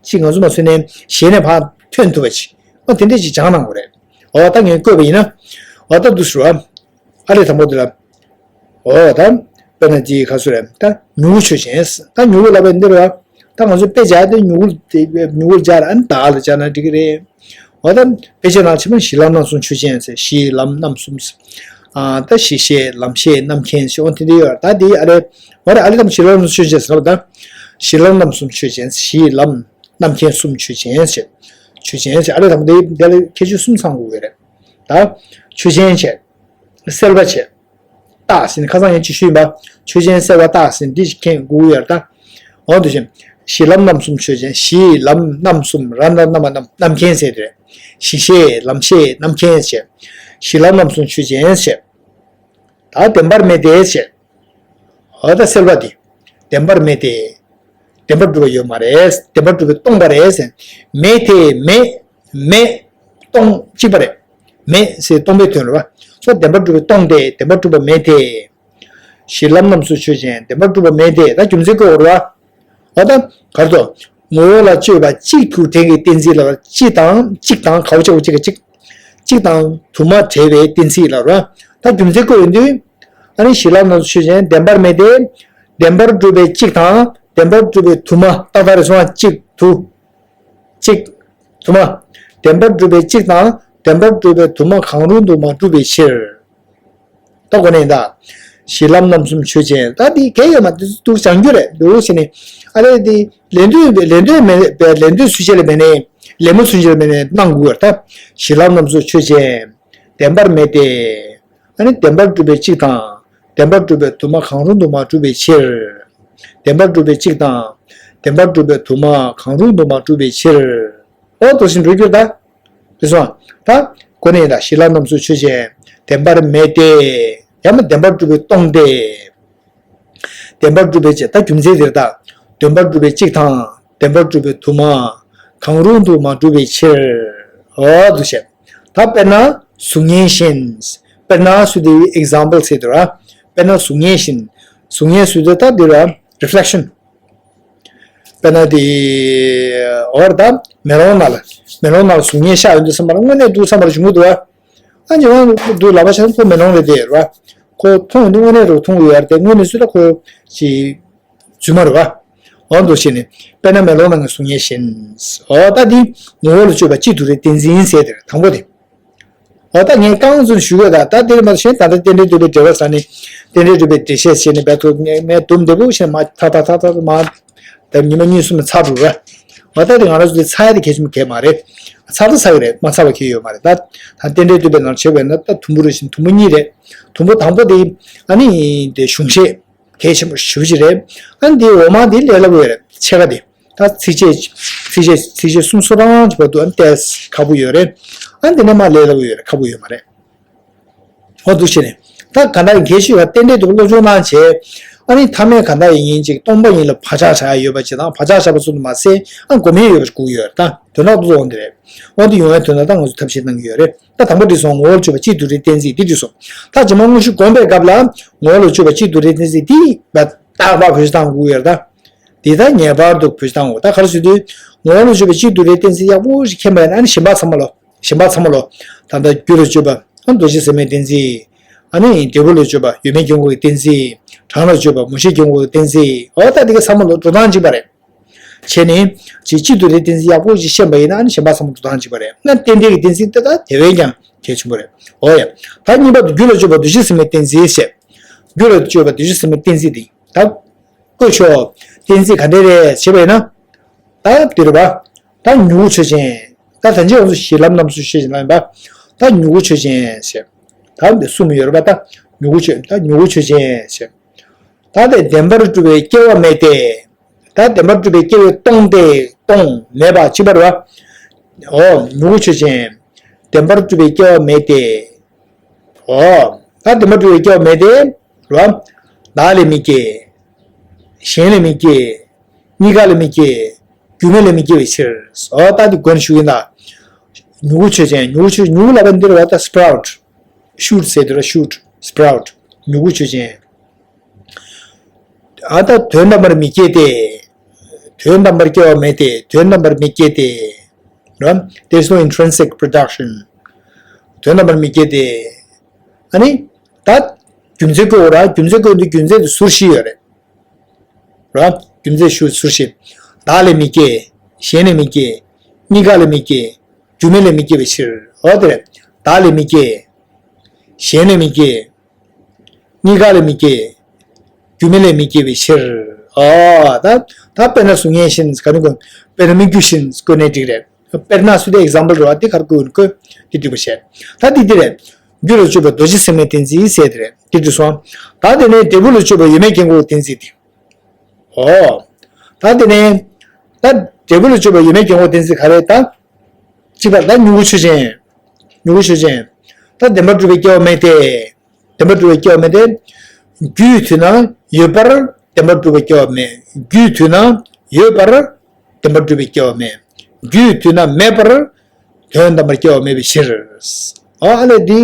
ཅིག་ང་ཚོ་མ་ཚོད་ནས་གཞས་ནས་ཕར་ཐོན་ཐུབ་པ་ཅིག་འོ་དེ་འདྲས་ཅིག་སྦྱང་གནང་དགོས་རེད། འོ་ད་ངས་བཀོད་པ་ཡིན་ན། འོ་ད་འདུག་ཟེར་བ། ཨ་ལས་དང་པོ་དེ་ལ། འོ་ད། དཔེར་ན་ཅིག་ག་ཚོད་རེད་ད་མྱུ་གུ་ཆོས་ཅན། ད་མྱུ་གུ་ལབ་པའི་འདི་རེད་བ། ད་ང་ཚོ་དཔེ་སྦྱར་ཏེ་མྱུ་གུ་དེ་མྱུ་གུ་སྦྱར་ཨ་ནི་ད་ལ་སྦྱར་ན་འགྲིག་གི་རེད། འོ་ད་དཔེ་ཆ་ནང་ཆེན་མོ་གཞི་ལམ་རྣམ་གསུམ་ཆོས་ཅན་ཟེར་གཞི་ལམ་རྣམ་གསུམ་ཟེར། ཨ་ད་གཞི་ཤེས་ལམ་ཤེས་རྣམ་མཁྱེན་ཟེར་འོ་དེ་འདྲ་ཡོད་རེད། ད་དེ་ཨ་རེ། འོ་རེ་ཨ་ལས་དང་གཞི་ལམ་རྣམ་གསུམ་ཆོས་ཅན་ཟེར་ལབ་ད། གཞི་ལམ་རྣམ་གསུམ་ཆོས་ཅན་གཞི་ལམ་རྣམ་མཁྱེན་གསུམ་ཆོས་ཅན་ཟེར། ཆོས་ཅན་ཟེར་ཨ་རེ་དང་པོ་དེ་དེ་ལ་ཁྱད་ཆོས་གསུམ་ཚང་དགོས་ཀྱི་རེད། ད། ཆོས་ཅན་བྱས། སེལ་བ་བྱས། རྟགས་ཟེར་ནས་ཁ་སང་ཡང་ཅིག་ཞུས་ཡིན་པ། ཆོས་ཅན་སེལ་བ་རྟགས་ཟེར་ནས་འདི་ཞིག་མཁྱེན་དགོས་ཀྱི་ཡོད་རེད་ད། འོ་འདུག་ཅིང་། གཞི་ལམ་རྣམ་གསུམ་ཆོས་ཅན་གཞི་ལམ་རྣམ་གསུམ་ར་ན་རྣམ་པ་རྣམ་རྣམ་མཁྱེན་ཟེར་དེ་རེད། གཞི་ཤེས་ལམ་ཤེས་རྣམ་མཁྱེན་བྱས། གཞི་ལམ་རྣམ་གསུམ་ཆོས་ཅན་བྱས། ད་བདེན་པར་མེད་དེ་བྱས། འོ་ད་སེལ་བ་དེ། བདེན་པར་མེད་དེ། བདེན་པར་གྲུབ་པ་ཡོད་མ་རེད། བདེན་པར་གྲུབ་པས་སྟོང་པ་རེད་ཟེར། མེད་དེ་མེད། མེད། སྟོང་གཅིག་པ་རེད། མེད་ཟེར་སྟོང་པའི་དོན་རེད་བ། སོ་བདེན་པར་གྲུབ་པས་སྟོང་སྟེ་བདེན་པར་གྲུབ་པ་མེད་དེ། གཞི་ལམ་རྣམ་གསུམ་ཆོས་ཅན་བདེན་པར་གྲུབ་པ་མེད་དེ་ད་རྒྱུ་མཚན་བཀོད་དགོས་རེད་བ། འོ་ད་གར་དོ། ངོ་བོ་ལ་དཔྱོད་པ་གཅིག་ཏུ་དྲན་གྱི་གཏན་ཚིགས་ལ་གཅིག་དང་གཅིག་དང་ག་བ་ཆགས་པ་གཅིག་ག་གཅིག་གཅིག་དང་དུ་མ་བྲལ་བའི་གཏན་ཚིགས་ལ་རེད་བ། ད་རྒྱུ་མཚན་བཀོད་ཡོང་དུས། ཨ་ནི་གཞི་ལམ་རྣམ་གསུམ་ཆོས་ཅན་བདེན་པར་མེད་དེ། བདེན་པར་གྲུབ་པའི་གཅིག་དང་བདེན་པར་གྲུབ་པའི་དུ་མ་ཏག་ཏག་རེད་སོང་ང་གཅིག་དུ། གཅིག་དུ་མ། བདེན་པར་གྲུབ་པའི་གཅིག་དང་བདེན་པར་གྲུབ་པའི་དུ་མ་གང་རུང་དུ་མ་གྲུབ་པའི་ཕྱིར། ད་གོ་ནས་ད། གཞི་ལམ་རྣམ་གསུམ་ཆོས་ཅན་ད་འདི་གལ་ཡོད་མ་འདི་འདུག་སྦྱང་རྒྱུ་རེད་འདུག་ཟེར་ནས། ཨ་ལས་འདི་ལན་འདོད་ལན་འདོད་མེད་ལན་འདོད་སུ་བྱས་ལ་མེད་ནས་ལན་མོ་སུ་བྱས་ལ་མེད་ནས་གནང་དགོས་པར་ད། གཞི་ལམ་རྣམ་གསུམ་ཆོས་ཅན། བདེན་པར་མེད་དེ། ཨ་ནི་བདེན་པར་གྲུབ་པའི་གཅིག་དང་། བདེན་པར་གྲུབ་པའི་དུ་མ་གང་རུང་དུ་མ་གྲུབ་པའི་ཕྱིར། བདེན་པར་གྲུབ་པའི་གཅིག་དང་། བདེན་པར་གྲུབ་པའི་དུ་མ་གང་རུང་དུ་མ་གྲུབ་པའི་ཕྱིར། འོ་དོ་ཞིག་འགྲོ་རྒྱུར་ད། དེ་སོང་། ད། གོ་ནས་ད་གཞི་ལམ་རྣམ་གསུམ་ཆོས་ཅན། བདེན་པར་མེད་དེ། ཡང་ན་བདེན་པར་གྲུབ་པས་སྟོང་སྟེ། བདེན་པར་གྲུབ་པའི་ཕྱིར་ད་རྒྱུ་མཚན་དེར་ད། བདེན་པར་གྲུབ་པའི་གཅིག་དང་བདེན་པར་གྲུབ་པའི་དུ་མ་གང་རུང་དུ་མ་གྲུབ་པའི་ཕྱིར། འོ་འདུག་བཤད། ད་དཔེར་ན་གཟུགས་བརྙན་བཞིན། དཔེར་ན་སུ་དེ་example་ཟེར་དུས་ར། དཔེར་ན་གཟུགས་བརྙན་བཞིན། གཟུགས་བརྙན་ཟེར་དུས་ད་འདི་ར་reflection། དཔེར་ན་དེ། འོར་ད་མེ་ལོང་ནང་ལ། མེ་ལོང་ནང་ལ་གཟུགས་བརྙན་ཤར་ཡོང་དུས་བསམ་པར་དངོས་གནས་འདུག་བསམ་པར་བྱུང་གི་འདུག་བ། ཨ་ཉི་མ་འདུག་ལབ་པ་བྱས་ན་ཁོ་མེ་ལོང་རེད་དེ་ར། ཁོ་མཐོང་ཡོང་དུས་དངོས་གནས་རུ་མཐོང་གི་ཡོད་རེད་དེ་དངོས་གནས་སུ་ད་ཁོ་ཅི། རྫུན་མ་རེད་བ། འོ་འདུག་བྱས་ནས་དཔེར་ན་མེ་ལོང་ནང་གི་གཟུགས་བརྙན་བཞིན། འོ་ད་འདི་ངོ་བོ་ལ་དཔྱོད་པ་གཅིག་ཏུ་རེག་གཏན་ཚིགས་ཡིན་ཟེར་དེ་རེད་དང་པོ་དེ། འོ་ད་ངས་རྐང་ཚུན་ཞུ་གི་ད་ད་དེར་མ་གཞན་ད་ལྟ་རྟེན་འབྲེལ་བསྟོད་པའི་འགྲེལ་པ་ཟ་ནས་རྟེན་འབྲེལ་བསྟོད་པའི་འགྲེལ་བཤད་བྱས་ནས་བས་ཐུབ་ངས་ངས་དུམ་བདེ་པོ་བྱས་མ་ཐག་ཐག་ཐག་ཐག་མ་ད་ཉི་མ་གཉིས་གསུམ་ཚར་འགྲོ་བས། འོ་ད་དེ་ང་རང་ཚོ་དེ་ཚར་ཡ་དེ་གལ་ཆེན་པོ་གལ་མ་རེད། ཚར་ད་ཚར་གི་རེད། མ་ཚར་བ་གལ་ཡོད་མ་རེད། ད་ད་རྟེན་འབྲེལ་བསྟོད་པའི་ནང་བྱས་པས་ན་ད་དུམ་བུ་རེ་བཞིན་དུམ་བུ་གཉིས་རེད། དུམ་བུ་དང་པོ་དེ་ཨ་ནི་དེ་གཞུང་བཤད་གལ་ཆེན་པོ་ཞེ་པོ་ཅིག་རེད། ཨ་ནི་དེའི་འོག་མ་དེ་ལས་སླ་པོ་ཡོད་རེད། ཕྱེད་ཀ་དེ། ད་ཚིགས་བཅད་ཚིགས་བཅད་ཚིགས་བཅད་གསུམ་སོ་རང་གི་བར་དུ་ཨ་ནི་ཏོག་ཙམ་ཁག་པོ་ཡོད་རེད། ཨ་ནི་དེ་ནས་མར་ལས་སླ་པོ་ཡོད་རེད། ཁག་པོ་ཡོད་མ་རེད། འོ་འདུག་བྱས་ནས། ད་ག་འདྲ་ཡིན་གལ་ཆེ་བ་རྟེན་འབྲེལ་དུ་སློབ་སྦྱོང་གནང་བྱས། ཨ་ནི་མཐའ་མའི་ག་འདྲ་ཡིན་ཡིན་ཅིག་སྟོང་པ་ཉིད་ལ་བག་ཆགས་བཞག་ཡ་ཡོད་པ་ཅིག་དང་བག་ཆགས་བཞག་པ་ཚོ་དུ་མ་ཟད་ཨ་སྒོམ་ཡས་ཡོད་པ་ཞིག་དགོས་ཀྱི་ཡོད་རེད། ད་དོན་དག་ཏུ་འོང་དེ་རེད། འོ་དེ་ཡོང་བའི་དོན་དག་ད་ང་ཚོ་ཐབས་ཤེས་གནང་གི་ཡོད་རེད། ད་དང་པོ་འདི་སོང་ངོ་བོར་གྱུར་པ་གཅིག་ཏུ་རེ་གཏན་ཚིགས་འདི་འདི་སོང་། ད་རྗེས་མ་དངོས་གཞི་སྒོམ་པའི་སྐབས་ལ་ངོ་བོ་ལ་གྱུར་པ་གཅིག་ཏུ་རེ་གཏན་ཚིགས་འདི་བ་ད་བ་བོད་ཤ་བཏང་དགོས་ཀྱི་ཡོད་རེད་ད། འདི་ད་ངེས་པར་དུ་བོད་ཤ་བཏང་དགོས། ད་ག་རེ་ཟེར་དུས་ངོ་བོ་ལ་གྱུར་པ་གཅིག་ཏུ་རེ་གཏན་ཚིགས་ཡག་པོ་ཞིག་མཁྱེན་པ་ཡིན་ན་ཨ་ནི་གཞན་པ་ཚང་མ་ལོ། གཞན་པ་ཚང་མ་ལོ། ད་ལྟ་རྒྱུ་ལ་གྱུར་པ་ཨ་རྡོ་རྗེ་སེམས་དཔའི་གཏན་ཚིགས། ཨ་ནི་འབྲས་བུ་ལ་གྱུར་པ་ཡོད་མེད་སྐྱེ་འགོག་གི་གཏན་ཚིགས། གྲངས་ལ་གྱུར་པ་མུ་བཞི་སྐྱེ་འགོག་གི་གཏན་ཚིགས། འོ་ད་འདི་ག་ཚང་མ་ལོ་འགྲོ་སྟངས་གཅིག་པ་རེད། བྱས་ནས་ཅིག་གཅིག་ཏུ་རེ་གཏན་ཚིགས་ཡག་པོ་ཞིག་ཤེས་པ་ཡིན་ན་ཨ་ནི་གཞན་པ་ཚང་མ་འགྲོ་སྟངས་གཅིག་པ་རེད། ང་རྟེན་འབྲེལ་གྱི་གཏན་ཚིགས་དེ་ད་དེ་བས་ཀྱང་གལ་ཆེན་པོ་རེད། འོ་ཡ། ད་གཉིས་པ་དུ་རྒྱུ་ལ་གྱུར་པ་འདུ་བྱེད་ཟེར་མའི་གཏན་ཚིགས་བཤད། རྒྱུ་ལ་གྱུར་པ་འདུ་བྱེད་ཟེར་མའི་གཏན་ཚིགས་དེ་ད་བཀོད་ཆོག་གཏན་ཚིགས་ག་འདྲ་རེད་ཞེས་པ་ཡིན་ན། ད་དེ་རེད་པ། ད་མྱུ་གུ་ཆོས་ཅན། ད་ད་ཅི་ཡོངས་སུ་གཞི་ལམ་རྣམས་སུ་ཤེས་ཀྱི་ལ་ཡིན་པ། ད་མྱུ་གུ་ཆོས་ཅན་ཞེས། ད་འདི་གསུམ་ཡོད་རེད་པ། ད་མྱུ་གུ་ཆོས་ད་མྱུ་གུ་ཆོས་ཅན་ཞེས། ད་དེ་བདེན་པར་གྲུབ་པའི་སྐྱེ་བ་མེད་དེ། ད་བདེན་པར་གྲུབ་པའི་སྐྱེ་བས་སྟོང་སྟེ་སྟོང་མེད་པ་གཅིག་པ་རེད་པ། འོ་མྱུ་གུ་ཆོས་ཅན། བདེན་པར་གྲུབ་པའི་སྐྱེ་བ་མེད་དེ། འོ། ད་བདེན་པར་གྲུབ་པའི་སྐྱེ་བ་མེད་དེ། རེད་པ། བདག་ལས་མི་སྐྱེ། གཞན་ལས་མི་སྐྱེ། གཉིས་ཀ་ལས་མི་སྐྱེ། རྒྱུ་མེད་ལས་མི་སྐྱེ་བའི་ཕྱིར། འོ་ད་འདི་མགོ་ནས་ཞུ་གི་ཡིན་ད། མྱུ་གུ་ཆོས་ཅན། མྱུ་གུ་ཆོས་མྱུ་གུ་ལབ་པ་འདི་རེད་པ། ད་སྤྲའུ་ཊི། ཤུཊ་ཟེར་དུས་ར་ཤུཊ། སྤྲའུ་ཊི། མྱུ་གུ་ཆོས་ཅན། ཨ་ད་དོན་དམ་པར་མི་སྐྱེ་སྟེ། དོན་དམ་པར་སྐྱེ་བ་མེད་དེ། དོན་དམ་པར་མི་སྐྱེ་སྟེ། ར། There is no intrinsic production. དོན་དམ་པར་མི་སྐྱེ་སྟེ། ཨ་ནི། ད། རྒྱུ་མཚན་བཀོད་དགོས་ར། རྒྱུ་མཚན་བཀོད་དུས་རྒྱུ་མཚན་དེ་ཟུར་བཞི་ཡོད་རེད། ར། རྒྱུ་མཚན་ཞུ་ཟུར་བཞི། བདག་ལས་མི་སྐྱེ། གཞན་ལས་མི་སྐྱེ། གཉིས་ཀ་ལས་མི་སྐྱེ། རྒྱུ་མེད་ལས་མི་སྐྱེ་བའི་ཕྱིར། འོ་དེ་རེད། བདག་ལས་མི་སྐྱེ། གཞན་ལས་མི་སྐྱེ། གཉིས་ཀ་ལས་མི་སྐྱེ། རྒྱུ་མེད་ལས་མི་སྐྱེ་བའི་ཕྱིར། ཨ། ད་ད་དཔེར་ན་གཟུགས་བརྙན་བཞིན་ག་ནི་གོ། དཔེར་ན་སྨིག་རྒྱུ་བཞིན་བཀོད་ནའི་འགྲིག་རེད། དཔེར་ན་སུ་དེ་ཨེག་ཛམ་པལ་རེད་པ། དེ་ག་རེ་བཀོད་ཡོད་ན་བཀོད། དེ་འགྲིག་པ་བཤད། ད་འདི་འདི་རེད། རྒྱུ་ལ་གྱུར་པ་རྡོ་རྗེ་སེམས་དཔའི་གཏན་ཚིགས་ཟེར་དེ་རེད། དེ་འགྲིག་སོང་། ད་དེ་ནས་འབྲས་བུ་ལ་གྱུར་པ་ཡོད་མེད་སྐྱེ་འགོག་གཏན་ཚིགས་དེ། འོ། ད་དེ་ནས། ད་འབྲས་བུ་ལ་གྱུར་པ་ཡོད་མེད་སྐྱེ་འགོག་གཏན་ཚིགས་ག་རེ་ད། གཅིག་པ་ད་མྱུ་གུ་ཆོས་ཅན། མྱུ་གུ་ཆོས་ཅན། ད་བདེན་པར་གྲུབ་པའི་སྐྱེ་བ་མེད་དེ། བདེན་པར་གྲུབ་པའི་སྐྱེ་བ་མེད་དེ། རྒྱུའི་དུས་ན་ཡོད་པར་བདེན་པར་གྲུབ་པའི་སྐྱེ་བ་མེད། རྒྱུའི་དུས་ན་ཡོད་པར་བདེན་པར་གྲུབ་པའི་སྐྱེ་བ་མེད། རྒྱུའི་དུས་ན་མེད་པར་དོན་དམ་པར་སྐྱེ་བ་མེད་པའི་ཕྱིར། ཨ་ཨ་ལས་འདི་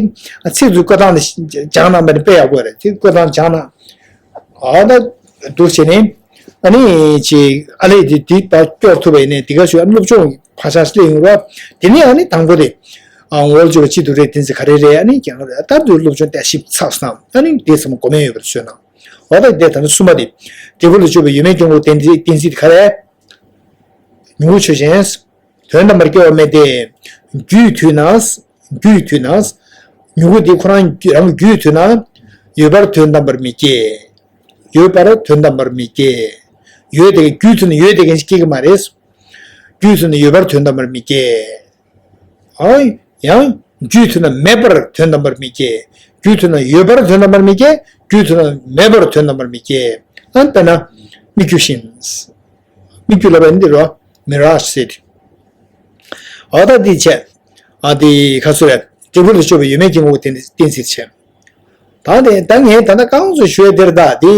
ཚིག་འདི་བཀོད་སྟངས་འདི་སྦྱངས་གནང་བ་ནི་དཔེ་ཡག་པོ་རེད། ཚིག་བཀོད་སྟངས་སྦྱངས་གནང་། ཨ་ད་འདུག་བྱས་ནས་ཨ་ནི་ཅིག་ཨ་ལས་འདི་འདི་ད་སྐྱོར་ཐུབ་པ་ཡིན་ནའི་འདི་ག་ཞུ་ཨ་ནི་སློབ་སྦྱོང་གི་བག་ཆགས་སླེབས་ཡོང་རོགས། དེ་ནས་ཨ་ནི་དང་པོ་དེ་ཨ་ངོ་བོར་གྱུར་པ་གཅིག་ཏུ་རེ་གཏན་ཚིགས་ག་རེ་རེད། ཨ་ནི་ཀྱང་ད་དུ་སློབ་སྦྱོང་བལྟ་ཞིབ་ཚགས་སུ་གནང་། ཨ་ནི་དེ་ཚང་མ་གོ་མེད་ཡོད་པར་བཟོས་གནང་། འོ་ད་དེ་ད་ནི་གསུམ་པ་དེ་འབྲས་བུ་ལ་གྱུར་པ་ཡོད་མེད་སྐྱེ་འགོག་གཏན་ཚིགས་གཏན་ཚིགས་དེ་ག་རེ། མྱུ་གུ་ཆོས་ཅན། དོན་དམ་པར་སྐྱེ་བ་མེད་དེ། རྒྱུའི་དུས་ན། རྒྱུའི་དུས་ན། མྱུ་གུ་དེ་ཁོ་རང་རང་གི་རྒྱུའི་དུས་ན། ཡོད་པར་དོན་དམ་པར་མི་སྐྱེ། ཡོད་པར་དོན་དམ་པར་མི་སྐྱེ། ཡོད་དེ་རྒྱུའི་དུས་ན་ཡོད་དེ་གན་ཞིག་སྐྱེ་གི་མ་རེད། རྒྱུའི་དུས་ན་ཡོད་པར་དོན་དམ་པར་མི་སྐྱེ། ཨ། ཡང་། རྒྱུའི་དུས་ན་མེད་པར་དོན་དམ་པར་མི་སྐྱེ། རྒྱུའི་དུས་ན་ཡོད་པར་དོན་དམ་པར་མི་སྐྱེ། རྒྱུའི་དུས་ན་མེད་པར་དོན་དམ་པར་མི་སྐྱེ། ཨ་དཔེར་ན། སྨིག་རྒྱུ་བཞིན། སྨིག་རྒྱུ་ལབ་པ་འདི་རོ། མི་ར་ཤི་ཟེར་ཏེ། འོ་ད་འདི་བྱས། ཨ་འདི་ག་ཚོད་རེད། འབྲས་བུ་ལ་གྱུར་པ་ཡོད་མེད་སྐྱེ་འགོག་གཏན་གཏན་ཚིགས་བྱས། ད་དེ་ད་ངས་ད་ལྟ་རྐང་ཚོ་ཞུས་དེར་ད་དེ་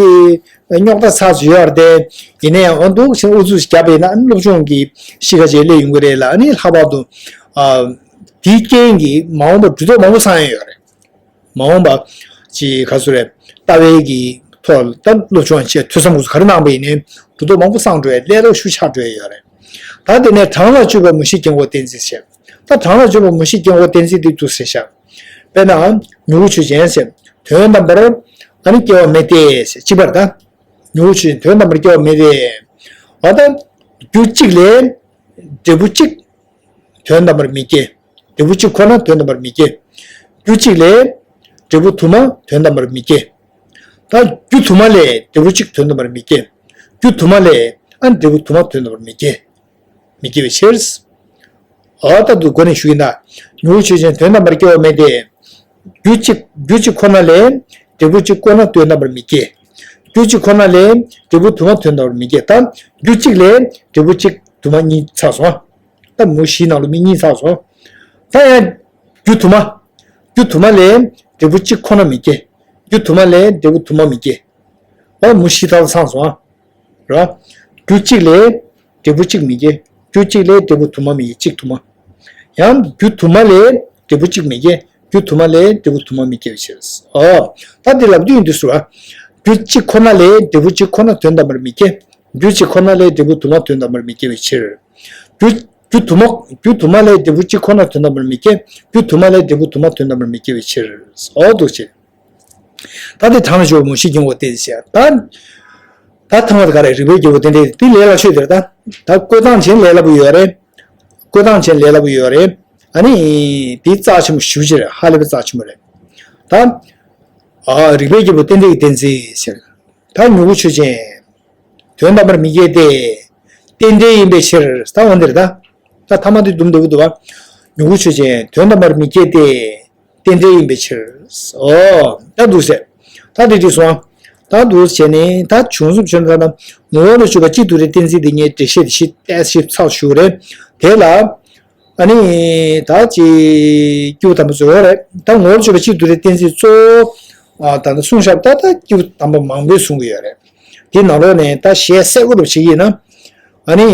རྙོག་དྲ་ཚ་ཚོ་ཡོད་རེད་དེ། ཡིན་ན་ཡང་འོ་འདུག་ཕྱིན་ཨུ་ཚུགས་བརྒྱབ་པ་ཡིན་ན་ཨ་ནི་སློབ་སྦྱོང་གི་གཤིས་ཀ་ཅིག་སླེབས་ཡོང་གི་རེད་ལ། ཨ་ནི་ལྷག་པར་དུ་ཨ་དེའི་རྐྱེན་གྱིས་མ་འོངས་པར་གྲུབ་དོན་མང་པོ་སངས་ཡོད་རེད། མ་འོངས་པ་ཅིག་ག་ཚོད་རེད། ལྟ་བའི་གི་ཐོག་ད་སློབ་སྦྱོང་བྱས་ཐོས་བསམ་ག་ཚོད་ག་རེ་གནང་པ་ཡིན་ནའི་གྲུབ་དོན་མང་པོ་སངས་འགྲོ་ཡ་ལས་རོགས་ཤུགས་ཆག་འགྲོ་ཡ་ཡོད་རེད། ད་དེ་ནས་གྲངས་ལ་དཔྱོད་པ་མུ་བཞི་སྐྱེ་འགོག་གཏན་ཚིགས་བྱས། ད་གྲངས་ལ་དཔྱོད་པ་མུ་བཞི་སྐྱེ་འགོག་གཏན་ཚིགས་དེ་འདུག་ཟེར་ཤག་དཔེར་ན། མྱུ་གུ་ཆོས་ཅན་ཟེར། དོན་དམ་པར་ཨ་ནི་སྐྱེ་བ་མེད་དེ་ཟེར་གཅིག་པར་ད། མྱུ་གུ་ཆོས་ཅན་དོན་དམ་པར་སྐྱེ་བ་མེད་དེ། འོ་ད། རྒྱུ་གཅིག་ལས། འབྲས་བུ་གཅིག་དོན་དམ་པར་མི་སྐྱེ། འབྲས་བུ་གཅིག་ཁོ་ན་དོན་དམ་པར་མི་སྐྱེ། རྒྱུ་གཅིག་ལས་འབྲས་བུ་དུ་མ་དོན་དམ་པར་མི་སྐྱེ། ད་རྒྱུ་དུ་མ་ལས་འབྲས་བུ་གཅིག་དོན་དམ་པར་མི་སྐྱེ། རྒྱུ་དུ་མ་ལས་ཨ་འབྲས་བུ་དུ་མ་དོན་དམ་པར་མི་སྐྱེ། མི་སྐྱེ་བའི་ཕྱིར། འོ་ད་དུ་འགོ་ནས་ཞུ་ཡིན་ད། མྱུ་གུ་ཆོས་ཅན་དོན་དམ་པར་སྐྱེ་བ་མེད་དེ། རྒྱུ་གཅིག་རྒྱུ་གཅིག་ཁོ་ན་ལས་འབྲས་བུ་གཅིག་ཁོ་ན་དོན་དམ་པར་མི་སྐྱེ། རྒྱུ་གཅིག་ཁོ་ན་ལས་འབྲས་བུ་དུ་མ་དོན་དམ་པར་མི་སྐྱེ། ད་རྒྱུ་གཅིག་ལས་འབྲས་བུ་གཅིག་དུ་མ་གཉིས་ཚར་སོང་། ད་མུ་བཞི་ནང་ལ་མི་གཉིས་ཚར་སོང་། ད་ཡང་རྒྱུ་དུ་མ། རྒྱུ་དུ་མ་ལས་འབྲས་བུ་གཅིག་ཁོ་ན་མི་སྐྱེ། རྒྱུ་དུ་མ་ལས་འབྲས་བུ་དུ་མ་མི་སྐྱེ། འོ་མུ་བཞི་ཚར་ཚང་སོང་། ར། རྒྱུ་གཅིག་ལས་འབྲས་བུ་གཅིག་མི་སྐྱེ། རྒྱུ་གཅིག་ལས་འབྲས་བུ་དུ་མ་མི་སྐྱེ། གཅིག་དུ་མ། ཡང་རྒྱུ་དུ་མ་ལས་འབྲས་བུ་གཅིག་མི་སྐྱེ། རྒྱུ་དུ་མ་ལས་འབྲས་བུ་དུ་མ་མི་སྐྱེ་བའི་ཕྱིར། འོ། ད་འདི་ལབ་དུས་འདི་སུ་ར། རྒྱུ་གཅིག་ཁོ་ན་ལས་འབྲས་བུ་གཅིག་ཁོ་ན་དོན་དམ་པར་མི་སྐྱེ། རྒྱུ་གཅིག་ཁོ་ན་ལས་འབྲས་བུ་དུ་མ་དོན་དམ་པར་མི་སྐྱེ་བའི་ཕྱིར། རྒྱུ་རྒྱུ་དུ་མ་རྒྱུ་དུ་མ་ལས་འབྲས་བུ་གཅིག་ཁོ་ན་དོན་དམ་པར་མི་སྐྱེ། རྒྱུ་དུ་མ་ལས་འབྲས་བུ་དུ་མ་དོན་དམ་པར་མི་སྐྱེ་བའི་ཕྱིར། འོ་འདུག་ཅེས། ད་དེ་དྲང་ལ་འཇོག་མུ་བཞི་སྐྱེ་བོ་དེ་བཤད། ད་ད་ཐང་བ་ག་རེ་རིགས་པའི་སྐྱེ་བོ་དེ་འདྲའི་དེ་ལས་སླ་ཤོས་དེར་ད། ད་བཀོད་སྟངས་ཆེན་ལས་སླ་པོ་ཡོད་རེད། བཀོད་སྟངས་ཆེན་ལས་སླ་པོ་ཡོད་རེད། ཨ་ནི་དེ་རྩ་ཆེན་པོ་ཞུ་ཅེས་རེད། ཧ་ལས་པའི་རྩ་ཆེན་པོ་རེད། ད་ཨ་རིགས་པའི་སྐྱེ་བོ་རྟེན་འབྲེལ་གྱི་གཏན་ཚིགས་ཟེར། ད་མྱུ་གུ་ཆོས་ཅན། དོན་དམ་པར་མི་སྐྱེ་སྟེ། རྟེན་འབྲེལ་ཡིན་པའི་ཕྱིར། ད་འོ་འདིར་ད། ད་ཐ་མ་དེ་སྡུམ་འདེབས་འདུག་བ། མྱུ་གུ་ཆོས་ཅན། དོན་དམ་པར་མི་སྐྱེ་སྟེ། རྟེན་འབྲེལ་ཡིན་པའི་ཕྱིར། འོ། ད་འདུག་ཟེར། ད་དེ་དེ་སོང་། ད་འདུག་བྱས་ནས་ད་བྱུང་སོང་བྱུང་ད་ད་ངོ་བོ་ལ་ཞུགས་པ་གཅིག་ཏུ་རེད་གཏན་ཚིགས་དེ་ངས་འགྲེལ་བཤད་དེ་ཞིབ་ཏོག་ཙམ་ཞིབ་ཚགས་ཞུ་རེད། དེ་ལ། ཨ་ནི་ད་ཅི་སྐྱེས་བུ་དམ་པ་ཚོ་ཡོད་རེད། ད་ངོ་བོར་ཆུད་པ་གཅིག་ཏུ་རེད་གཏན་ཚིགས་གཙོ་བོ། ཨ་ད་ནི་གསུང་ཞབས་ད་ད་སྐྱེས་བུ་དམ་པ་མང་པོས་གསུང་གི་ཡོད་རེད། དེ་ནང་ལོགས་ནས་ད་ཞལ་གསལ་པོ་རུ་བྱེད་ཀྱི་ཡིན་ན། ཨ་ནི་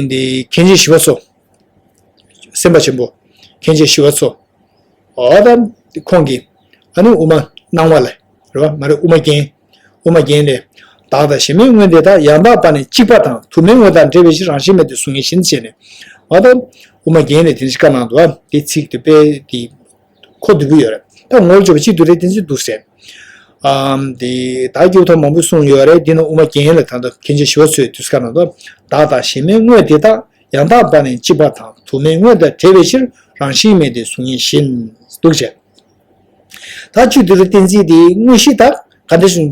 འདི་མཁན་ཆེན་ཞི་བ་འཚོ། སེམས་དཔའ་ཆེན་པོ། མཁན་ཆེན་ཞི་བ་འཚོ། འོ་ད་ཁོང་གིས་ཨ་ནི་དབུ་མ་སྣང་བ་ལས་རེད་བ། མ་རེད། དབུ་མ་རྒྱན། དབུ་མ་རྒྱན་ལས། བདག་དང་གཞན་མའི་དངོས་འདི་དག་ཡང་དག་པ་ནི་གཅིག་པ་དང་དུ་མའི་དངོས་དང་འབྲེལ་བའི་ཕྱིར་རང་བཞིན་མེད་དེ་གཟུང་བའི་ཕྱིར་ཟེར་ནས། འོ་ད་དབུ་མ་རྒྱན་ལས་དེ་འདྲ་ཞིག་བཀའ་གནང་འདུག་བ། དེ་ཚིག་དེ་དཔེ་དེ་གོ་བདེ་པོ་ཡོད་རེད། ད་ངོ་བོར་ཆུད་པ་གཅིག་ཏུ་རེད་གཏན་ཚིགས་འདུག་ཟེར། ཨམ་དེ་ད་སྐྱེས་བུ་དམ་པ་མང་པོས་གསུངས་ཡོད་རེད། འདི་ནི་དབུ་མ་རྒྱན་ལ་ད་ལྟ་མཁན་ཆེན་ཞི་བ་འཚོས་དུས་སྐབས་ནང་དུ་བདག་དང་གཞན་མའི་དངོས་དེ་དག་ཡང་དག་པ་ནི་གཅིག་པ་དང་དུ་མའི་དངོས་དང་བྲལ་བའི་ཕྱིར་རང་བཞིན་མེད་དེ་གཟུང་བའི་ཕྱིར་འདུག་ཅེས། ད་གཅིག་ཏུ་རེད་གཏན་ཚིགས་དེ་དངོས་གཞི་ད་ག་འདྲ་ཞིག་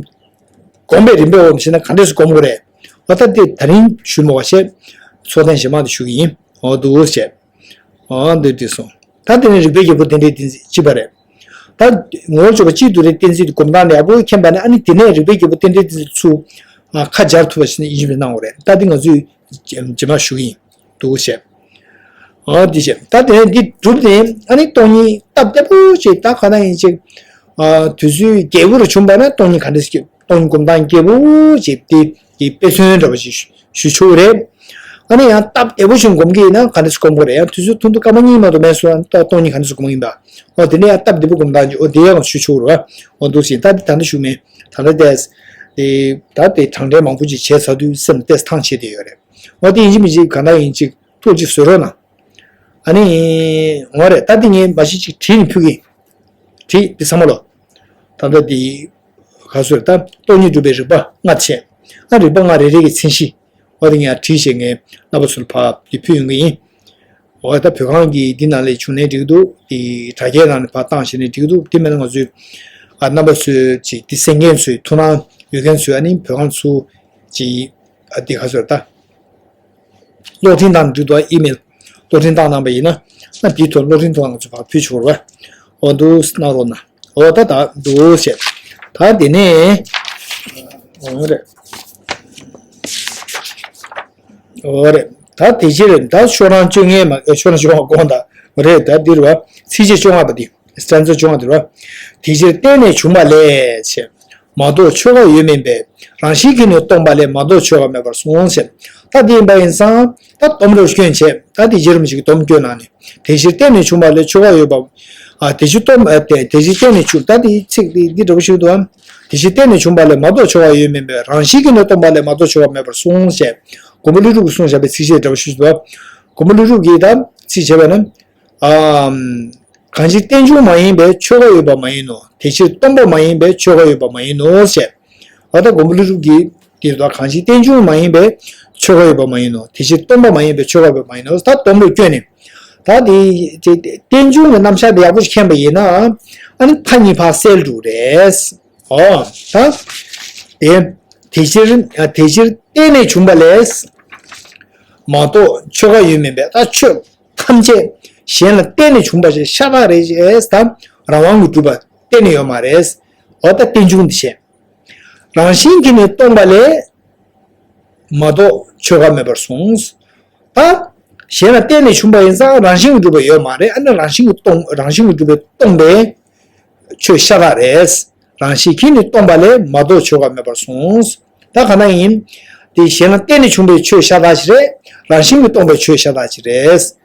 སྒོམ་པའི་རིམ་པས་འོང་ཞེ་ན་ག་འདྲ་ཞིག་སྒོམ་དགོས་རེད། འོ་ད་དེ་ད་རིང་ཞུ་མ་བ་བྱས། ཚོགས་ཐེངས་རྗེས་མ་དུ་ཞུ་གི་ཡིན། འོ་འདུག་ཅེས། འོ་འདུག་དེ་སོང་། ད་དེ་ནས་རིགས་པའི་རྒྱལ་པོ་རྟེན་འབྲེལ་གཏན་ཚིགས་གཅིག་པ་རེད། ད་ངོ་བོར་ཆུད་པ་གཅིག་ཏུ་རེད་གཏན་ཚིགས་དེ་སྒོམ་སྟངས་ནས་ཡག་པོ་མཁྱེན་པ་ནས། ཨ་ནི་དེ་ནས་རིགས་པའི་རྒྱལ་པོ་རྟེན་འབྲེལ་གཏན་ཚིགས་ཚུར་ཨ་ཁ་སྦྱར་ཐུབ་པ་ཞིག་ནས་ཡིན་ཞིབ་གནང་དགོས་རེད། ད་དེ་ང་ཚོས་རྗེས་མ་ཞུ་གི་ཡིན། འདུག་བྱས། འོ་དེ་བྱས། ད་དེ་ནས་འདི་གྲུབ་ནས་ཨ་ནི་སྟོང་ཉིད་སྟབས་བདེ་པོ་ཞིག་ད་ག་ན་ཡིན་ཅིག་ཨ་དུས་ཚོད་རྒྱས་པོ་རུ་བྱུང་བ་ན་སྟོང་ཉིད་ག་འདྲ་ཞིག་སྟོང་ཉིད་སྒོམ་སྟངས་རྒྱས་པོ་ཞིག་དེ་དེ་དཔེ་མཚོན་འདྲ་བ་ཞིག་ཞུ་ཆོག་གི་རེད། ཨ་ནི་ཡང་སྟབས་བདེ་པོ་ཞིག་སྒོམ་གི་ཡིན་ན་ག་འདྲ་ཞིག་སྒོམ་དགོས་རེད། ཡང་དུས་ཚོད་ཐུང་ཐུང་སྐར་མ་གཉིས་མ་གཏོགས་མེད་སོང་ན་ད་སྟོང་ཉིད་ག་འདྲ་ཞིག་སྒོམ་གི་ཡིན་པ། འོ་དེ་ནས་ཡང་སྟབས་བདེ་པོ་སྒོམ་སྟངས་ཀྱི་འོ་དེ་ཡང་ཞུ་ཆོག་གི་རེད་བ། འོ་འདུག་ཟིན། ད་དེ་ད་འདི་ཞུ་མེད། ད་ལྟ་དེ་ད་དེ་གྲངས་འདྲེན་མང་པོ་ཅིག་བྱས་ཚར་དུས་སེམས་ཏོག་ཙམ་ཐང་ཆད་བསྡད་ཡོད་རེད། འོ་དེ་ཡིན་གཅིག་མིན་གཅིག་གང་ལྟར་ཡིན་གཅིག་ཐུགས་གཅིག་བཟོད་རོགས་གནང་། ཨ་ནི། འོ་རེད། ད་འདི་ངས་མ་གཞི་ཅིག་བྲིས་ནས་ཕུལ་གི་ཡིན། བྲིས་འདི་ཚང་མ་ལོ། ད་ལྟ་འདི། ག་ཚོད་རེད། ད་སྟོང་ཉིད་སྒྲུབ་པའི་རིགས་པ་ལྔ་བྱས། ཨ་རིགས་པ་ལྔ་རེ་རེ་གི་མཚན་གཞི། འོ་དེ་ངས་བྲིས་བྱས་ངས་རྣམ་པ་ཚོར་ཕར་འདི་ཕུལ་ཡོང་གི་ཡིན། འོ་ད་བོད་ཁང་གི་འདི་ནང་ལ་བྱུང་ནའི་འགྲིག་གི་འདུག་འདི་དྲ་རྒྱའི་ནང་ནས་ཕར་བཏང་བྱས་ནའི་འགྲིག་གི་འདུག་དེ་མིན་ན་ང་ཚོས་ཨ་རྣམ་པ་ཚོས་ཅིག་འདི་གསན་མཁན་ཚོས་ཐུགས་སྣང་ཡོད་མཁན་ཚོས་ཨ་ནི་བོད་ཁང་ཚོ་ཅིག་ཨ་འདི་ག་ཚོད་རེད་ད། གློག་འཕྲིན་བཏང་འགྲིག་འདུག་ཨི་མེལ་གློག་འཕྲིན་བཏང་གནང་པ་ཡིན་ན། ཨ་འདིའི་ཐོག་གློག་འཕྲིན་ཐོག་ང་ཚོ་ཕར་ཕུལ་ཆོག་རེད་བ། འོ་འདུག་གནང་རོགས་གནང་། འོ་ད་ད་འདུག་བྱས། ད་དེ་ནས། འོ་རེད། འོ་རེད། ད་དེ་ཕྱིར་ད་ཤོག་གྲངས་བཅོ་ལྔ་མ་ཤོག་གྲངས་བཅོ་ལྔ་དགོངས་དག་རེད། ད་འདིར་བ་ཚིགས་བཅད་བཅོ་ལྔ་པ་འདི་སི་ཊན་ཛ་བཅོ་ལྔ་འདིར་བ། དེ་ཕྱིར་བརྟེན་ནས་བྱུང་བ་ལས་བྱས། མ་རྟོགས་ཆོས་འགའ་ཡོད་མིན་པས། རང་བཞིན་གྱིས་ནི་སྟོང་པ་ལས་མ་རྟོགས་ཆོས་འགའ་མེད་པར་གསུངས་ཟེར། ད་འདི་ཡིན་པ་ཡིན་ཙང་ད་སྡོམ་རུ་སྐྱོན་བྱས། ད་འདི་རྗེ་རིན་པོ་ཆེ་གིས་སྡོམ་སྐྱོན་གནང་ནས། དེ་ཕྱིར་བརྟེན་ནས་བྱུང་བ་ལས་ཆོས་འགའ་ཡོད་པ། ཨ་དེ་ཕྱིར་སྟོང་ཨ་དེ་དེ་ཕྱིར་བརྟེན་ནས་བྱུང་། ད་འདི་ཚིག་འདི་འདི་འདྲ་པོ་ཞིག་འདུག་ཨ། དེ་ཕྱིར་བརྟེན་ནས་བྱུང་བ་ལས་མ་རྟོགས་ཆོས་འགའ་ཡོད་མིན་པས། རང་བཞིན་གྱིས་ནི་སྟོང་པ་ལས་མ་རྟོགས་ཆོས་འགའ་མེད་པར་གསུངས་ཟེར། མགོན་པོ་ཀླུ་སྒྲུབ་ཀྱིས་གསུངས་བཞག་པའི་ཚིགས་བཅད་འདྲ་པོ་ཞིག་འདུག་ཨ། མགོན་པོ་ཀླུ་སྒྲུབ་ཀྱིས་ད་ཚིག་བྱས་པ་ན། ཨམ། གང་ཕྱིར་རྟེན་འབྱུང་མ་ཡིན་པས་ཆོས་འགའ་ཡོད་པ་མ་ཡིན་ནོ། དེ་ཕྱིར་སྟོང་པ་མ་ཡིན་པས་ཆོས་འགའ་ཡོད་པ་མ་ཡིན་ནོ་ཞེས། འོ་ད་མགོན་པོ་ཀླུ་སྒྲུབ་ཀྱིས་དེ་ལྟར་གང་ཕྱིར་རྟེན་འབྱུང་མ་ཡིན་པས་ཆོས་འགའ་ཡོད་པ་མ་ཡིན་ནོ། དེ་ཕྱིར་སྟོང་པ་མ་ཡིན་པས་ཆོས་འགའ་ཡོད་པ་མ་ཡིན་ནོ། ད་སྡོམ་རུ་བསྐྱོན་ནས། ད་དེ་དེ་རྟེན་འབྱུང་གི་རྣམ་གཞག་དེ་ཡག་པོ་ཞིག་མཁྱེན་པ་ཡིན་ན། ཨ་ནི་མཐའ་གཉིས་ཕར་བསལ་འགྲོ་རེད། ཨོ། ད། དེ། དེ་ཕྱིར། དེ་ཕྱིར་བརྟེན་ནས་བྱུང་བ་ལས། མ་གཏོགས་ཆོས་འགའ་ཡོད་མིན་པས། ད་ཆོས་ཐམས་ཅད་གཞན་ལ་བརྟེན་ནས་བྱུང་བ་ཞིག་ཤ་སྟག་རེད་ཅེས་དང་རང་དབང་གིས་གྲུབ་པ་གཏན་ནས་ཡོད་མ་རེད། འོ་ད་རྟེན་འབྱུང་འདི་བྱས། རང་བཞིན་གྱིས་ནི་སྟོང་པ་ལས། མ་གཏོགས་ཆོས་འགའ་མེད་པར་གསུངས། ད། གཞན་ལ་བརྟེན་ནས་བྱུང་བ་ཡིན་ཙང་རང་བཞིན་གྱིས་གྲུབ་པ་ཡོད་མ་རེད། ཨ་ནི་རང་བཞིན་གྱིས་སྟོང་རང་བཞིན་གྱིས་གྲུབ་པས་སྟོང་པའི་ཆོས་ཤ་སྟག་རེད། རང་བཞིན་གྱིས་ནི་སྟོང་པ་ལས་མ་གཏོགས་ཆོས་འགའ་མེད་པར་གསུངས། ད་ག་ན་ཡིན། དེ་གཞན་ལ་བརྟེན་ནས་བྱུང་བའི་ཆོས་ཤ་སྟག་ཅིག་རེད། རང་བཞིན་གྱིས་སྟོང་པའི་ཆོས་ཤ་སྟག་ཅིག་རེད།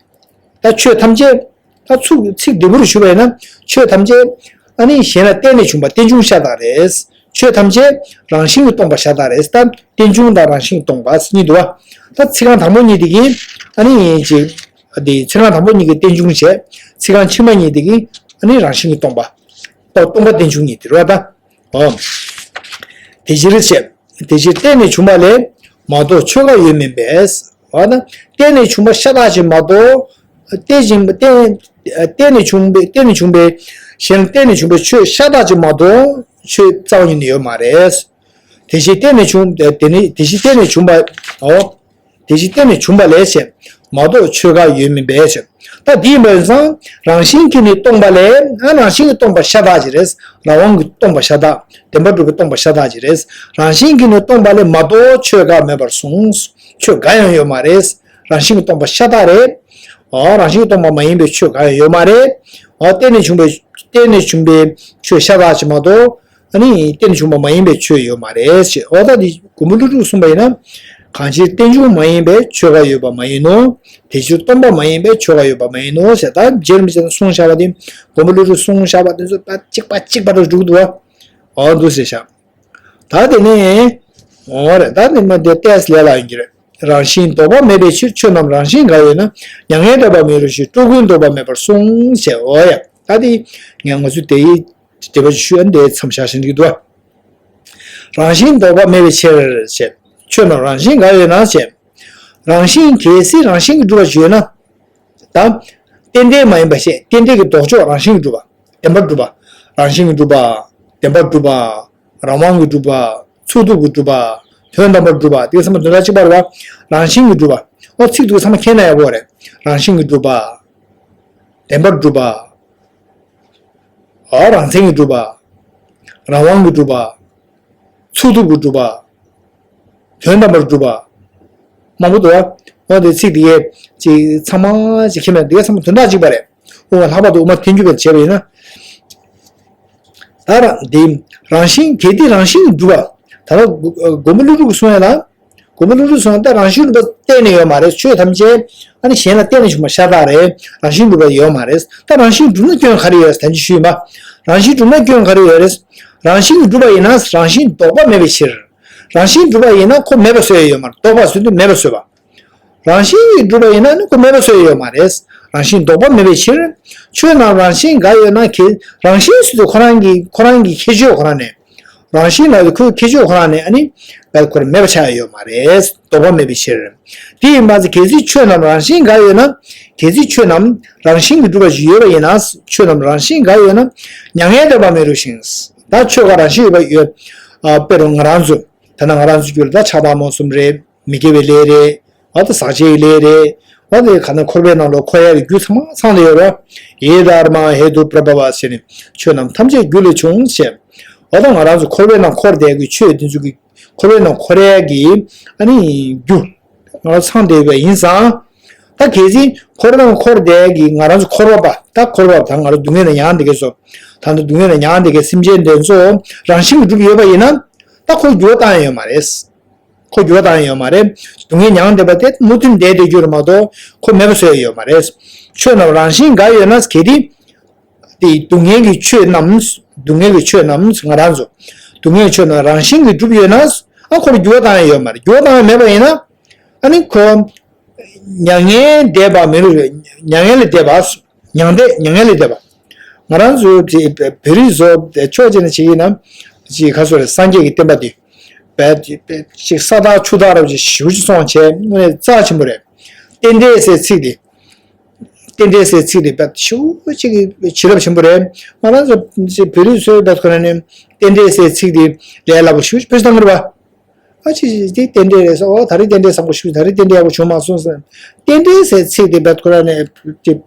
ད་ཆོས་ཐམས་ཅད། ད་ཚིག་ཚིག་འདི་པོར་ཞུ་བས་ན། ཆོས་ཐམས་ཅད། ཨ་ནི་གཞན་ལ་བརྟེན་ནས་བྱུང་བ་རྟེན་འབྱུང་ཤ་སྟག་རེད། ཆོས་ཐམས་ཅད་རང་བཞིན་གྱིས་སྟོང་པ་ཤ་སྟག་རེད། ད་རྟེན་འབྱུང་དང་རང་བཞིན་གྱིས་སྟོང་པ་གཉིས་འདུག་བ། ད་ཚིག་རྐང་དང་པོ་གཉིས་དེ་གིས་ཨ་ནི་ཅིག་དེ་ཚིག་རྐང་དང་པོ་གཉིས་ཀྱིས་རྟེན་འབྱུང་བྱས། ཚིག་རྐང་ཕྱི་མ་གཉིས་དེ་གིས་ཨ་ནི་རང་བཞིན་གྱིས་སྟོང་པ། ད་སྟོང་པ་རྟེན་འབྱུང་གཉིས་དེ་རེད་བ་ད། ཨོ། དེ་ཕྱིར་ཞེས། དེ་ཕྱིར་བརྟེན་ནས་བྱུང་བ་ལས། མ་གཏོགས་ཆོས་འགའ་ཡོད་མིན་པས། འོ་ན། བརྟེན་ནས་བྱུང་བ་ཤ་སྟག་ཅིག་མ་གཏོགས། བརྟེན་ཅིང་བརྟེན། བརྟེན་ནས་བྱུང་བའི་བརྟེན་ནས་བྱུང་བའི། གཞན་བརྟེན་ནས་བྱུང་བའི་ཆོས་ཤ་སྟག་ཅིག་མ་གཏོགས་ཆོས་རྩ་བ་ཉིད་ནས་ཡོད་མ་རེད། དེ་བཞིན་བརྟེན་ནས་བྱུང་དེ་ནི་དེ་བཞིན་བརྟེན་ནས་བྱུང་བ། འོ། དེ་བཞིན་བརྟེན་ནས་བྱུང་བ་ལས་ཞེས། མ་གཏོགས་ཆོས་འགའ་ཡོད་མིན་པས་ཞེས། ད་འདི་ཡིན་པ་ཡིན་ཙང་རང་བཞིན་གྱིས་ནི་སྟོང་པ་ལས། ཨ་རང་བཞིན་གྱིས་སྟོང་པ་ཤ་སྟག་ཅིག་རེད། རང་དབང་གིས་སྟོང་པ་ཤ་སྟག་བདེན་པར་གྲུབ་པས་སྟོང་པ་ཤ་སྟག་ཅིག་རེད། རང་བཞིན་གྱིས་ནི་སྟོང་པ་ལས་མ་གཏོགས་ཆོས་འགའ་མེད་པར་གསུངས། ཆོས་འགའ་ཡང་ཡོད་མ་རེད། རང་བཞིན་གྱིས་སྟོང་པ་ཤ་སྟག་རེད། འོ་རང་བཞིན་གྱིས་སྟོང་པ་མ་ཡིན་པའི་ཆོས་འགའ་ཡང་ཡོད་མ་རེད། འོ་བརྟེན་ནས་བྱུང་བའི་བརྟེན་ནས་བྱུང་བའི་ཆོས་ཤ་སྟག་ཅིག་མ་གཏོགས། ཨ་ནི་བརྟེན་ནས་བྱུང་བ་མ་ཡིན་པའི་ཆོས་ཡོད་མ་རེད་ཞེས། འོ་ད་འདི་མགོན་པོ་ཀླུ་སྒྲུབ་གསུངས་པ་ཡིན་ན། གང་ཕྱིར་རྟེན་འབྱུང་མ་ཡིན་པས་ཆོས་འགའ་ཡོད་པ་མ་ཡིན་ནོ། དེ་ཕྱིར་སྟོང་པ་མ་ཡིན་པས་ཆོས་འགའ་ཡོད་པ་མ་ཡིན་ནོ་ཞེས། ད་རྗེ་རིན་པོ་ཆེས་གསུངས་བཞག་པ་དེ། མགོན་པོ་ཀླུ་སྒྲུབ་གསུངས་བཞག་པ་དེ་ཚོ་ད་གཅིག་པ་གཅིག་པ་རུ་འགྲོ་གི་འདུག་བ། འོ་འདུག་ཟེར་བཞག་ད་དེ་ནས། འོ་རེད། ད་ནི་མ་དེ་ཏོག་ཙམ་ལས་སླ་ཡིན་གྱི་རེད། རང་བཞིན་ལྡོག་པ་མེད་པའི་ཕྱིར། ཆོས་རྣམས་རང་བཞིན་འགའ་ཡོད་ན། མྱ་ངན་འདས་པ་མེད་རུང་ཞེས། སྤྲོས་ཀུན་ལྡོག་པ་མེད་པར་གསུངས་ཞེས། འོ་ཡ། ད་དེ་ངས་ང་ཚོ་དེའི་དེ་བ་ཞུ་ཨ་འདི་མཚམས་བཞག་བཞིན་འདུག་གི་འདུག་རང་བཞིན་ལྡོག་པ་མེད་པའི་ཕྱིར་ཞེས། ཆོས་རྣམས་རང་བཞིན་འགའ་ཡོད་ན་ཞེས། རང་བཞིན་གལ་སྲིད་རང་བཞིན་གྱིས་གྲུབ་པ་ཞིག་ཡོད་ན། ད། རྟེན་འབྲེལ་མ་ཡིན་པ་ཞེས་རྟེན་འབྲེལ་གྱི་ལྡོག་ཕྱོགས་རང་བཞིན་གྱིས་གྲུབ་པ། བདེན་པར་གྲུབ་པ། རང་བཞིན་གྱིས་གྲུབ་པ། བདེན་པར་གྲུབ་པ། རང་དབང་གིས་གྲུབ་པ། ཚུགས་ཐུབ་ཀྱིས་གྲུབ་པ། དོན་དམ་པར་གྲུབ་པ། དེ་ཚང་མ་དོན་དག་གཅིག་པ་རེད་བ། རང་བཞིན་གྱིས་གྲུབ་པ། ཨོ་ཚིག་འདི་ཚང་མ་མཁྱེན་ན་ཡག་པོ་རེད། རང་བཞིན་གྱིས་གྲུབ་པ། བདེན་པར་གྲུབ་པ། ཨོ་རང་མཚན་གྱིས་གྲུབ་པ། རང་དབང་གིས་གྲུབ་པ། ཚུགས་ཐུབ་ཀྱིས་གྲུབ་པ། དོན་དམ་པར་གྲུབ་པ། མང་པོ་འདུག་བ། འོ་དེ་ཚིག་འདི་གས་ཅིག་ཚང་མ་ཅིག་མཁྱེན་མེད་འདི་གས་ཚང་མ་དོན་དག་གཅིག་པ་རེད། དབུ་མ་ལྷག་པར་དུ་དབུ་མ་ཐལ་འགྱུར་བས་བྱས་པ་ཡིན་ན། ད་རང་འདི་རང་བཞིན་གལ་ཏེ་རང་བཞིན་གྱིས་གྲུབ་པ། ད་ལྟ་མགོན་པོ་ཀླུ་སྒྲུབ་ཀྱིས་གསུངས་ཡ་ལ། མགོན་པོ་ཀླུ་སྒྲུབ་གསུངས་ཡ་ད་རང་བཞིན་གྲུབ་པ་གཏན་ནས་ཡོད་མ་རེད། ཆོས་ཐམས་ཅད་ཨ་ནི་གཞན་ལ་བརྟེན་ནས་བྱུང་བ་ཤ་སྟག་རེད། རང་བཞིན་གྲུབ་པ་ཡོད་མ་རེད། ད་རང་བཞིན་གྲུབ་ན་སྐྱོན་ག་རེ་ཡོད་རེད། ད་ཅི་ཞུས་ཡིན་པ། རང་བཞིན་གྲུབ་ན་སྐྱོན་ག་རེ་ཡོད་རེད། རང་བཞིན་གྱིས་གྲུབ་པ་ཡིན་ན་རང་བཞིན་ལྡོག་པ་མེད་པའི་ཕྱིར། རང་བཞིན་གྲུབ་པ་ཡིན་ན་ཁོ་མེད་པ་བཟོ་ཡ་ཡོད་མ་རེད། ལྡོག་པ་བཟོ་དུས་མེད་པ་བཟོས་པ། རང་བཞིན་གྱིས་གྲུབ་པ་ཡིན་ན་ནི་ཁོ་མེད་པ་བཟོ་ཡ་ཡོད་མ་རེད། རང་བཞིན་ལྡོག་པ་མེད་པའི་ཕྱིར། ཆོས་རྣམས་རང་བཞིན་འགའ་ཡོད་ན་གལ། རང་བཞིན་ཟེར་དུས་ཁོ་རང་གི་ཁོ་རང་གི་ཁྱད་ཆོས་ཁོ་རང་ནས། རང་བཞིན་ལ་ཁོའི་ཁྱད་ཆོས་ཁོ་རང་ནས་ཨ་ནི། ཁོ་རང་མེད་པ་ཆགས་ཡ་ཡོད་མ་རེད། ལྡོག་པ་མེད་པའི་ཕྱིར། དེ་ཡིན་པ་ཚེ་གལ་སྲིད་ཆོས་རྣམས་རང་བཞིན་འགའ་ཡོད་ན། གལ་སྲིད་ཆོས་རྣམས་རང་བཞིན་གྱིས་གྲུབ་པ་ཞིག་ཡོད་པ་ཡིན་ན། ཆོས་རྣམས་རང་བཞིན་འགའ་ཡོད་ན། མྱ་ངན་འདས་པ་མེད་རུང་ཞིང་། ད་ཆོས་འགའ་རང་བཞིན་ཡོད་པ་ཡོད། ཨ་དཔེར་ན་ང་རང་ཚོ། ད་ནང་ང་རང་ཚོ་རྒྱུད་ལ་ད་ཆགས་སྡང་རྨོངས་གསུམ་རེད། མི་དགེ་བའི་ལས་རེད། འོ་ད་ཟག་བཅས་ཀྱི་ལས་རེད། འོ་ད་ག་ན་འཁོར་བའི་ནང་ལ་འཁོར་ཡ་གི་རྒྱུ་ཚང་མ་ཚང་སྟེ་ཡོད་རེད། ཡེ་དྷརྨཱ་ཧེ་ཏུ་པྲ་བྷ་ཝ་ཟེར་ནས་ཆོས་རྣམས་ཐམས་ཅད་རྒྱུ་ལས་བྱུང་ཞེས། འོ་ད་ང་རང་ཚོ་འཁོར་བའི་ནང་འཁོར་བསྡད་ཀྱི་ཆོས་དེ་ཚོ་གི་འཁོར་བའི་ནང་འཁོར་ཡ་གི་ཨ་ནི་རྒྱུ་ང་རང་ཚང་སྟེ་ཡོད་པ་ཡིན་ཙང་། ད་གལ་སྲིད་འཁོར་བའི་ནང་འཁོར་བསྡད་ཀྱི་ང་རང་ཚོ་འཁོར་བ་པ་ད་འཁོར་བ་ད་ང་རང་སྡུག་བསྔལ་ནང་མྱངས་བསྡད་མཁན་ཚོ། ད་ལྟ་སྡུག་བསྔལ་ནང་མྱངས་བསྡད་མཁན་སེམས་ཅན་དེ་ཚོ་རང་བཞིན་གྱིས་གྲུབ་ཡོད་པ་ཡིན་ན། ད་ཁོ་འགྱུར་བ་བཏང་ཡ་ཡོད་མ་རེད། ཁོ་འགྱུར་བ་བཏང་ཡ་ཡོད་མ་རེད། སྡུག་བསྔལ་མྱངས་བསྡད་པ་དེ་མུ་མཐུད་བསྡད་བསྡད་རྒྱུ་རེད་མ་གཏོགས་ཁོ་མེད་པ་བཟོ་ཡ་ཡོད་མ་རེད། ཆོས་རྣམས་རང་བཞིན་འགའ་ཡོད་ན་གལ་ཏེ། དེ་སྡུག་བསྔལ་གྱི་ཆོས་རྣམས་སྡུག་བསྔལ་གྱི་ཆོས་རྣམས་ང་རང་ཚོ་སྡུག་བསྔལ་ཆོས་རྣམས་རང་བཞིན་གྱིས་གྲུབ་ཡོད་ན། ཨ་ཁོར་འགྱུར་བ་བཏང་ཡ་ཡོད་མ་རེད། འགྱུར་བ་བཏང་ཡ་མེད་པ་ཡིན་ན། ཨ་ནི་ཁོ། མྱ་ངན་འདས་པ་མི་རུ་མྱ་ངན་ལས་འདས་པ། མྱང་འདས་མྱ་ངན་ལས་འདས་པ། ང་རང་ཚོའི་བོད་རིགས་ཚོ་ཕྱོགས་གཅིག་ནས་བྱེད་ཀྱི་ན། ཅིག་ཁ་སོ་རེ་སངས་རྒྱས་ཀྱི་བསྟན་པ་འདི། བས་ཅིག་ས་དང་ཆུ་དང་རབ་ཅིག་ཞེ་པོ་ཅིག་སོང་བྱས་དངོས་གནས་རྩ་ཆེན་པོ་རེད། རྟེན་འབྲེལ་ཟེར་ཚིག་འདི། རྟེན་འབྲེལ་ཟེར་ཚིག་དེ་བེད་ཤུགས་ཆེ་གི་བྱིན་རླབས་ཆེན་པོ་རེད། ང་རང་ཚོ་བོད་རིགས་ཚོའི་བེད་ཁོ་ན་ནི་རྟེན་འབྲེལ་ཟེར་ཚིག་དེ་ལས་སླ་པོ་ཤུགས་ཆེ་བེད་བཏང་གི་རེད་བ། ཨ་ཅི་དེ་རྟེན་འབྲེལ་རེད་ཟེར། ཨོ་ད་རེས་རྟེན་འབྲེལ་བཟང་པོ་ཞིག་ད་རེས་རྟེན་འབྲེལ་ཡག་པོ་བྱུང་མ་སོང་ཟེར། རྟེན་འབྲེལ་ཟེར་ཚིག་དེ་བེད་ཁོ་ར་ནས་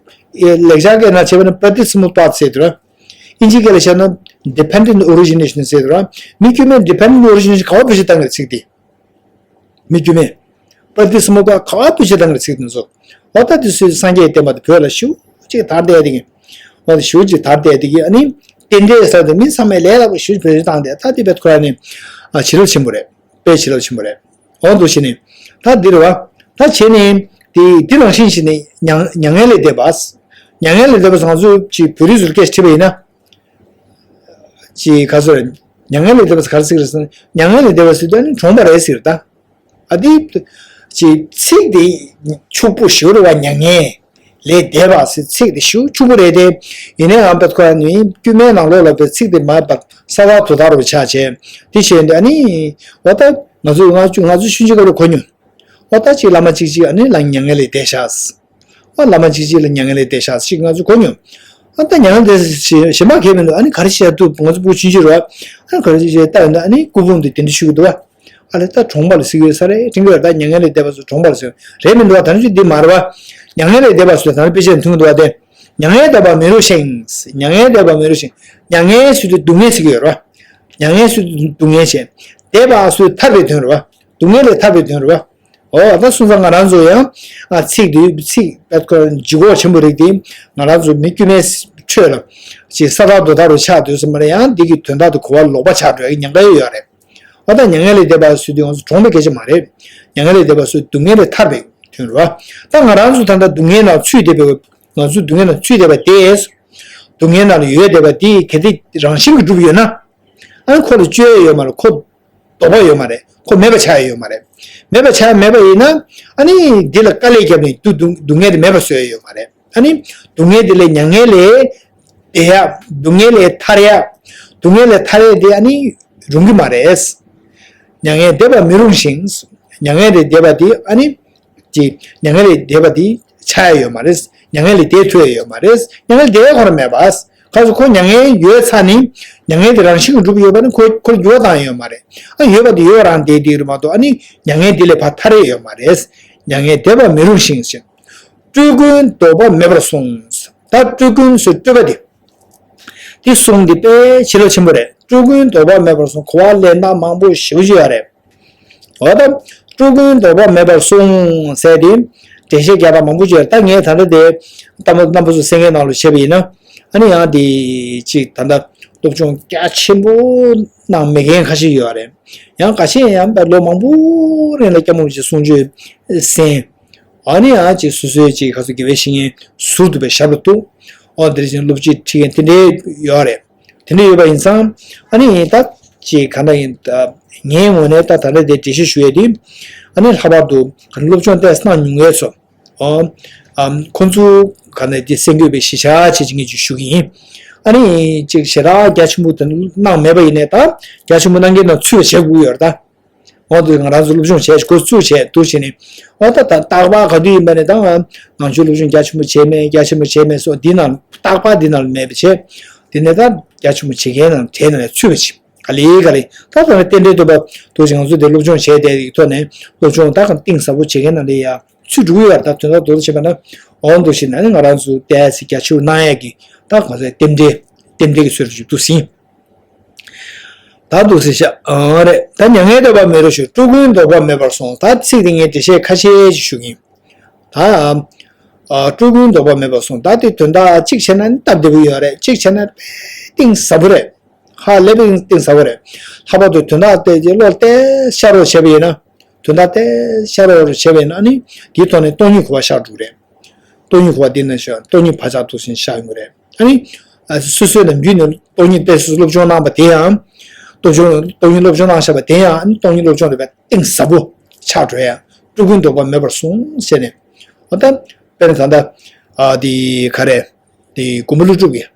ལེགས་སྦྱར་སྐད་ནང་བྱས་པ་ན་པྲ་ཏི་སི་མུབ་པ་ཟེར་དུས་ར། ཨིན་ཇི་སྐད་ལ་བཤད་ན་dependent origination ཟེར་དུས་ར། མི་དཀྱུས་མའི་dependent origination ག་བ་བེད་སྤྱོད་བཏང་གི་རེད་ཚིག་དེ། མི་དཀྱུས་མའི་པྲ་ཏི་སི་མུབ་པ་ག་བ་བེད་སྤྱོད་བཏང་གི་རེད་ཚིག་དེ་ཚོ། ཨོ་ད་དེ་སུས་སངས་རྒྱས་བསྟན་པ་དེ་བོད་ལ་ཞུ་ཅིག་དར་བསྡད་དེ་གི། ཨོ་དེ་ཞུ་ཅིག་དར་བསྡད་དེ་གི་ཨ་ནི། རྟེན་འབྲེལ་ཟེར་དེ་མི་ཚང་མས་ལས་སླ་པོ་ཞུ་བེད་སྤྱོད་བཏང་དེ་ད་དེ་བེད་ཁོ་ར་ནི། ཨ་བྱིན་རླབས་ཆེན་པོ་རེད། དཔེ་བྱིན་རླབས་ཆེན་པོ་རེད། འོ་འདུག་བྱས་ནས། ད་འདི་རེད་བ། ད་བྱས་ནས། དེ་འདི་རང་བཞིན་བྱས་ནས་མྱ་མྱ་ངན་ལས་འདས་པ། མྱ་ངན་ལས་འདས་པ་སོགས་ང་ཚོས་ཅིག་བོད་རིགས་ཚོར་སྐད་ཆ་དྲིས་པ་ཡིན་ན། ཅིག་ག་ཚོད་རེད། མྱ་ངན་ལས་འདས་པ་ཟེར་ག་རེ་ཟེར་གི་རེད་ཟེར་ན། མྱ་ངན་ལས་འདས་པ་ཟེར་དུས་ཨ་ནི་གྲོངས་པ་རེད་ཟེར་ད། ཨ་དེ། ཅིག་ཚིག་དེ་ཕྱུག་པོ་ཞིག་རེད་བ། མྱ་ངན་ལས་འདས་པ་ཟེར་ཚིག་དེ་ཞེ་པོ་ཕྱུག་པོ་རེད་དེ། ཡིན་ན་ཡང་བེད་ཁོ་ར་ནི་དཀྱུས་མའི་ནང་ལོགས་ལ་བེད་ཚིག་དེ་མ་བབ་ས་ཐག་རྡོ་ཐག་རུ་ཆགས་བྱས། དེ་བྱས་ཏེ་ཨ་ནི། འོ་ད་ང་ཚོ་ང་ཚོ་ང་ཚོ་ཆུང་ཆུང་སྐབས་ལ་གོ་མྱོང་། འོ་ད་ཅིག་བླ་མ་ཅིག་ཅིག་ཨ་ནི་ལ་མྱ་ངན་ལས་འདས་ཤག་ཨ་བླ་མ་ཅིག་ཅིག་ལ་མྱ་ངན་ལས་འདས་ཤག་ཅིག་ང་ཚོ་གོ་མྱོང་། ཨ་ད་མྱ་ངན་འདས་ཞེ་མ་གས་མི་འདུག་ཨ་ནི་ག་རེ་བྱས་ཐུབ། ང་ཚོ་བུ་ཆུང་ཆུང་རེད་བ། ཨ་ག་རེ་བྱས་བྱས་ལྟ་ཡོང་དུས་ཨ་ནི་སྐུ་ཕུང་དེ་དེ་འདྲ་ཞུ་གི་འདུག་བ། ཨ་ལས་ད་གྲོངས་པ་ལ་ཟེར་གི་ཡོད་ས་རེད་དྲན་གི་ཡོད། ད་མྱ་ངན་ལས་འདས་པ་ཚོ་གྲོངས་པ་ལ་ཟེར་རེད་མི་འདུག་བ། ད་ནི་ཅིག་འདི་མ་རེད་བ། མྱ་ངན་ལས་འདས་པ་ཚོ་ད་ནི་དཔེ་ཆ་མཐོང་གི་འདུག་བ་དེ། མྱ་ངན་འདས་པ་མེད་རུང་ཞིང་། མྱ་ངན་འདས་པ་མེད་རུང་ཞིང་། མྱ་ངན་ཟེར་དུས་སྡུག་བསྔལ་ཟེར་གི་ཡོད་རེད་བ། མྱ་ངན་ཟེར་དུས་སྡུག་བསྔལ་བྱས། འདས་པ་ཟེར་དུས་ཐར་པའི་དོན་རེད་བ། སྡུག་བསྔལ་ལས་ཐར་པའི་དོན་རེད་བ། འོ་ད་སོང་ཙང་ང་རང་ཚོ་ཡང་། ཨ་ཚིག་འདི་ཚིག་ལྗིད་ཁོག་ཆེན་པོ་རིགས་འདི། ང་རང་ཚོ་མི་དཀྱུས་མའི་ཁྲོད་ལ། ཅིག་ས་ཐག་རྡོ་ཐག་རུ་ཆགས་དུས་སུ་མ་རེད། ཡང་འདི་གི་དོན་དག་དེ་གོ་བ་ལོག་པ་ཆགས་འགྲོ་ཡག་གི་ཉེན་ཁ་ཡོད་ཡོད་རེད། འོ་ད་མྱ་ངན་ལས་འདས་པ་ཟེར་དུས་ང་ཚོ་གྲོངས་པའི་སྐད་ཆ་མ་རེད། མྱ་ངན་ལས་འདས་པ་ཟེར་སྡུག་བསྔལ་ལས་ཐར་པའི་དོན་རེད་བ། ད་ང་རང་ཚོ་ད་ལྟ་སྡུག་བསྔལ་ནང་ཚུད་བསྡད་པའི། ང་ཚོ་སྡུག་བསྔལ་ནང་ཚུད་བསྡད་པ་དེ། སྡུག་བསྔལ་ནང་ལ་ཡོད་བསྡད་པ་དེ་གལ་ཏེ་རང་བཞིན་གྱིས་གྲུབ་ཡོད་ན། ཨ་ཁོ་ལ་བཅོས་ཡ་ཡོད་མ་རེད། ཁོ་ལྡོག་པ་ཡོད་མ་རེད། ཁོ་མེད་པ་ཆགས་ཡ་ཡོད་མ་རེད། མེད་པ་ཆགས་མེད་པ་ཡིན་ན། ཨ་ནི་འདི་ལ་དཀའ་ལས་བརྒྱབ་ནས་སྡུག་སྡུག་སྡུག་བསྔལ་དེ་མེད་པ་བཟོ་ཡ་ཡོད་མ་རེད། ཨ་ནི་སྡུག་བསྔལ་དེ་ལས་མྱ་ངན་ལས་འདས་ཡ། སྡུག་བསྔལ་ལས་ཐར་ཡ། སྡུག་བསྔལ་ལས་ཐར་ཡ་དེ་ཨ་ནི་རུང་གི་མ་རེད། མྱ་ངན་འདས་པ་མི་རུང་ཞིང་། མྱ་ངན་ལས་འདས་པ་དེ་ཨ་ནི། ཅིག་མྱ་ངན་ལས་འདས་པ་དེ་ཆགས་ཡ་ཡོད་མ་རེད། མྱ་ངན་ལས་འདས་ཐུབ་ཡ་ཡོད་མ་རེད། མྱ་ངན་ལས་འདས་ཡ་ཁོ་རང་མེད་པ། ག་ཚོད་ཁོ་མྱ་ངན་ཡོད་ཚར་ནི། མྱ་ངན་དེ་རང་བཞིན་གྱིས་འགྲུབ་ཡོད་པ་ནི་ཁོ་ཁོར་འགྱུར་བ་བཏང་ཡ་ཡོད་མ་རེད། ཨ་ཡོད་པ་དེ་ཡོད་རང་བསྡད་དེ་རེད་མ་གཏོགས་ཨ་ནི་མྱ་ངན་དེ་ལས་ཕར་ཐར་ཡ་ཡོད་མ་རེད། མྱ་ངན་འདས་པ་མི་རུང་ཞིང་ཞེས། སྤྲུལ་སྐུའི་ལྡོག་པ་མེད་པར་གསུངས། ད་སྤྲུལ་སྐུ་ཟེར་སྤྲུལ་པ་དེ། དེ་གསུངས་དེ་དཔེ་བྱིན་རླབས་ཆེན་པོ་རེད། སྤྲུལ་སྐུའི་ལྡོག་པ་མེད་པར་གསུངས། གོ་བ་ལེན་སྟངས་མང་པོ་ཞེ་པོ་ཅིག་ཡོད་རེད། འོ་ད། སྤྲུལ་སྐུའི་ལྡོག་པ་མེད་པར་གསུངས་ཟེར་ཏེ། འགྲེལ་བཤད་རྒྱག་སྟངས་མང་པོ་ཅིག་ཡོད་རེད། ད་ངས་ད་ལྟ་དེ། ལྟ་བུ་རྣམ་པ་ཚོ་གསན་མཁན་ནང་ལ་བྱས་པ་ཡིན་ན། ཨ་ནི་ཡང་དེ་ཅིག་ད་ལྟ་སློབ་སྦྱོང་རྒྱ་ཆེན་པོ་གནང་མེད་མཁན་ཁ་ཤས་ཡོད་རེད། ཡང་ཁ་ཤས་ཡང་ལོ་མང་པོ་རིང་ལ་སྐྱབས་མགོན་རིན་པོ་ཆེའི་གསུང་ཆོས་གསན། ཨ་ནི་ཡང་ཅིག་སོ་སོའི་ཅིག་ག་ཚོད་དགེ་བའི་བཤེས་གཉེན་ཟུར་དུ་པའི་ཞབས་ལ་གཏུགས། ཨོ་དེ་འདྲ་ཅིག་སློབ་ཁྲིད་ཁྲིད་མཁན་དེ་འདྲའི་ཡོད་རེད། དེ་འདྲ་ཡོད་པ་ཡིན་ཙང་། ཨ་ནི་ད་ཅིག་ག་འདྲ་ཡིན་ད། ངའི་ངོས་ནས་ད་ད་ལྟ་དེ་འགྲེལ་བཤད་ཞུ་ཡས་དེ། ཨ་ནི་ལྷག་པར་དུ་ག་འདྲ་སློབ་སྦྱོང་ཏོག་ཙམ་གནང་མྱོང་མཁན་ཚོ། ཨོ། ཨམ་ཁོང་ཚོ་ག་འདྲ་དེ་གསན་དགོས་པའི་གཞིར་བཞག་བྱས་ཅིག་ངས་ཅིག་ཞུ་གི་ཡིན། ཨ་ནི་ཅིག་ཞེ་དྲག་རྒྱ་ཆེན་པོ་དེ་གནང་མེད་པ་ཡིན་ནའི་ད་རྒྱ་ཆེན་པོ་གནང་མཁན་ནང་ཚུད་པ་བྱེད་དགོས་ཡོད་རེད་ད། འོ་དེ་ང་རང་ཚོ་སློབ་སྦྱོང་བྱས་འགོ་བཙུགས་བྱས་འདུག་བྱས་ནས། འོ་ད་ད་རྟག་པར་ག་དུས་ཡིན་པ་ནས་ད་ང་ང་ཚོས་སློབ་སྦྱོང་རྒྱ་ཆེན་པོ་བྱས་མེད་རྒྱ་ཆེན་པོ་བྱས་མེད་སོགས་འདི་ནང་རྟག་པར་འདི་ནང་ལ་མེད་པ་བྱས། དེ་ནས་ད་རྒྱ་ཆེན་པོ་བྱེད་མཁན་ནང་གྲས་ནང་ལ་ཚུད་པ་བྱས་ག་ལེ་ག་ལེ་ད་ད་ནི་རྟེན་འབྲེལ་ཐོབ་པ་འདུག་བྱས་ང་ཚོ་དེ་སློབ་སྦྱོང་བྱས་བསྡད་ཀྱི་ཐོག་ནས་སློབ་སྦྱོང་ད་གང་གཏིང་ཟབ་པོ་བྱེད་མཁན་ནང་ལ་ཡ་ཚུད་འགྲོ་གི་ཡོད་རེད། ད་དོན་དག་རྡོག་རྡོག་བྱས་པ་ན་འོ་འདུག་བྱས་ན་ནི་ང་རང་ཚོ་ཏོག་ཙམ་རྒྱ་ཆེ་རུ་གནང་ཡས་ཀྱི་ད་གང་ཟེར་རྟེན་འབྲེལ་རྟེན་འབྲེལ་གྱི་ཚུལ་དུ་འདུག་ཟིན། ད་འདུག་ཟེར་ཤག་ཨང་རེད། ད་མྱ་ངན་འདས་པ་མེད་རུང་ཞིང་། སྤྲུལ་སྐུའི་ལྡོག་པ་མེད་པར་གསུངས། ད་ཚིག་དེ་ངས་འགྲེལ་བཤད་ཁ་ཤས་ཤིག་ཞུ་གི་ཡིན། ད། ཨ། སྤྲུལ་སྐུའི་ལྡོག་པ་མེད་པར་གསུངས། ད་དེ་དོན་དག་གཅིག་བྱས་ན་ནི་སྟབས་བདེ་པོ་ཡོད་རེད། གཅིག་བྱས་ན་གཏིང་ཟབ་པོ་རེད། ཧ་ལས་པའི་གཏིང་ཟབ་པོ་རེད། ལྷག་པར་དུ་དོན་དག་དེ་ཀྱི་བློ་གཏད་ཤར་རོགས་བྱས་པ་ཡིན་ན། དོན་དག་གཏད་ཤར་རོགས་བྱས་པ་ཡིན་ན་ནི་དེའི་ཐོག་ནས་སྟོང་ཉིད་གོ་བ་ཤར་འགྲོ་གི་རེད། སྟོང་ཉིད་གོ་བ་འདི་ནས་ཤར་སྟོང་ཉིད་བག་ཆགས་འདུག་ཟིན་ཤར་ཡོང་གི་རེད། ཨ་ནི། ཨ། སོ་སོའི་ནམ་རྒྱུན་ནས་སྟོང་ཉིད་དཔེ་སོ་སོ་སློབ་སྦྱོང་གནང་པ་དེ་ཡང་། སློབ་སྦྱོང་སྟོང་ཉིད་སློབ་སྦྱོང་གནང་བཞག་པ་དེ་ཡང་ཨ་ནི་སྟོང་ཉིད་སློབ་སྦྱོང་རེད་པས་གཏིང་ཟབ་པོ་ཆགས་འགྲོ་ཡ། སྤྲུལ་སྐུའི་ལྡོག་པ་མེད་པར་གསུངས་ཟེར་ནས། འོ་ད། དཔེར་ན་ད་ལྟ། ཨ། དེ་ག་རེ། དེ་མགོན་པོ་ཀླུ་སྒྲུབ་ཀྱི།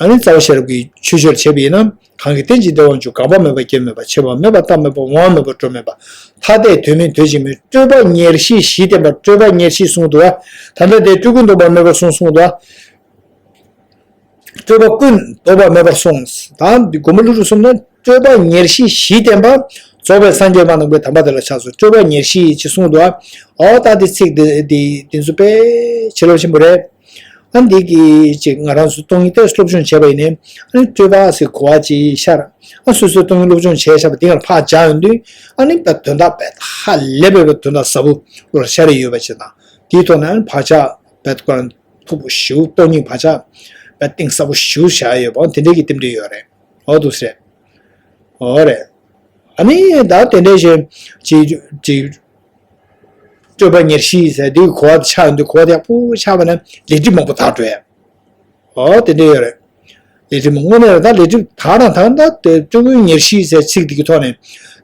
ཨ་ནི་རྩ་བ་ཤེས་རབ་ཀྱི་ཆོས་སྤྱོད་བྱས་པ་ཡིན་ན། གང་གིས་རྟེན་ཅིང་འབྲེལ་བར་འབྱུང་། འགག་པ་མེད་པ་སྐྱེ་མེད་པ། ཆད་པ་མེད་པ་རྟག་མེད་པ། འོང་བ་མེད་པ་འགྲོ་མེད་པ། ཐ་དད་དོན་མིན་དོན་གཅིག་མིན། སྤྲོས་པ་ཉེར་ཞི་བཞི་བསྟན་པ། སྤྲོས་པ་ཉེར་ཞི་གསུངས་འདུག་བ། ད་ལྟ་དེ་སྤྲོས་ཀུན་ལྡོག་པ་མེད་པར་གསུངས་གསུངས་འདུག་བ། སྤྲོས་པ་ཀུན་ལྡོག་པ་མེད་པར་གསུངས། ད་འདི་མགོན་པོ་ཀླུ་སྒྲུབ་གསུངས་ན། སྤྲོས་པ་ཉེར་ཞི་བཞི་བསྟན་པ། རྫོགས་པའི་སངས་རྒྱས་མ་ནང་པའི་དམ་པ་དེ་ལ་ཕྱག་འཚལ། སྤྲོས་པ་ཉེར་ཞི་ཅེས་གསུངས་འདུག་བ། འོ་ད་འདི་ཚིག་འདི་འདི་འདི་ཚོ་དཔེ་བྱིན་རླབས་ཆེན་པོ་རེད། ཨ་འདི་གི་ཅིག་ང་རང་ཚོ་སྟོང་ཉིད་ལྟར་སློབ་སྦྱོང་བྱས་པ་ཡིན་ནའི། ཨ་ནི་སྤྲོས་པ་ཟེར་གོ་བ་ཅིག་ཤར། ཨ་སོ་སོའི་སྟོང་ཉིད་སློབ་སྦྱོང་བྱས་བཞག་པ་འདི་ངར་ཕར་སྦྱར་ཡོང་དུས། ཨ་ནི་དཔེ་དོན་དག་དཔེ་ཧ་ལས་པའི་དོན་དག་ཟབ་པོ་བློ་ལ་ཤར་ཡོད་པ་ཅིག་དང་། དེའི་ཐོག་ནས་ཨ་ནི་བག་ཆགས་དཔེ་ཁོ་རང་མཐུག་པོ་ཞེ་པོ། སྟོང་ཉིད་བག་ཆགས་དཔེ་གཏིང་ཟབ་པོ་ཞེ་པོ་བཞག་ཡོད་པ་དེ་འདྲའི་གི་རྟེན་འབྲེལ་ཡོད་རེད། འོ་འདུག་སེ་རེད། འོ་རེད། ཨ་ནི་ད་དེ་འདྲའི་ཞིག་ཅིག་ཅིག་སྤྲོས་པ་ཉེར་ཞི་ཟེར་དེའི་གོ་བ་དེ་ཆགས་ཡོང་དུས། གོ་བ་དེ་ཡག་པོ་ཆགས་པ་ན་ལས་སྒྲིབ་མང་པོ་དག་འགྲོ་ཡ། འོ་དེ་འདྲ་ཡོད་རེད། ལས་སྒྲིབ་མང་། དངོས་གནས་རེད། ད་ལས་སྒྲིབ་དག་དང་དག་ད་དེ་སྤྲོས་ཀུན་ཉེར་ཞི་ཟེར་ཚིག་འདི་གི་ཐོག་ནས།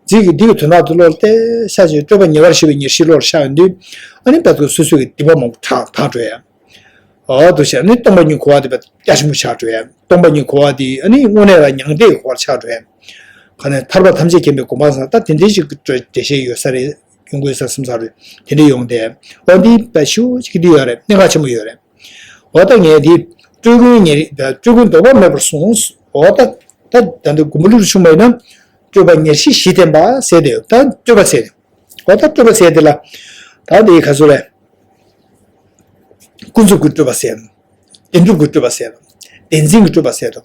ཚིག་གི་འདི་གི་དོན་དག་དེ་བློར་གཏད་ཤག་ཅིག་སྤྲོས་པ་ཉེ་བར་ཞི་བའི་ཉེར་ཞི་བློར་ཤར་ཡོང་དུས། ཨ་ནི་དཔེ་ཁོ་སོ་སོ་གི་སྡིག་པ་མང་པོ་དག་དག་འགྲོ་ཡ། འོ་འདུག་སེ་ཨ་ནི་སྟོང་པ་ཉིད་གོ་བ་དེ་དཔེ་རྒྱ་ཆེན་པོ་ཆགས་འགྲོ་ཡ། སྟོང་པ་ཉིད་གོ་བ་དེ་ཨ་ནི་དངོས་གནས་རང་མྱང་འདས་ཀྱི་གོ་བར་ཆགས་འགྲོ་ཡ། ག་ནས་ཐར་པ་ཐམས་ཅད་མཁྱེན་པའི་གོ་འཕང་ཟེར། ད་དེ་འདྲའི་ཞིག་གི་འགྲེལ་བཤད་ཡོད་ས་རེད། ཡོང་གི་ཡོད་ས་བསམ་ས་རེད། དེ་འདྲ་ཡོང་དེ། འོ་འདི་དཔེ་ཞེ་པོ་ཅིག་འདི་ཡོད་རེད། གནད་འགག་ཆེན་པོ་ཡོད་རེད། འོ་ད་ངས་འདི་སྤྲོས་ཀུན་ཉེར། སྤྲོས་ཀུན་ལྡོག་པ་མེད་པར་གསུངས། འོ་ད་ད་ད་འདི་མགོན་པོ་ཀླུ་སྒྲུབ་ཆུང་མ་ཡིན་ན། སྤྲོས་པ་ཉེར་ཞི་བཞི་བསྟན་པ་ཟེར་དེ་ཡོད། ད་སྤྲོས་པ་ཟེར་དེ། འོ་ད་སྤྲོས་པ་ཟེར་དེ་ལ། ད་འདི་ག་ཚོད་རེད། ཀུན་རྫོབ་ཀྱི་སྤྲོས་པ་ཟེར། བདེན་གྲུབ་ཀྱི་སྤྲོས་པ་ཟེར། བདེན་འཛིན་གྱི་སྤྲོས་པ་ཟེར།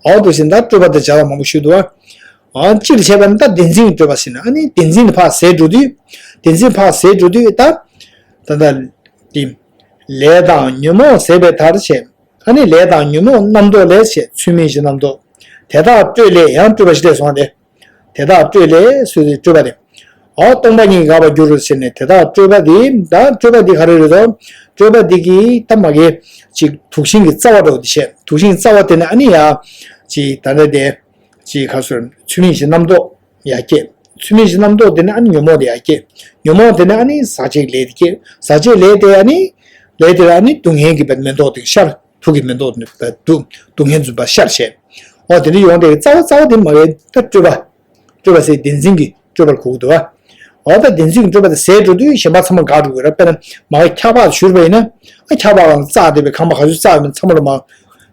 འོ་འདུག་སེ་ད་སྤྲོས་པ་དེ་བྱ་བ་མང་པོ་ཞིག་འདུག་བ། འོ་སྤྱིར་བྱས་པ་ན་ད་བདེན་འཛིན་གྱི་སྤྲོས་པ་ཟེར་ན། ཨ་ནི་བདེན་འཛིན་ཕར་ཟད་འགྲོ་དུས། བདེན་འཛིན་ཕར་ཟད་འགྲོ་དུས་ད། ད་ད་འདི། ལས་དང་ཉོན་མོངས་ཟད་པའི་མཐར་བྱེད། ཨ་ནི་ལས་དང་ཉོན་མོངས་རྣམ་རྟོག་ལས་བྱེད། ཚུལ་མིན་གྱི་རྣམ་རྟོག་དེ་དག་སྤྲོས་ལས། ཡང་སྤྲོས་པ་ཞིག་ལས་སོང་སྟེ། དེ་དག་སྤྲོས་ལས་ཟེར་ཏེ་སྤྲོས་པ་དེ། འོ་སྟོང་པ་ཉིད་འགག་པར་འགྱུར་རོ་ཟེར་ནས། དེ་དག་སྤྲོས་པ་དེ། ད་སྤྲོས་པ་འདི་ག་རེ་རེད་དོ། སྤྲོས་པ་འདི་གིས་ད་མ་གི་ཅིག་དུག་ཤིང་གི་རྩ་བ་འདྲ་བོ་དེ་བྱས། དུག་ཤིང་རྩ་བ་དེ་ནས་ཨ་ནི་ཡ། ཅིག་ད་ལྟ་དེ། ཅིག་ག་ཚོད་ཚུལ་མིན་གྱི་རྣམ་རྟོག་ཡར་སྐྱེ། ཚུལ་མིན་གྱི་རྣམ་རྟོག་དེ་ནས་ཨ་ནི་ཉོན་མོངས་དེ་ཡར་སྐྱེ། ཉོན་མོངས་དེ་ནས་ཨ་ནི་ཟག་བཅས་ལས་དེ་སྐྱེ། ཟག་བཅས་ལས་དེ་ཨ་ནི། ལས་དེ་ལ་ཨ་ནི་སྡུག་བསྔལ་གྱི་མེ་ཏོག་དེ་ཤར། དུག་གི་མེ་ཏོག་ནི་སྡུག་སྡུག་བསྔལ་འཛིན་པ་ཤར་བྱས། འོ་དེ་འདྲ་ཡོང་དེ་རྩ་བ་རྩ་བ་དེ་མ་གི་ད་སྤྲོས་པ། སྤྲོས་པ་ཟེར་བདེན་འཛིན་གྱི་སྤྲོས་པར་གོ་གི་འདུག་བ། འོ་ད་བདེན་འཛིན་གྱི་སྤྲོས་པ་དེ་ཟད་འགྲོ་དུས་གཞན་པ་ཚང་མ་འགག་འགྲོ་གི་རེད། དཔེར་ན་མ་གི་འཁྱག་པ་བཞུར་བ་ཡིན་ན། ཨ་འཁྱག་པ་ལ་བཙགས་བསྡད་པའི་ཁང་པ་ག་ཚོད་བཙགས་ཡོད་མེད་ཚང་མ་ལ་མ་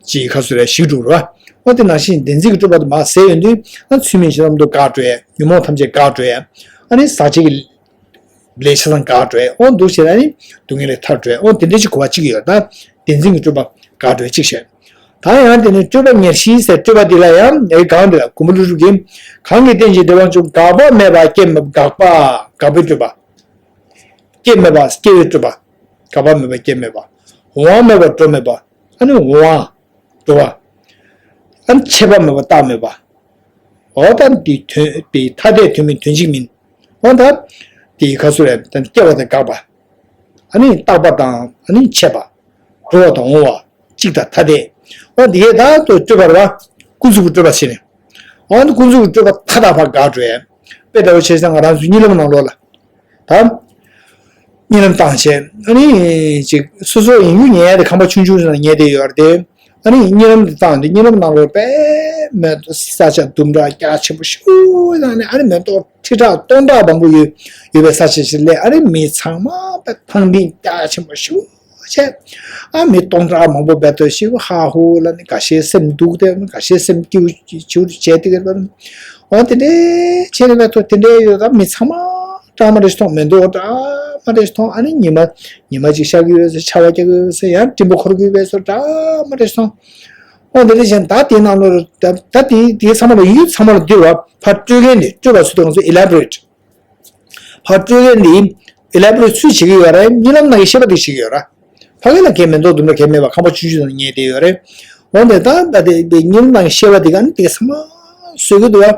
ཅིག་ག་ཚོད་རེ་ཞིག་འགྲོ་གི་རེད་བ། འོ་དེ་ནང་བཞིན་བདེན་འཛིན་གྱི་སྤྲོས་པ་དེ་མ་ཟད་ཡོང་དུས། ཨ་ཚུལ་མིན་གྱི་རྣམ་རྟོག་འགག་འགྲོ་ཡ། ཉོན་མོངས་ཐམས་ཅད་འགག་འགྲོ་ཡ། ཨ་ནི་ཟག་བཅས་ཀྱི་ལས་ཆ་ཚང་འགག་འགྲོ་ཡ། འོ་འདུག་བྱས་ན་ནི་སྡུག་བསྔལ་ལས་ཐར་འགྲོ་ཡ། འོ་དེ་འདྲ་ཅིག་གོ་བ་གཅིག་ཡོད། ད་བདེན་འཛིན་གྱི་སྤྲོས་པ་འགག་འགྲོ་ཡ་གཅིག་བཤད། ད་ཡང་དེ་ནི་སྤྲོས་པ་ཉེར་ཞི་ཟེར་སྤྲོས་པ་འདི་ལ་ཡང་ཡ་གང་འདི་ལ་མགོན་པོ་ཀླུ་སྒྲུབ་ཀྱིས། གང་གིས་རྟེན་ཅིང་འབྲེལ་བར་འབྱུང་། འགག་པ་མེད་པ་སྐྱེ་མེད་པ། འགག་པ་འགག་པའི་སྤྲོས་པ། སྐྱེ་མེད་པ་སྐྱེ་བའི་སྤྲོས་པ། འགག་པ་མེད་པ་སྐྱེ་མེད་པ། འོང་བ་མེད་པ་འགྲོ་མེད་པ། ཨ་ནི་འོང་བ། འགྲོ་བ། ཨ་ནི་ཆད་པ་མེད་པ་རྟག་མེད་པ། འོ་ད་འདི་དོན་འདི་ཐ་དད་དོན་མིན་དོན་གཅིག་མིན། འོ་ད་འདི་ག་ཚོད་རེད། ད་སྐྱེ་བ་དང་འགག་པ། ཨ་ནི་རྟག་པ་དང་ཨ་ནི་ཆད་པ། འགྲོ་བ་དང་འོང་བ། གཅིག་དང་ཐ་དད། འོ་འདི་གས་ད་ལྟོ་སྤྲོས་པ་རེད་བ། ཀུན་རྫོབ་ཀྱི་སྤྲོས་པ་ཟེར་ནས། འོ་འདི་ཀུན་རྫོབ་ཀྱི་སྤྲོས་པ་མཐའ་དག་པ་འགག་འགྲོ་ཡ། དཔེ་ལྟ་བུ་བྱས་ཙང་ང་རང་ཚོའི་གཉིད་ལམ་ནང་ལོགས་ལ། ད། གཉིད་ལམ་བཏང་བྱས། ཨ་ནི་ཅིག་སོ་སོ་ཡིན་རྒྱུ་ཉལ་ཡ་དེ་ཁང་པ་ཆུང་ཆུང་ནང་ཉལ་བསྡད་ཡོད་རེད་དེ། ཨ་ནི་གཉིད་ལམ་དེ་བཏང་དུས་གཉིད་ལམ་ནང་ལོགས་དཔེ་མེ་ཏོག་ས་ཆ་ལྡུམ་ར་རྒྱ་ཆེན་པོ་ཞིག་ནང་ནས། ཨ་ནི་མེ་ཏོག་ཁྲི་ཕྲག་སྟོང་ཕྲག་མང་པོ་ཡོད་ཡོད་པའི་ས་ཆ་ཞིག་སླེབས། ཨ་ནི་མི་ཚང་མ་དཔེ་ཐང་ལྡིང་རྒྱ་ཆེན་པོ་ཞིག་བྱས། ཨ་མི་སྟོང་ཕྲག་མང་པོ་དཔེ་ཏོག་ཞིག་ཧ་ཧུ་ལ་ནི་འགའ་ཤས་སེམས་སྡུག་དེ། འགའ་ཤས་སེམས་སྐྱིད་པོ་བྱས་དེ་ག་རེད། འོ་དེ་འདྲའི་བྱས་ནས་དཔེ་ཏོག་དེ་འདྲའི་ཡོད། ད་མི་ཚང་མ་འདྲ་མི་འདྲ་ཞིག་མཐོང་། མེ་ཏོག་འདྲ་མི་འདྲ་ཞིག་མཐོང་། ཨ་ནི་ཉི་མ། ཉི་མ་གཅིག་ཤར་གྱི་ཡོད་ཟེར། ཆར་པ་རྒྱག་གི་ཡོད་ཟེར། ཡང་སྤྲིན་པ་འཁོར་གྱི་ཡོད་ཟེར། འདྲ་མི་འདྲ་ཞིག་མཐོང་། འོ་འདི་འདྲ་བྱས་ནས་ད་དེའི་ནང་ལོགས་ད་ད་དེ་དེ་ཚང་མ་ལ་ཡུལ་ཚང་མ་ལ་འདི་བ་ཕར་སྤྲོས་མཁན་དེ། སྤྲོས་པ་ཚུལ་དུ་ང་ཚོ་ཨི་ལེ་བོ་རེ་ཊི། ཕར་སྤྲོས་མཁན་འདི་ཨི་ལེ་བོ་རེ་ཊི་ཚུལ་བྱེད་ཀྱི་ཡོད་རེད། གཉིད་ལམ་ནང་གི་ཤེས་པ་དེ་བྱེད་ཀྱི་ཡོད་རེད། ཕ་གི་ལ་གའི་མེ་ཏོག་ལྡུམ་ར་གའི་མེད་པ། ཁང་པ་ཆུང་ཆུང་ནང་ཉལ་བསྡད་ཡོད་རེད། འོ་ནས་ད་ད་དེ་དེ་གཉིད་ལམ་ནང་གི་ཤེས་པ་དེ་ག་ནི་དེ་ཚང་མ་བཟོད་ཀྱི་འདུག་བ།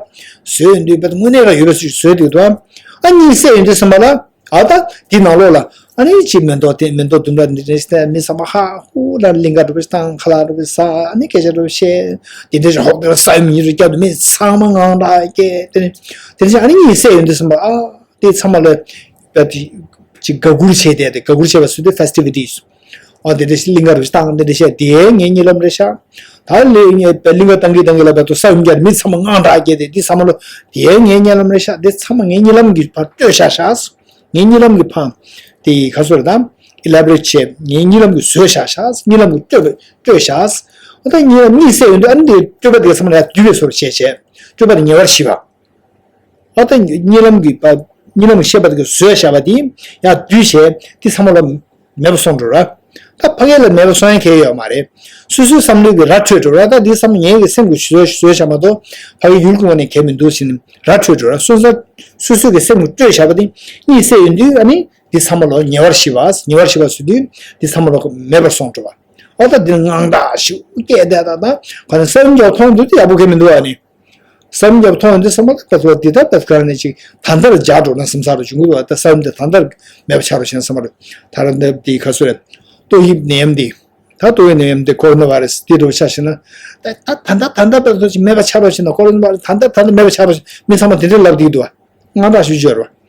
བཟོད་ཡོང་དུས་དཔེ་དངོས་གནས་རང་ཡོད་པ་བཟོད་ཀྱི་འདུག་བ། ཨ་གཉིད་སད་ཡོང་དུས་ཙམ་པ་ལ། ཨ་ད་དེ་ནང་ལོགས་ལ་ཨ་ནི་ཅིག་མེ་ཏོག་དེ་མེ་ཏོག་ལྡུམ་ར་འདི་འདྲ་ཞིག་མི་ཚང་མ་ཧ་ཧུ་ལ་གླིང་ག་འགྲོ་བ་ཞིག་དང་། ཁ་ལག་འགྲོ་བ་ཞིག་ཟ། ཨ་ནི་སྐད་ཆ་འགྲོ་བ་བཤད། དེ་འདྲ་ཞིག་ཧོབ་དེ་ལ་ས་ཡོམ་ཉིན་རེ་བརྒྱབ་དུས་མི་ཚང་མ་ངང་ར་སྐད་དེ་ནི། དེ་འདྲ་ཞིག་ཨ་ནི་གཉིད་སད་ཡོང་དུས་ཙམ་པ་ཨ། དེ་ཚང་མ་ལ་ད་དེ་ཅིག་དགའ་མགུར་བྱས་ཏེ། དེ་དགའ་མགུར་བྱས་པ་ཟེར་དུས་ཕེ་སི་ཊི་བི་ཊི་སི། ཨ་དེ་འདྲ་ཞིག་གླིང་ག་རུ་བཏང་། དེ་འདྲ་བཤད། དེ་ངའི་གཉིད་ལམ་རེད་ཤག་ད་ལས་ངས་གླིང་ག་བཏང་གི་བཏང་གི་ལབ་པ་དུ་ས་ཡོམ་རྒྱག་མི་ཚང་མ་དངངས་སྐྲག་སྐྱེས་ཏེ། འདི་ཚང་མ་ལོ་དེ་ངའི་གཉིད་ལམ་རེད་ཤག་འདི་ཚང་མ་ངའི་གཉིད་ལམ་གྱི་བར་སྤྲོད་བཞག་ཤག་ངའི་གཉིད་ལམ་གྱི་ཕ་དེ་ག་སོ་རེད་ད། ཨི་ལེ་བོ་རེ་ཊི་བྱས། ངའི་གཉིད་ལམ་གྱི་བཟོས་བཞག་ཤག་གཉིད་ལམ་གྱི་སྤྲོད་སྤྲོད་བཞག་ཨ་ད་གཉིད་ལམ་གཉིད་སད་ཡོང་དུས་ཨ་ནི་དེ་སྤྲོས་པ་དེ་ཚང་མ་ལ་ཡར་བསྡུས་པའི་བཟོ་འདྲ་བྱས་བྱས། སྤྲོས་པ་དེ་ཉེ་བར་ཞི་བ། ཨ་ད་གཉིད་ལམ་གྱི་བ་གཉིད་ལམ་གྱི་ཤེས་པ་དེ་གི་བཟོས་བཞག་པ་དེ་ཡར་བསྡུས་བྱས་དེ་ཚང་མ་ལ་མེད་པ་སོང་འགྲོ་ར། ད་ཕ་གི་ལ་མེད་པ་སོང་ཡ་གང་ཡང་ཡོད་མ་རེད། སོ་སོའི་བསམ་བློའི་གི་ར་འཕྲོད་འགྲོ་ར། ད་དེ་བསམ་ངའི་གི་སེམས་ཀྱི་བཟོས་བཟོས་བཞག་མ་གཏོགས་ཕ་གི་ཡུལ་གྱི་ངོས་ནས་གང་ཡང་མི་འདུག་ཟེར་ནས་ར་འཕྲོད་འགྲོ་ར། སོ་སོ་སོ་སོའི་གི་སེམས་ཀྱི་སྤྲོས་བཞག་པ་དེ་གཉིད་སད་ཡོང་དུས་ཨ་ནི། འདི་ཚང་མ་ལོ་ཉེ་བར་ཞི་བ། ཉེ་བར་ཞི་བ་ཟེར་དུས་འདི་ཚང་མ་ལོ་མེད་པར་སོང་འགྲོ་བ། ཨོ་ད་འདི་དངངས་སྐྲག་ཞིག་སྐྱེས་བསྡད། ད་ད་ག་ནས་ས་ཡོམ་རྒྱག་མཐོང་དུས་དེ་ཡག་པོ་གང་མི་འདུག་ཨ་ནི། ས་ཡོམ་རྒྱག་མཐོང་འདི་ཚང་མ་ད་ད་འདི་ད་ད་ག་ནས་ཅིག་ད་ལྟར་འཇགས་འགྲོ་ན་བསམ་ས་རུ་བྱུང་གི་འདུག་ད་ས་ཡོམ་འདི་ད་ལྟར་མེད་པ་ཆགས་རོགས་བྱས་ན་བསམ་པ་རུ། ད་ར་འདི་འདི་ག་སུ་རེད། ཏོག་དབྱིབས་ནད་ཡམས་འདི། ད་ཏོག་དབྱིབས་ནད་ཡམས་འདི་ཀོ་རོ་ན་བྷ་རེ་སི་འདི་འགྲོ་ཆ་ཞིག་ན། ད་ད་ད་ད་ད་ད་ད་ཅིག་མེད་པ་ཆགས་རོགས་བྱས་ན། ཀོ་རོ་ན་བྷ་རེ་སི་ད་ད་ད་ད་མེད་པ་ཆགས་རོགས་བྱས། མི་ཚང་མ་དེ་འདྲ་ལབ་བསྡད་ཀྱི་འདུག་བ། དངངས་སྐྲག་ཞེ་པོ་ཅིག་ཡོད་རེད་བ།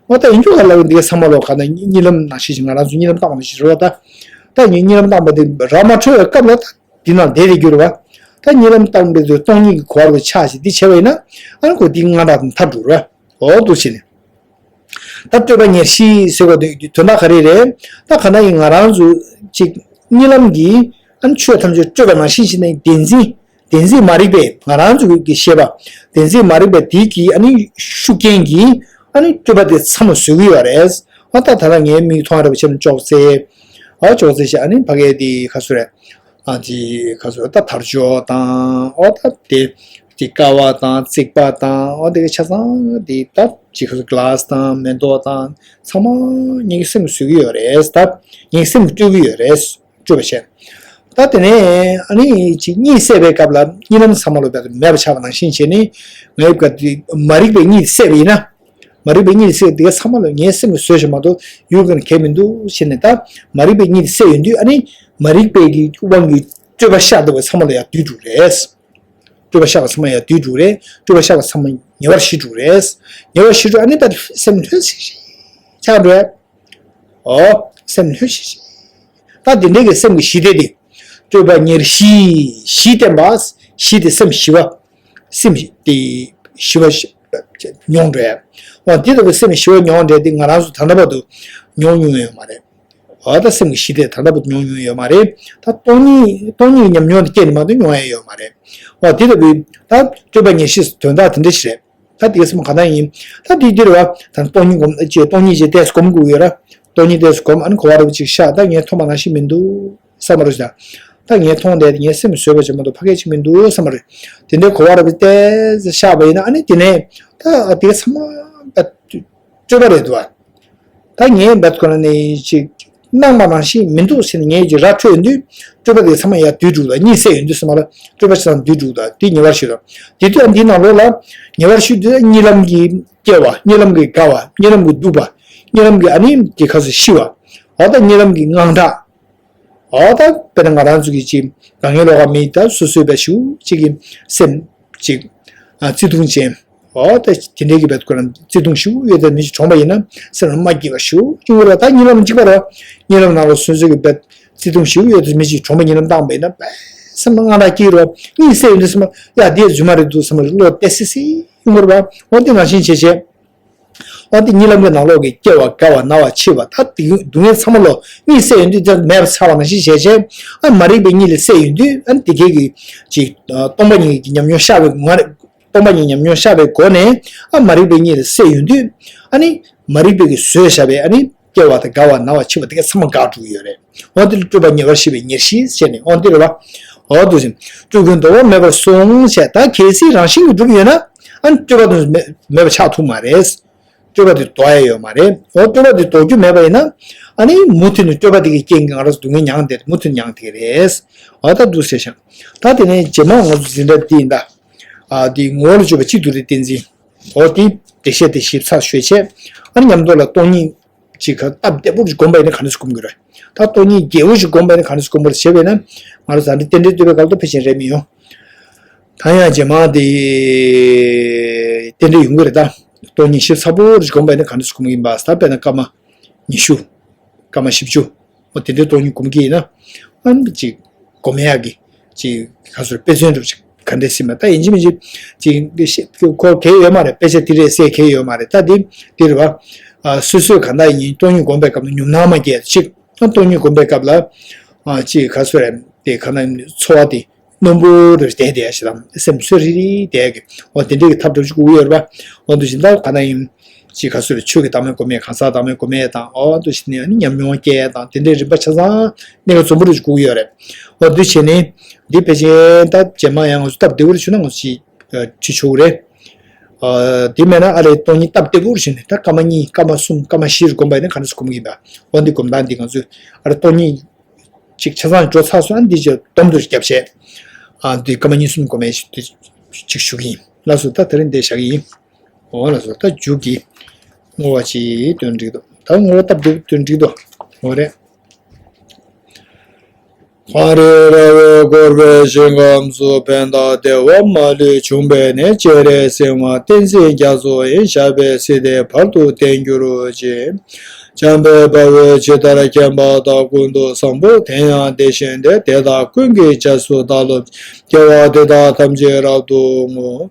འོ་ད་ཡིན་རྒྱུ་ག་ལ་འདི་ག་ཚང་མ་ལོ་ག་ན་གཉིད་ལམ་ནང་བཞིན་ཞིག་ང་རང་ཚོ་གཉིད་ལམ་བཏང་བ་ནང་བཞིན་རེད་བ། ད་ད་ངས་གཉིད་ལམ་བཏང་བ་དེ་ར་མ་འཕྲོད་པའི་སྐབས་ལ་ད་འདི་ནང་བསྡད་བསྡད་རྒྱུ་རེད་བ། ད་གཉིད་ལམ་བཏང་བའི་དུས་སྟོང་ཉིད་ཀྱི་གོ་བ་རུ་ཆགས་ཤིག་འདི་བྱས་པ་ཡིན་ན་ཨ་ནི་ཁོ་འདི་དངངས་སྐྲག་དང་ཐར་འགྲོ་རེད་བ། འོ་འདུག་བྱས་ནས། ད་སྤྲོས་པ་ཉེར་ཞི་ཟེར་བ་དེ་དོན་དག་ག་རེ་རེད། ད་ག་ན་ཡིན་ང་རང་ཚོ་ཅིག་གཉིད་ལམ་གྱི་ཨ་ནི་ཆོས་ཐམས་ཅད་སྤྲོས་པ་ནང་བཞིན་ཞིག་ནས་བདེན་འཛིན། བདེན་འཛིན་མ་རིག་པའི་ང་རང་ཚོ་གི་ཤེས་པ། བདེན་འཛིན་མ་རིག་པའི་དེ་གི་ཨ་ནི་ཤུགས་རྐྱེན་གྱིས་ཨ་ནི་སྤྲོས་པ་དེ་ཚང་མ་བཟོས་ཀྱི་ཡོད་རེད། ཨ་ད་ད་ལྟ་ངའི་མིག་མཐོང་རེ་བ་ཆེ་ན་ཅོག་ཙེ། ཨ་ཅོག་ཙེ་ཞིག་ཨ་ནི་ཕ་གའི་དེ་ག་སུ་རེད། ཨ་དེ་ག་སུ་རེད། ད་དར་ལྕོག་དང་ཨོ་ད་དེ་དེ་ཀ་བ་དང་རྩིག་པ་དང་ཨོ་དེ་ག་ཆ་ཚང་དེ་ད་ཅི་ག་སུ་ག་ལ་སི་དང་མེ་ཏོག་དང་ཚང་མ་ངའི་སེམས་བཟོས་ཀྱི་ཡོད་རེད། ད་ངའི་སེམས་སྤྲོས་ཀྱི་ཡོད་རེད། སྤྲོས་པ་བྱས། ད་དེ་ནས་ཨ་ནི་ཅིག་གཉིད་སད་པའི་སྐབས་ལ་གཉིད་ལམ་ཚང་མ་ལོ་མེད་པ་ཆགས་པ་ནང་བཞིན་བྱས་ནས་ངའི་སྐབས་དེ་མ་རིག་པའི་གཉིད་སད་པ་ཡིན་ན། མ་རིག་པའི་གཉིད་སད་དེ་ཚང་མ་ལོ་ངའི་སེམས་ཀྱི་བཟོས་བྱས་མ་གཏོགས་ཡུལ་གང་ནས་གང་མི་འདུག་བྱས་ནས་ད་མ་རིག་པའི་གཉིད་སད་ཡོང་དུས་ཨ་ནི་མ་རིག་པའི་གི་དབང་གིས་སྤྲོས་པ་ཤར་འདུག་པ་ཚང་མ་ལོ་ཡར་བསྡུས་འགྲོ་རེད། སྤྲོས་པ་ཤར་བ་ཚང་མ་ཡར་བསྡུས་འགྲོ་རེད། སྤྲོས་པ་ཤར་བ་ཚང་མ་ཉེ་བར་ཞི་འགྲོ་རེད། ཉེ་བར་ཞི་འགྲོ་ཨ་ནི་ད་སེམས་ལྷོད་ཤིག་ཤིག་ཆགས་འགྲོ། ཨོ། སེམས་ལྷོད་ཤིག་ཤིག་ད་འདི་འདྲའི་གི་སེམས་ཀྱི་ཞི་བདེ་འདི། སྤྲོས་པ་ཉེར་ཞི། ཞི་བསྟན་པ། ཞི་དེ་སེམས་ཞི་བ། སེམས་དེ་ཞི་བ་ཞི་མྱོང་འགྲོ། འོ་འདི་ལྟ་བུའི་སེམས་ཞི་བ་མྱོང་འགྲོ་དེ་ང་རང་ཚོ་ད་ལྟ་བར་དུ་མྱོང་མྱོང་ཡོད་མ་རེད། འོ་ད་སེམས་ཀྱི་ཞི་བདེ་ད་ལྟ་བར་དུ་མྱོང་མྱོང་ཡོད་མ་རེད། ད་སྟོང་ཉིད་སྟོང་ཉིད་ཀྱི་ཉམས་མྱོང་དེ་སྐྱེས་ནས་མ་གཏོགས་མྱོང་ཡ་ཡོད་མ་རེད། འོ་འདི་ལྟ་བུའི་ད་སྤྲོས་པ་ཉེར་ཞི་དོན་དག་དེ་འདྲ་ཞིག་རེད། ད་དེ་ག་སེམས་ག་ན་ཡིན། ད་དེ་འདིར་བ་ད་སྟོང་ཉིད་སྒོམ་ཅེས་སྟོང་ཉིད་ཅེས་ཏོག་ཙམ་སྒོམ་དགོས་ཡོད་ར། སྟོང་ཉིད་ཏོག་ཙམ་སྒོམ་ཨ་ནི་གོ་བ་རུ་ཅིག་ཤར། ད་ངས་མཐོང་བ་ནང་བཞིན་མི་འདུག་བསམ་པ་རེད་ཤག་ད་ངས་མཐོང་བསྡད་དེ་ངའི་སེམས་བཟོས་པ་ཅིག་མ་གཏོགས་ཕ་གི་ཅིག་མི་འདུག་བསམ་པ་རེད། དེ་འདྲའི་གོ་བ་རུ་ཏོག་ཙམ་ཤར་བ་ཡིན་ན་ཨ་ནི་དེ་ནས་ད་དེ་ག་ཚང་མ་ད་སྤྲོས་པ་རེད་འདུག་བ། ད་ངས་འབད་ཁོ་ན་ནི་ཅིག་སྣང་བ་ནང་བཞིན་མི་འདུག་ཟེར་ནས་ངས་ཅིག་ར་འཕྲོད་ཡོང་དུས་སྤྲོས་པ་དེ་ཚང་མ་ཡར་བསྡུས་འགྲོ་གི་འདུག་གཉིད་སད་ཡོང་དུས་ཚང་མ་ལ་སྤྲོས་པ་ཚང་བསྡུས་འགྲོ་གི་འདུག་དེ་ཉེ་བར་ཞི་རོ། དེ་དུས་འདིའི་ནང་ལོགས་ལ་ཉེ་བར་ཞི་དུས་གཉིད་ལམ་གྱི་སྐྱེ་བ། གཉིད་ལམ་གྱི་དགའ་བ། གཉིད་ལམ་གྱི་སྡུག་པ། གཉིད་ལམ་གྱི་ཨ་ནི་དེ་ག་ཚོད་ཤི་བ། འོ་ད་གཉིད་ལམ་གྱི་དངངས་སྐྲག་འོ་ད་དཔེར་ན་ང་རང་ཚོ་གི་ཅིག་དཀའ་ངལ་ལོག་ག་མི་ད་སོ་སོའི་བེད་ཤུགས་ཅིག་གི་སེམས་ཅིག་ཨ་བརྩེ་དུང་ཅན། འོ་ད་དེ་འདྲའི་གི་བེད་ཁོ་རང་བརྩེ་དུང་ཞིག་ཡོད་དེ་མི་ཞིག་གྲོངས་པ་ཡིན་ན་སེམས་ལ་མ་སྐྱིད་པ་ཞིག་ཡོང་གི་རེད། ད་གཉིད་ལམ་གཅིག་པ་རེད། གཉིད་ལམ་ནང་ལ་སོ་སོའི་གི་བེད་བརྩེ་དུང་ཞིག་ཡོད་དེ་མི་ཞིག་གྲོངས་པ་གཉིད་ལམ་བཏང་པ་ཡིན་ན་བེད་སེམས་ལ་དངངས་སྐྲག་སྐྱེ་གི་རེད། གཉིད་སད་ཡོང་དུས་སེམས་ལ་ཡ་དེ་རྫུན་མ་རེད་འདུག་བསམ་པ་རེད། བློ་གཏད་སི་སི་ཡོང་གི་རེད་པ། འོ་དེ་ནང་བཞིན་བྱས་བྱས། ཨ་དེ་གཉིད་ལམ་གྱི་ནང་ལོགས་ཀྱི་སྐྱེ་བ་རྒ་བ་ན་བ་འཆི་བ་ད་དེ་སྡུག་བསྔལ་ཚང་མ་ལོ་གཉིད་སད་ཡོང་དུས་ཙམ་མེད་པ་ཚར་བ་ནང་བཞིན་བྱས་བྱས། ཨ་མ་རིག་པའི་གཉིད་ལས་སད་ཡོང་དུས་ཨ་དེ་གའི་གི་ཅིག་སྟོང་པ་ཉིད་ཀྱི་ཉམས་མྱོང་ཤར་བའི་ངོ་རེ། སྟོང་པ་ཉིད་ཉམས་མྱོང་ཤར་བའི་སྒོ་ནས་ཨ་མ་རིག་པའི་གཉིད་ལས་སད་ཡོང་དུས་ཨ་ནི་མ་རིག་པའི་གི་བཟོས་བཞག་པའི་ཨ་ནི་སྐྱེ་བ་དང་རྒ་བ་ན་བ་འཆི་བ་དེ་ག་ཚང་མ་འགག་འགྲོ་གི་ཡོད་རེད། འོ་དེ་ལ་སྤྲོས་པ་ཉེ་བར་ཞི་བའི་ཉེར་ཞི་བྱས་ནས་འོ་དེ་རེད་བ། འོ་འདུག་སེ་སྤྲོས་ཀུན་ལྡོག་པ་མེད་པར་གསུངས་བྱས། ད་གལ་སྲིད་རང་བཞིན་གྱིས་གྲུབ་ཡོད་ན་ཨ་ནི་སྤྲོས་པ་དེ་མེད་མེད་པ་ཆགས་ཐུབ་མ་རེད། སྤྲོས་པ་དེ་ལྡོག་ཡ་ཡོད་མ་རེད། འོ་སྤྲོས་པ་དེ་ལྡོག་རྒྱུ་མེད་པ་ཡིན་ན་ཨ་ནི་མུ་མཐུད་ནས་སྤྲོས་པ་དེ་གི་རྐྱེན་གྱིས་ང་རང་ཚོ་སྡུག་བསྔལ་མྱངས་བསྡད་མུ་མཐུད་མྱངས་བསྡད་ཀྱི་རེད། འོ་ད་འདུག་སེ་བྱས། ད་དེ་ནས་རྗེས་མ་ང་ཚོ་འཛིན་གྲྭ་འདི་ཡིན་ད། ཨ་འདི་ངོ་བོ་ལ་བཅོས་པ་གཅིག་ཏུ་རེ་བསྟན་འཛིན། འོ་དེ་འགྲེལ་བཤད་དེ་ཞིབ་ཚགས་ཤོད་བྱས། ཨ་ནི་མཉམ་དུ་ལ་སྟོང་ཉིད་ཅིག་ག་སྟབས་བདེ་པོ་ཞིག་སྒོམ་པ་ཡིན་ན་ག་འདྲ་ཞིག་སྒོམ་དགོས་རེད། ད་སྟོང་ཉིད་རྒྱས་པོ་ཞིག་སྒོམ་པ་ཡིན་ན་ག་འདྲ་ཞིག་སྒོམ་དགོས་རེད་བྱས་པས་ན། ང་རང་ཚོ་ད་འདི་རྟེན་འབྲེལ་བསྟོད་པའི་སྐབས་དུ་ཕལ་ཆེར་རེད་མི་ཡོང་། ད་ཡང་རྗེས་མ་དེ་རྟེན་འབྲེལ་ཡོང་གི་རེད་ད། སྟོང་ཉིད་ཞིབ་ཚགས་པོ་ཞིག་སྒོམ་པ་ཡིན་ན་ག་འདྲ་ཞིག་སྒོམ་གྱི་ཡིན་པ་ད་དཔེར་ན་སྐར་མ་ཉི་ཤུ། སྐར་མ་བཞི་བཅུ། འོ་དེ་འདྲའི་སྟོང་ཉིད་སྒོམ་གྱི་ཡིན་ན། ཨ་ནི་ཅིག་སྒོམ་ཡག་གི་ཅིག་ག་ཚོད་དཔེ་མཚོན་འདྲ་ཅིག་ག་འདྲ་ཟེར་མ་ད་ཡིན་གཅིག་མིན་གཅིག་ཅིག་འདི་ཤེས་ཁོ་གལ་ཡོད་མ་རེད། དཔེ་ཆ་དེ་རེད་ཟེར་གལ་ཡོད་མ་རེད། ད་འདི་འདི་རེད་བ། ཨ་སོ་སོས་གང་ལྟར་ཡིན་སྟོང་ཉིད་སྒོམ་པའི་སྐབས་ལ་ཉོབ་སྣང་མ་སྐྱེ་ཅིག་ཨ་སྟོང་ཉིད་སྒོམ་པའི་སྐབས་ལ་ཨ་ཅིག་ག་ཚོད་རེད་དེ་ག་ན་ཚོར་བ་དེ། རྣོན་པོ་རེ་བསྡད་བསྡད་ཞེ་དང་སེམས་གསོ་རི་རི་བསྡད་གི་འོ་དེ་འདྲའི་གི་ཐབས་སྒྲུབ་ཅིག་དགོས་ཀྱི་ཡོད་རེད་པ། འོ་འདུག་བཞིན་ད་ག་ན་ཡིན་ཅིག་ག་སུ་རེ་ཆོས་ཀྱི་བདག་མེད་སྒོམ་མེད་གང་ཟག་བདག་མེད་སྒོམ་མེད་དང་འོ་འདུག་བཞིན་ནས་ཨ་ནི་ཉམས་མྱོང་སྐྱེ་དང་དེ་འདྲའི་རིམ་པ་ཆ་ཚང་གནད་འགག་འཛོམས་པོ་རེ་ཅིག་དགོས་ཀྱི་ཡོད་རེད། འོ་འདུག་བྱས་ནས་འདི་ཕལ་ཆེར་ད་རྗེས་མ་ཡང་ང་ཚོ་སྟབས་བདེ་བོ་རེ་བྱུང་ན་ང་ཚོ་ཅིག་ཁྲིད་ཆོག་གི་རེད། ཨ་དེ་མེད་ན་ཨ་རེ་སྟོང་ཉིད་སྟབས་བདེ་བོ་རེ་བྱུང་ནས་ད་སྐར་མ་གཉིས་སྐར་མ་གསུམ་སྐར་མ་བཞི་རེ་སྒོམ་པ་ཡིན་ན་ག་འདྲ་སེ་སྒོམ་གྱི་ཡིན་པ། འོ་འདི་སྒོམ་སྟངས་འདི་ང་ཚོས་ཨ་རེ་སྟོང་ཉིད་ཅིག་ཆ་ཚང་འགྲོ་ཚར་སོང་། ཨ་འདི་ཅིག་སྡོམ་དུ་རྒྱབ་བྱས། ཨ་འདི་སྐར་མ་གཉིས་གསུམ་གོ་མེད་ཅིག་ཅིག་ཞུ་གི་ཡིན། ལགས་སོ། ད་དེ་རིང་འདི་བཞག་གི་ཡིན། འོ་ལགས་སོ། ད་མཇུག་གི་བསྔོ་བ་ཅིག་འདོན་འགྲིག་འདུག་ད་བསྔོ་བ་སྟབས་བདེ་འདོན་འགྲིག་འདུག་འོ་རེད། གངས་རི་ར་བས་བསྐོར་བའི་ཞིང་ཁམས་སུ། ཕན་དང་བདེ་བ་མ་ལུས་འབྱུང་བའི་གནས། སྤྱན་རས་གཟིགས་དབང་བསྟན་འཛིན་རྒྱ་མཚོ་ཡི། ཞབས་པད་སྲིད་མཐའི་བར་དུ་བརྟན་གྱུར་ཅིག་འཇམ་དཔལ་དཔའ་བོས་ཇི་ལྟར་མཁྱེན་པ་དང་། ཀུན་ཏུ་བཟང་པོ་དེ་ཡང་དེ་བཞིན་ཏེ། དེ་དག་ཀུན་གྱི་རྗེས་སུ་བདག་སློབ་ཅིང་། དགེ་བ་འདི་དག་ཐམས་ཅད་རབ་ཏུ་བསྔོ།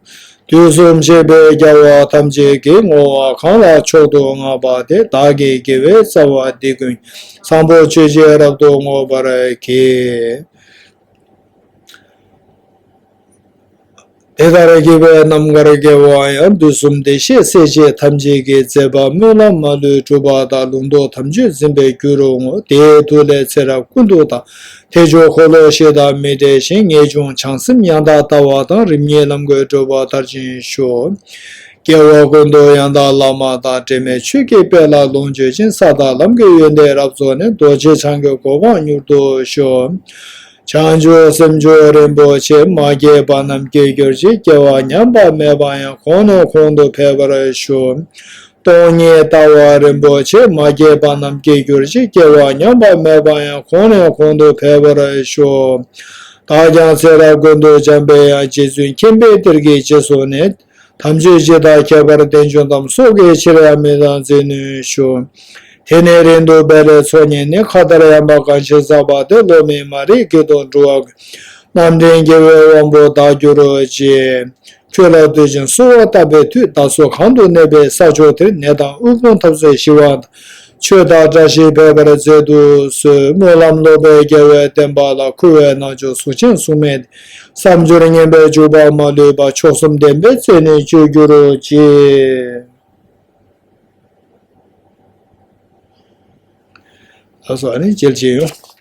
དུས་གསུམ་གཤེགས་པའི་རྒྱལ་བ་ཐམས་ཅད་ཀྱིས། བསྔོ་བ་གང་ལ་མཆོག་ཏུ་བསྔགས་པ་དེས། བདག་གི་དགེ་བའི་རྩ་བ་འདི་ཀུན་ཀྱང་། བཟང་པོ་སྤྱོད་ཕྱིར་རབ་ཏུ་བསྔོ་བར་བགྱི། དེ་ལྟར་བགྱིས་པའི་རྣམ་དཀར་དགེ་བ་ཡང་། དུས་གསུམ་བདེ་གཤེགས་སྲས་བཅས་ཐམས་ཅད་ཀྱི། མཛད་པ་སྨོན་ལམ་མ་ལུས་འགྲུབ་པ་དང་། ལུང་རྟོགས་དམ་ཆོས་འཛིན་པའི་རྒྱུ་རུ་བསྔོ། དེའི་མཐུ་ལས་ཚེ་རབས་ཀུན་ཏུ་བདག་དལ་འབྱོར་འཁོར་ལོ་བཞི་དང་མི་འབྲལ་ཞིང་། ངེས་འབྱུང་བྱང་སེམས་ཡང་དག་ལྟ་བ་དང་། རིམ་གཉིས་ལམ་གྱི་སྒྲུབ་པ་མཐར་ཕྱིན་ཤོག་སྐྱེ་བ་ཀུན་ཏུ་ཡང་དག་བླ་མ་དང་། འབྲལ་མེད་ཆོས་ཀྱི་དཔལ་ལ་ལོངས་སྤྱོད་ཅིང་། ས་དང་ལམ་གྱི་ཡོན་ཏན་རབ་རྫོགས་ནས། རྡོ་རྗེ་འཆང་གི་གོ་འཕང་མྱུར་དུ་ཤོག་བྱང་ཆུབ་སེམས་མཆོག་རིན་པོ་ཆེ། མ་སྐྱེས་པ་རྣམས་སྐྱེ་གྱུར་ཅིག་སྐྱེ་བ་ཉམས་པ་མེད་པ་ཡང་། གོང་ནས་གོང་དུ་འཕེལ་བར་ཤོག་སྟོང་ཉིད་ལྟ་བ་རིན་པོ་ཆེ། མ་སྐྱེས་པ་རྣམས་སྐྱེ་གྱུར་ཅིག་སྐྱེ་བ་ཉམས་པ་མེད་པ་ཡང་། གོང་ནས་གོང་དུ་འཕེལ་བར་ཤོག་བདག་ཀྱང་ཚེ་རབས་ཀུན་ཏུ་འཇམ་པའི་དབྱངས། རྗེ་བཙུན་མཁྱེན་པའི་གཏེར་གྱི་རྗེས་སུ་ནི། དམ་ཆོས་ཇི་ལྟར་ཁྱད་པར་ལྡན་འབྱུང་དམ། སྲོག་གི་ཕྱིར་ཡང་མི་གཏང་འཛིན་ནུས་ཤོག་དེ་ནས་རིང་དུ་འཕེལ་བའི་ཚོགས་བརྙེས་ནས། མཁའ་ལྟར་ཡངས་པ་གང་ཞིག་བསགས་པ་དེ། སློབ་མའི་མ་རིག་གི་དོན་འགྲོ་བ་ཀུན། རྣམ་འདྲེན་དགེ་བའི་དབང་པོ་དག་གྱུར་ཅིག་ཁྱོད་ལ་འདུད་ཅིང་གསོལ་བ་བཏབ་པའི་མཐུས། བདག་སོགས་གང་དུ་གནས་པའི་ས་ཕྱོགས་དེར། ནད་དང་དབུལ་ཕོངས་འཐབ་རྩོད་ཞི་བ་དང་། ཆོས་དང་བཀྲ་ཤིས་འཕེལ་བར་མཛད་དུ་གསོལ། སྨོན་ལམ་ལོག་པའི་དགེ་བའི་བསྟན་པ་ལ། འཁུ་བའི་རྣམ་འགྱུར་གཟུགས་ཅན་གཟུགས་མེད་དེ། བསམ་སྦྱོར་ངན་པས་འཇུག་པ་མ་ལུས་པ། མཆོག་གསུམ་བདེན་པའི་རྩེ་ནས་སྤྱོད་གྱུར་ཅིག་ལགས་སོ། ཨ་ནི་མཇལ་ཆེ་ཡོང་།